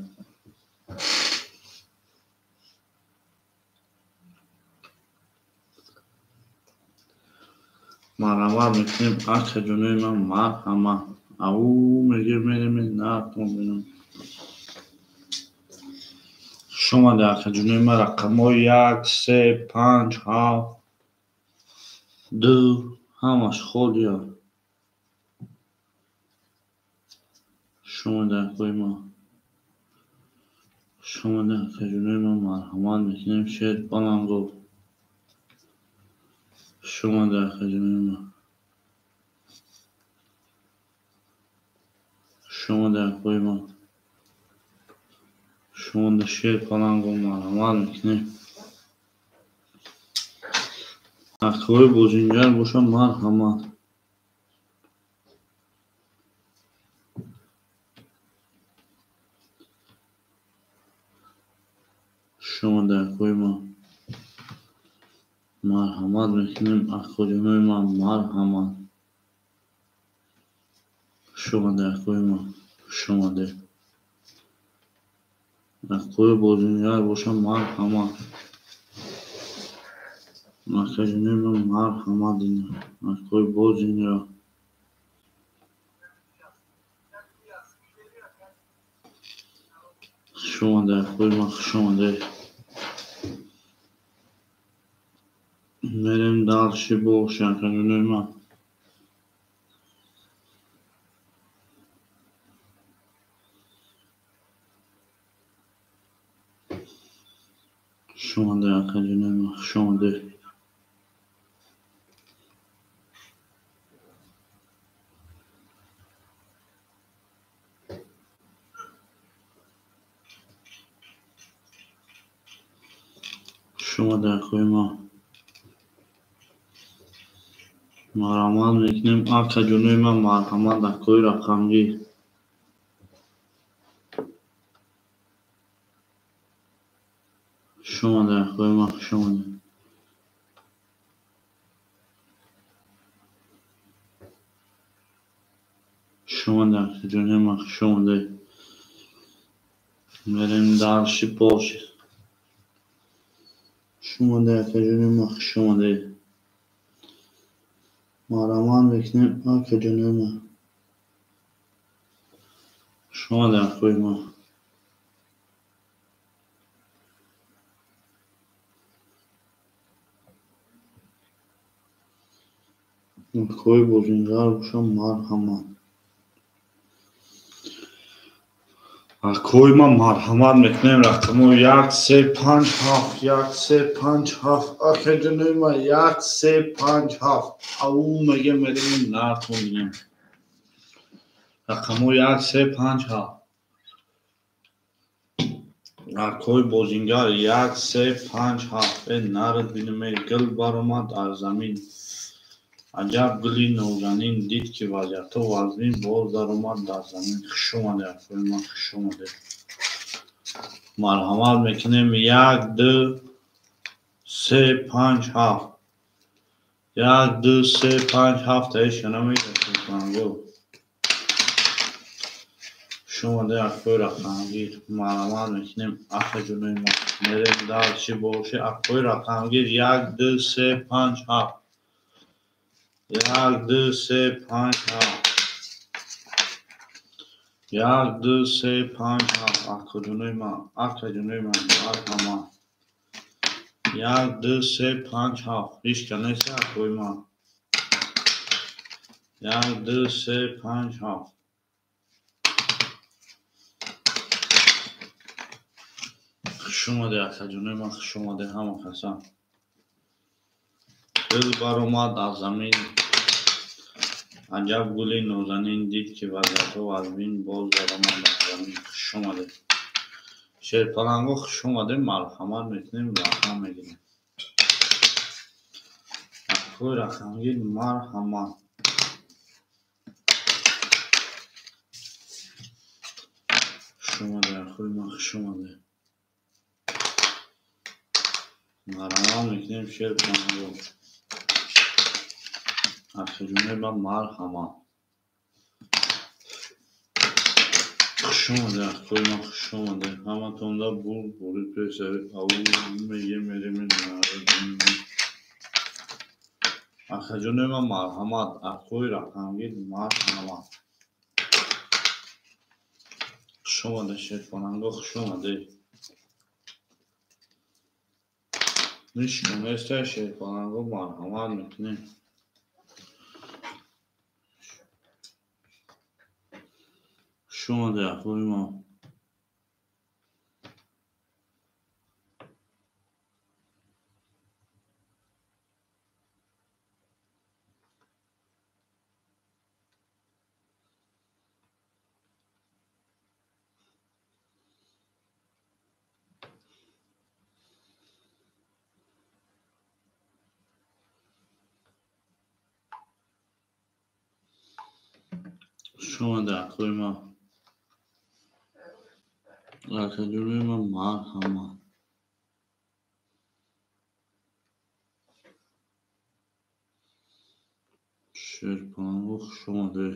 Марҳамат мекунем, акаҷонои ман, марҳамат. Ау мегем, мерем, нартон бинам. Хуш омадед, акаҷонои ман, рақамҳои 1, 3, 5, 7, 2, ҳамаш холианд. Хуш омадед, акои ман. Хуш омадед, акаҷонои ман, марҳамат мекунем, шер паланго. Хуш омадед, акаҷонои ман. Хуш омадед, акои ман. Хуш омадед, шер паланго, марҳамат мекунем. Акои бозингар боша, марҳамат. Хуш омадед, акои ман. Марҳамат мекунем, акоҷонои ман, марҳамат. Хуш омадед, акои ман. Хуш омадед. Акои бозингар боша, марҳамат. Акаҷонои ман, марҳамат. Акои бозингар. Хуш омадед, акои ман, хуш омадед. Мерем дальше бош, акаҷонои ман. Хуш омадед, акаҷонои ман, хуш омадед. Хуш омадед, акои ман. Марҳамат мекунем, акаҷонои ман, марҳамат, акои рақамгир. Хуш омадед, акои ман, хуш омадед. Хуш омадед, акаҷонои ман, хуш омадед. Мерем дальше пош. Хуш омадед, акаҷонои ман, хуш омадед. Марҳамат мекунем, акаҷонои ман. Хуш омадед, акои ман. Акои бозингар боша, марҳамат. Акои ман, марҳамат мекунем, рақамҳои 1, 3, 5, 7, 1, 3, 5, 7, акаҷонои ман, 1, 3, 5, 7. Ау мегем, мерем, нартон бинем. Рақамҳои 1, 3, 5, 7. Акои бозингар 1, 3, 5, 7. Э, нарад бинем, гул баромад аз замин. Аҷаб гули нозанин, дид ки вазъиятҳо вазнин, боз даромад дар замин. Хуш омадед, акои ман, хуш омадед. Марҳамат мекунем, 1, 2, се, панҷ, ҳафт. Як, ду, се, панҷ, ҳафт. Ҳеч намеда шерпаланго. Шумода акои рақамгир марҳамат мекунем, акаҷонои ма. Мерем дальше боше. Акои рақамгир як, ду, се, панҷ, ҳафт. Як, ду, се, панҷ, ҳафт. Як, ду, се, панҷ, ҳафт. Акаҷонои ма, акаҷонои ма, марҳамат. Як, ду, се, панҷ, ҳафт. Ҳеч нест акои ма. Як, ду, се, панҷ, ҳафт. Хуш омаде, акаҷонои ман, хуш омаде ҳама каса. Дил баромад аз замин, аҷаб гули нозанин, дид ки вазиятҳо вазмин, боз баромад аз замин. Хуш омаде. Шерпаланго, хуш омаде, марҳамат мекунем, рақам мегирем. Акои рақамгир марҳамат. Хуш омаде, акои ман, хуш омаде. Марҳамат мекунем шерпаланго. Акаҷонои ман марҳамат. Хуш омаде, акои ман, хуш омаде. Ҳаматонда бурд бурид пешави ав мегем мерем. Акаҷонои ман марҳамат. Акои рақамгир марҳамат. Хуш омаде шерпаланго, хуш омаде. Ҳеч неста шерпаланго, марҳамат мекунем. Хуш омаде, акои ман. Хуш омаде, акои ман. Акаҷонои ман марҳамат. Шерпаланго, хуш омаде.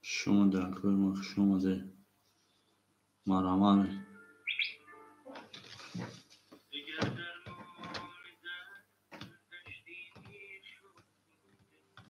Хуш омаде, акои ман, хуш омаде. Марҳамат мекунем.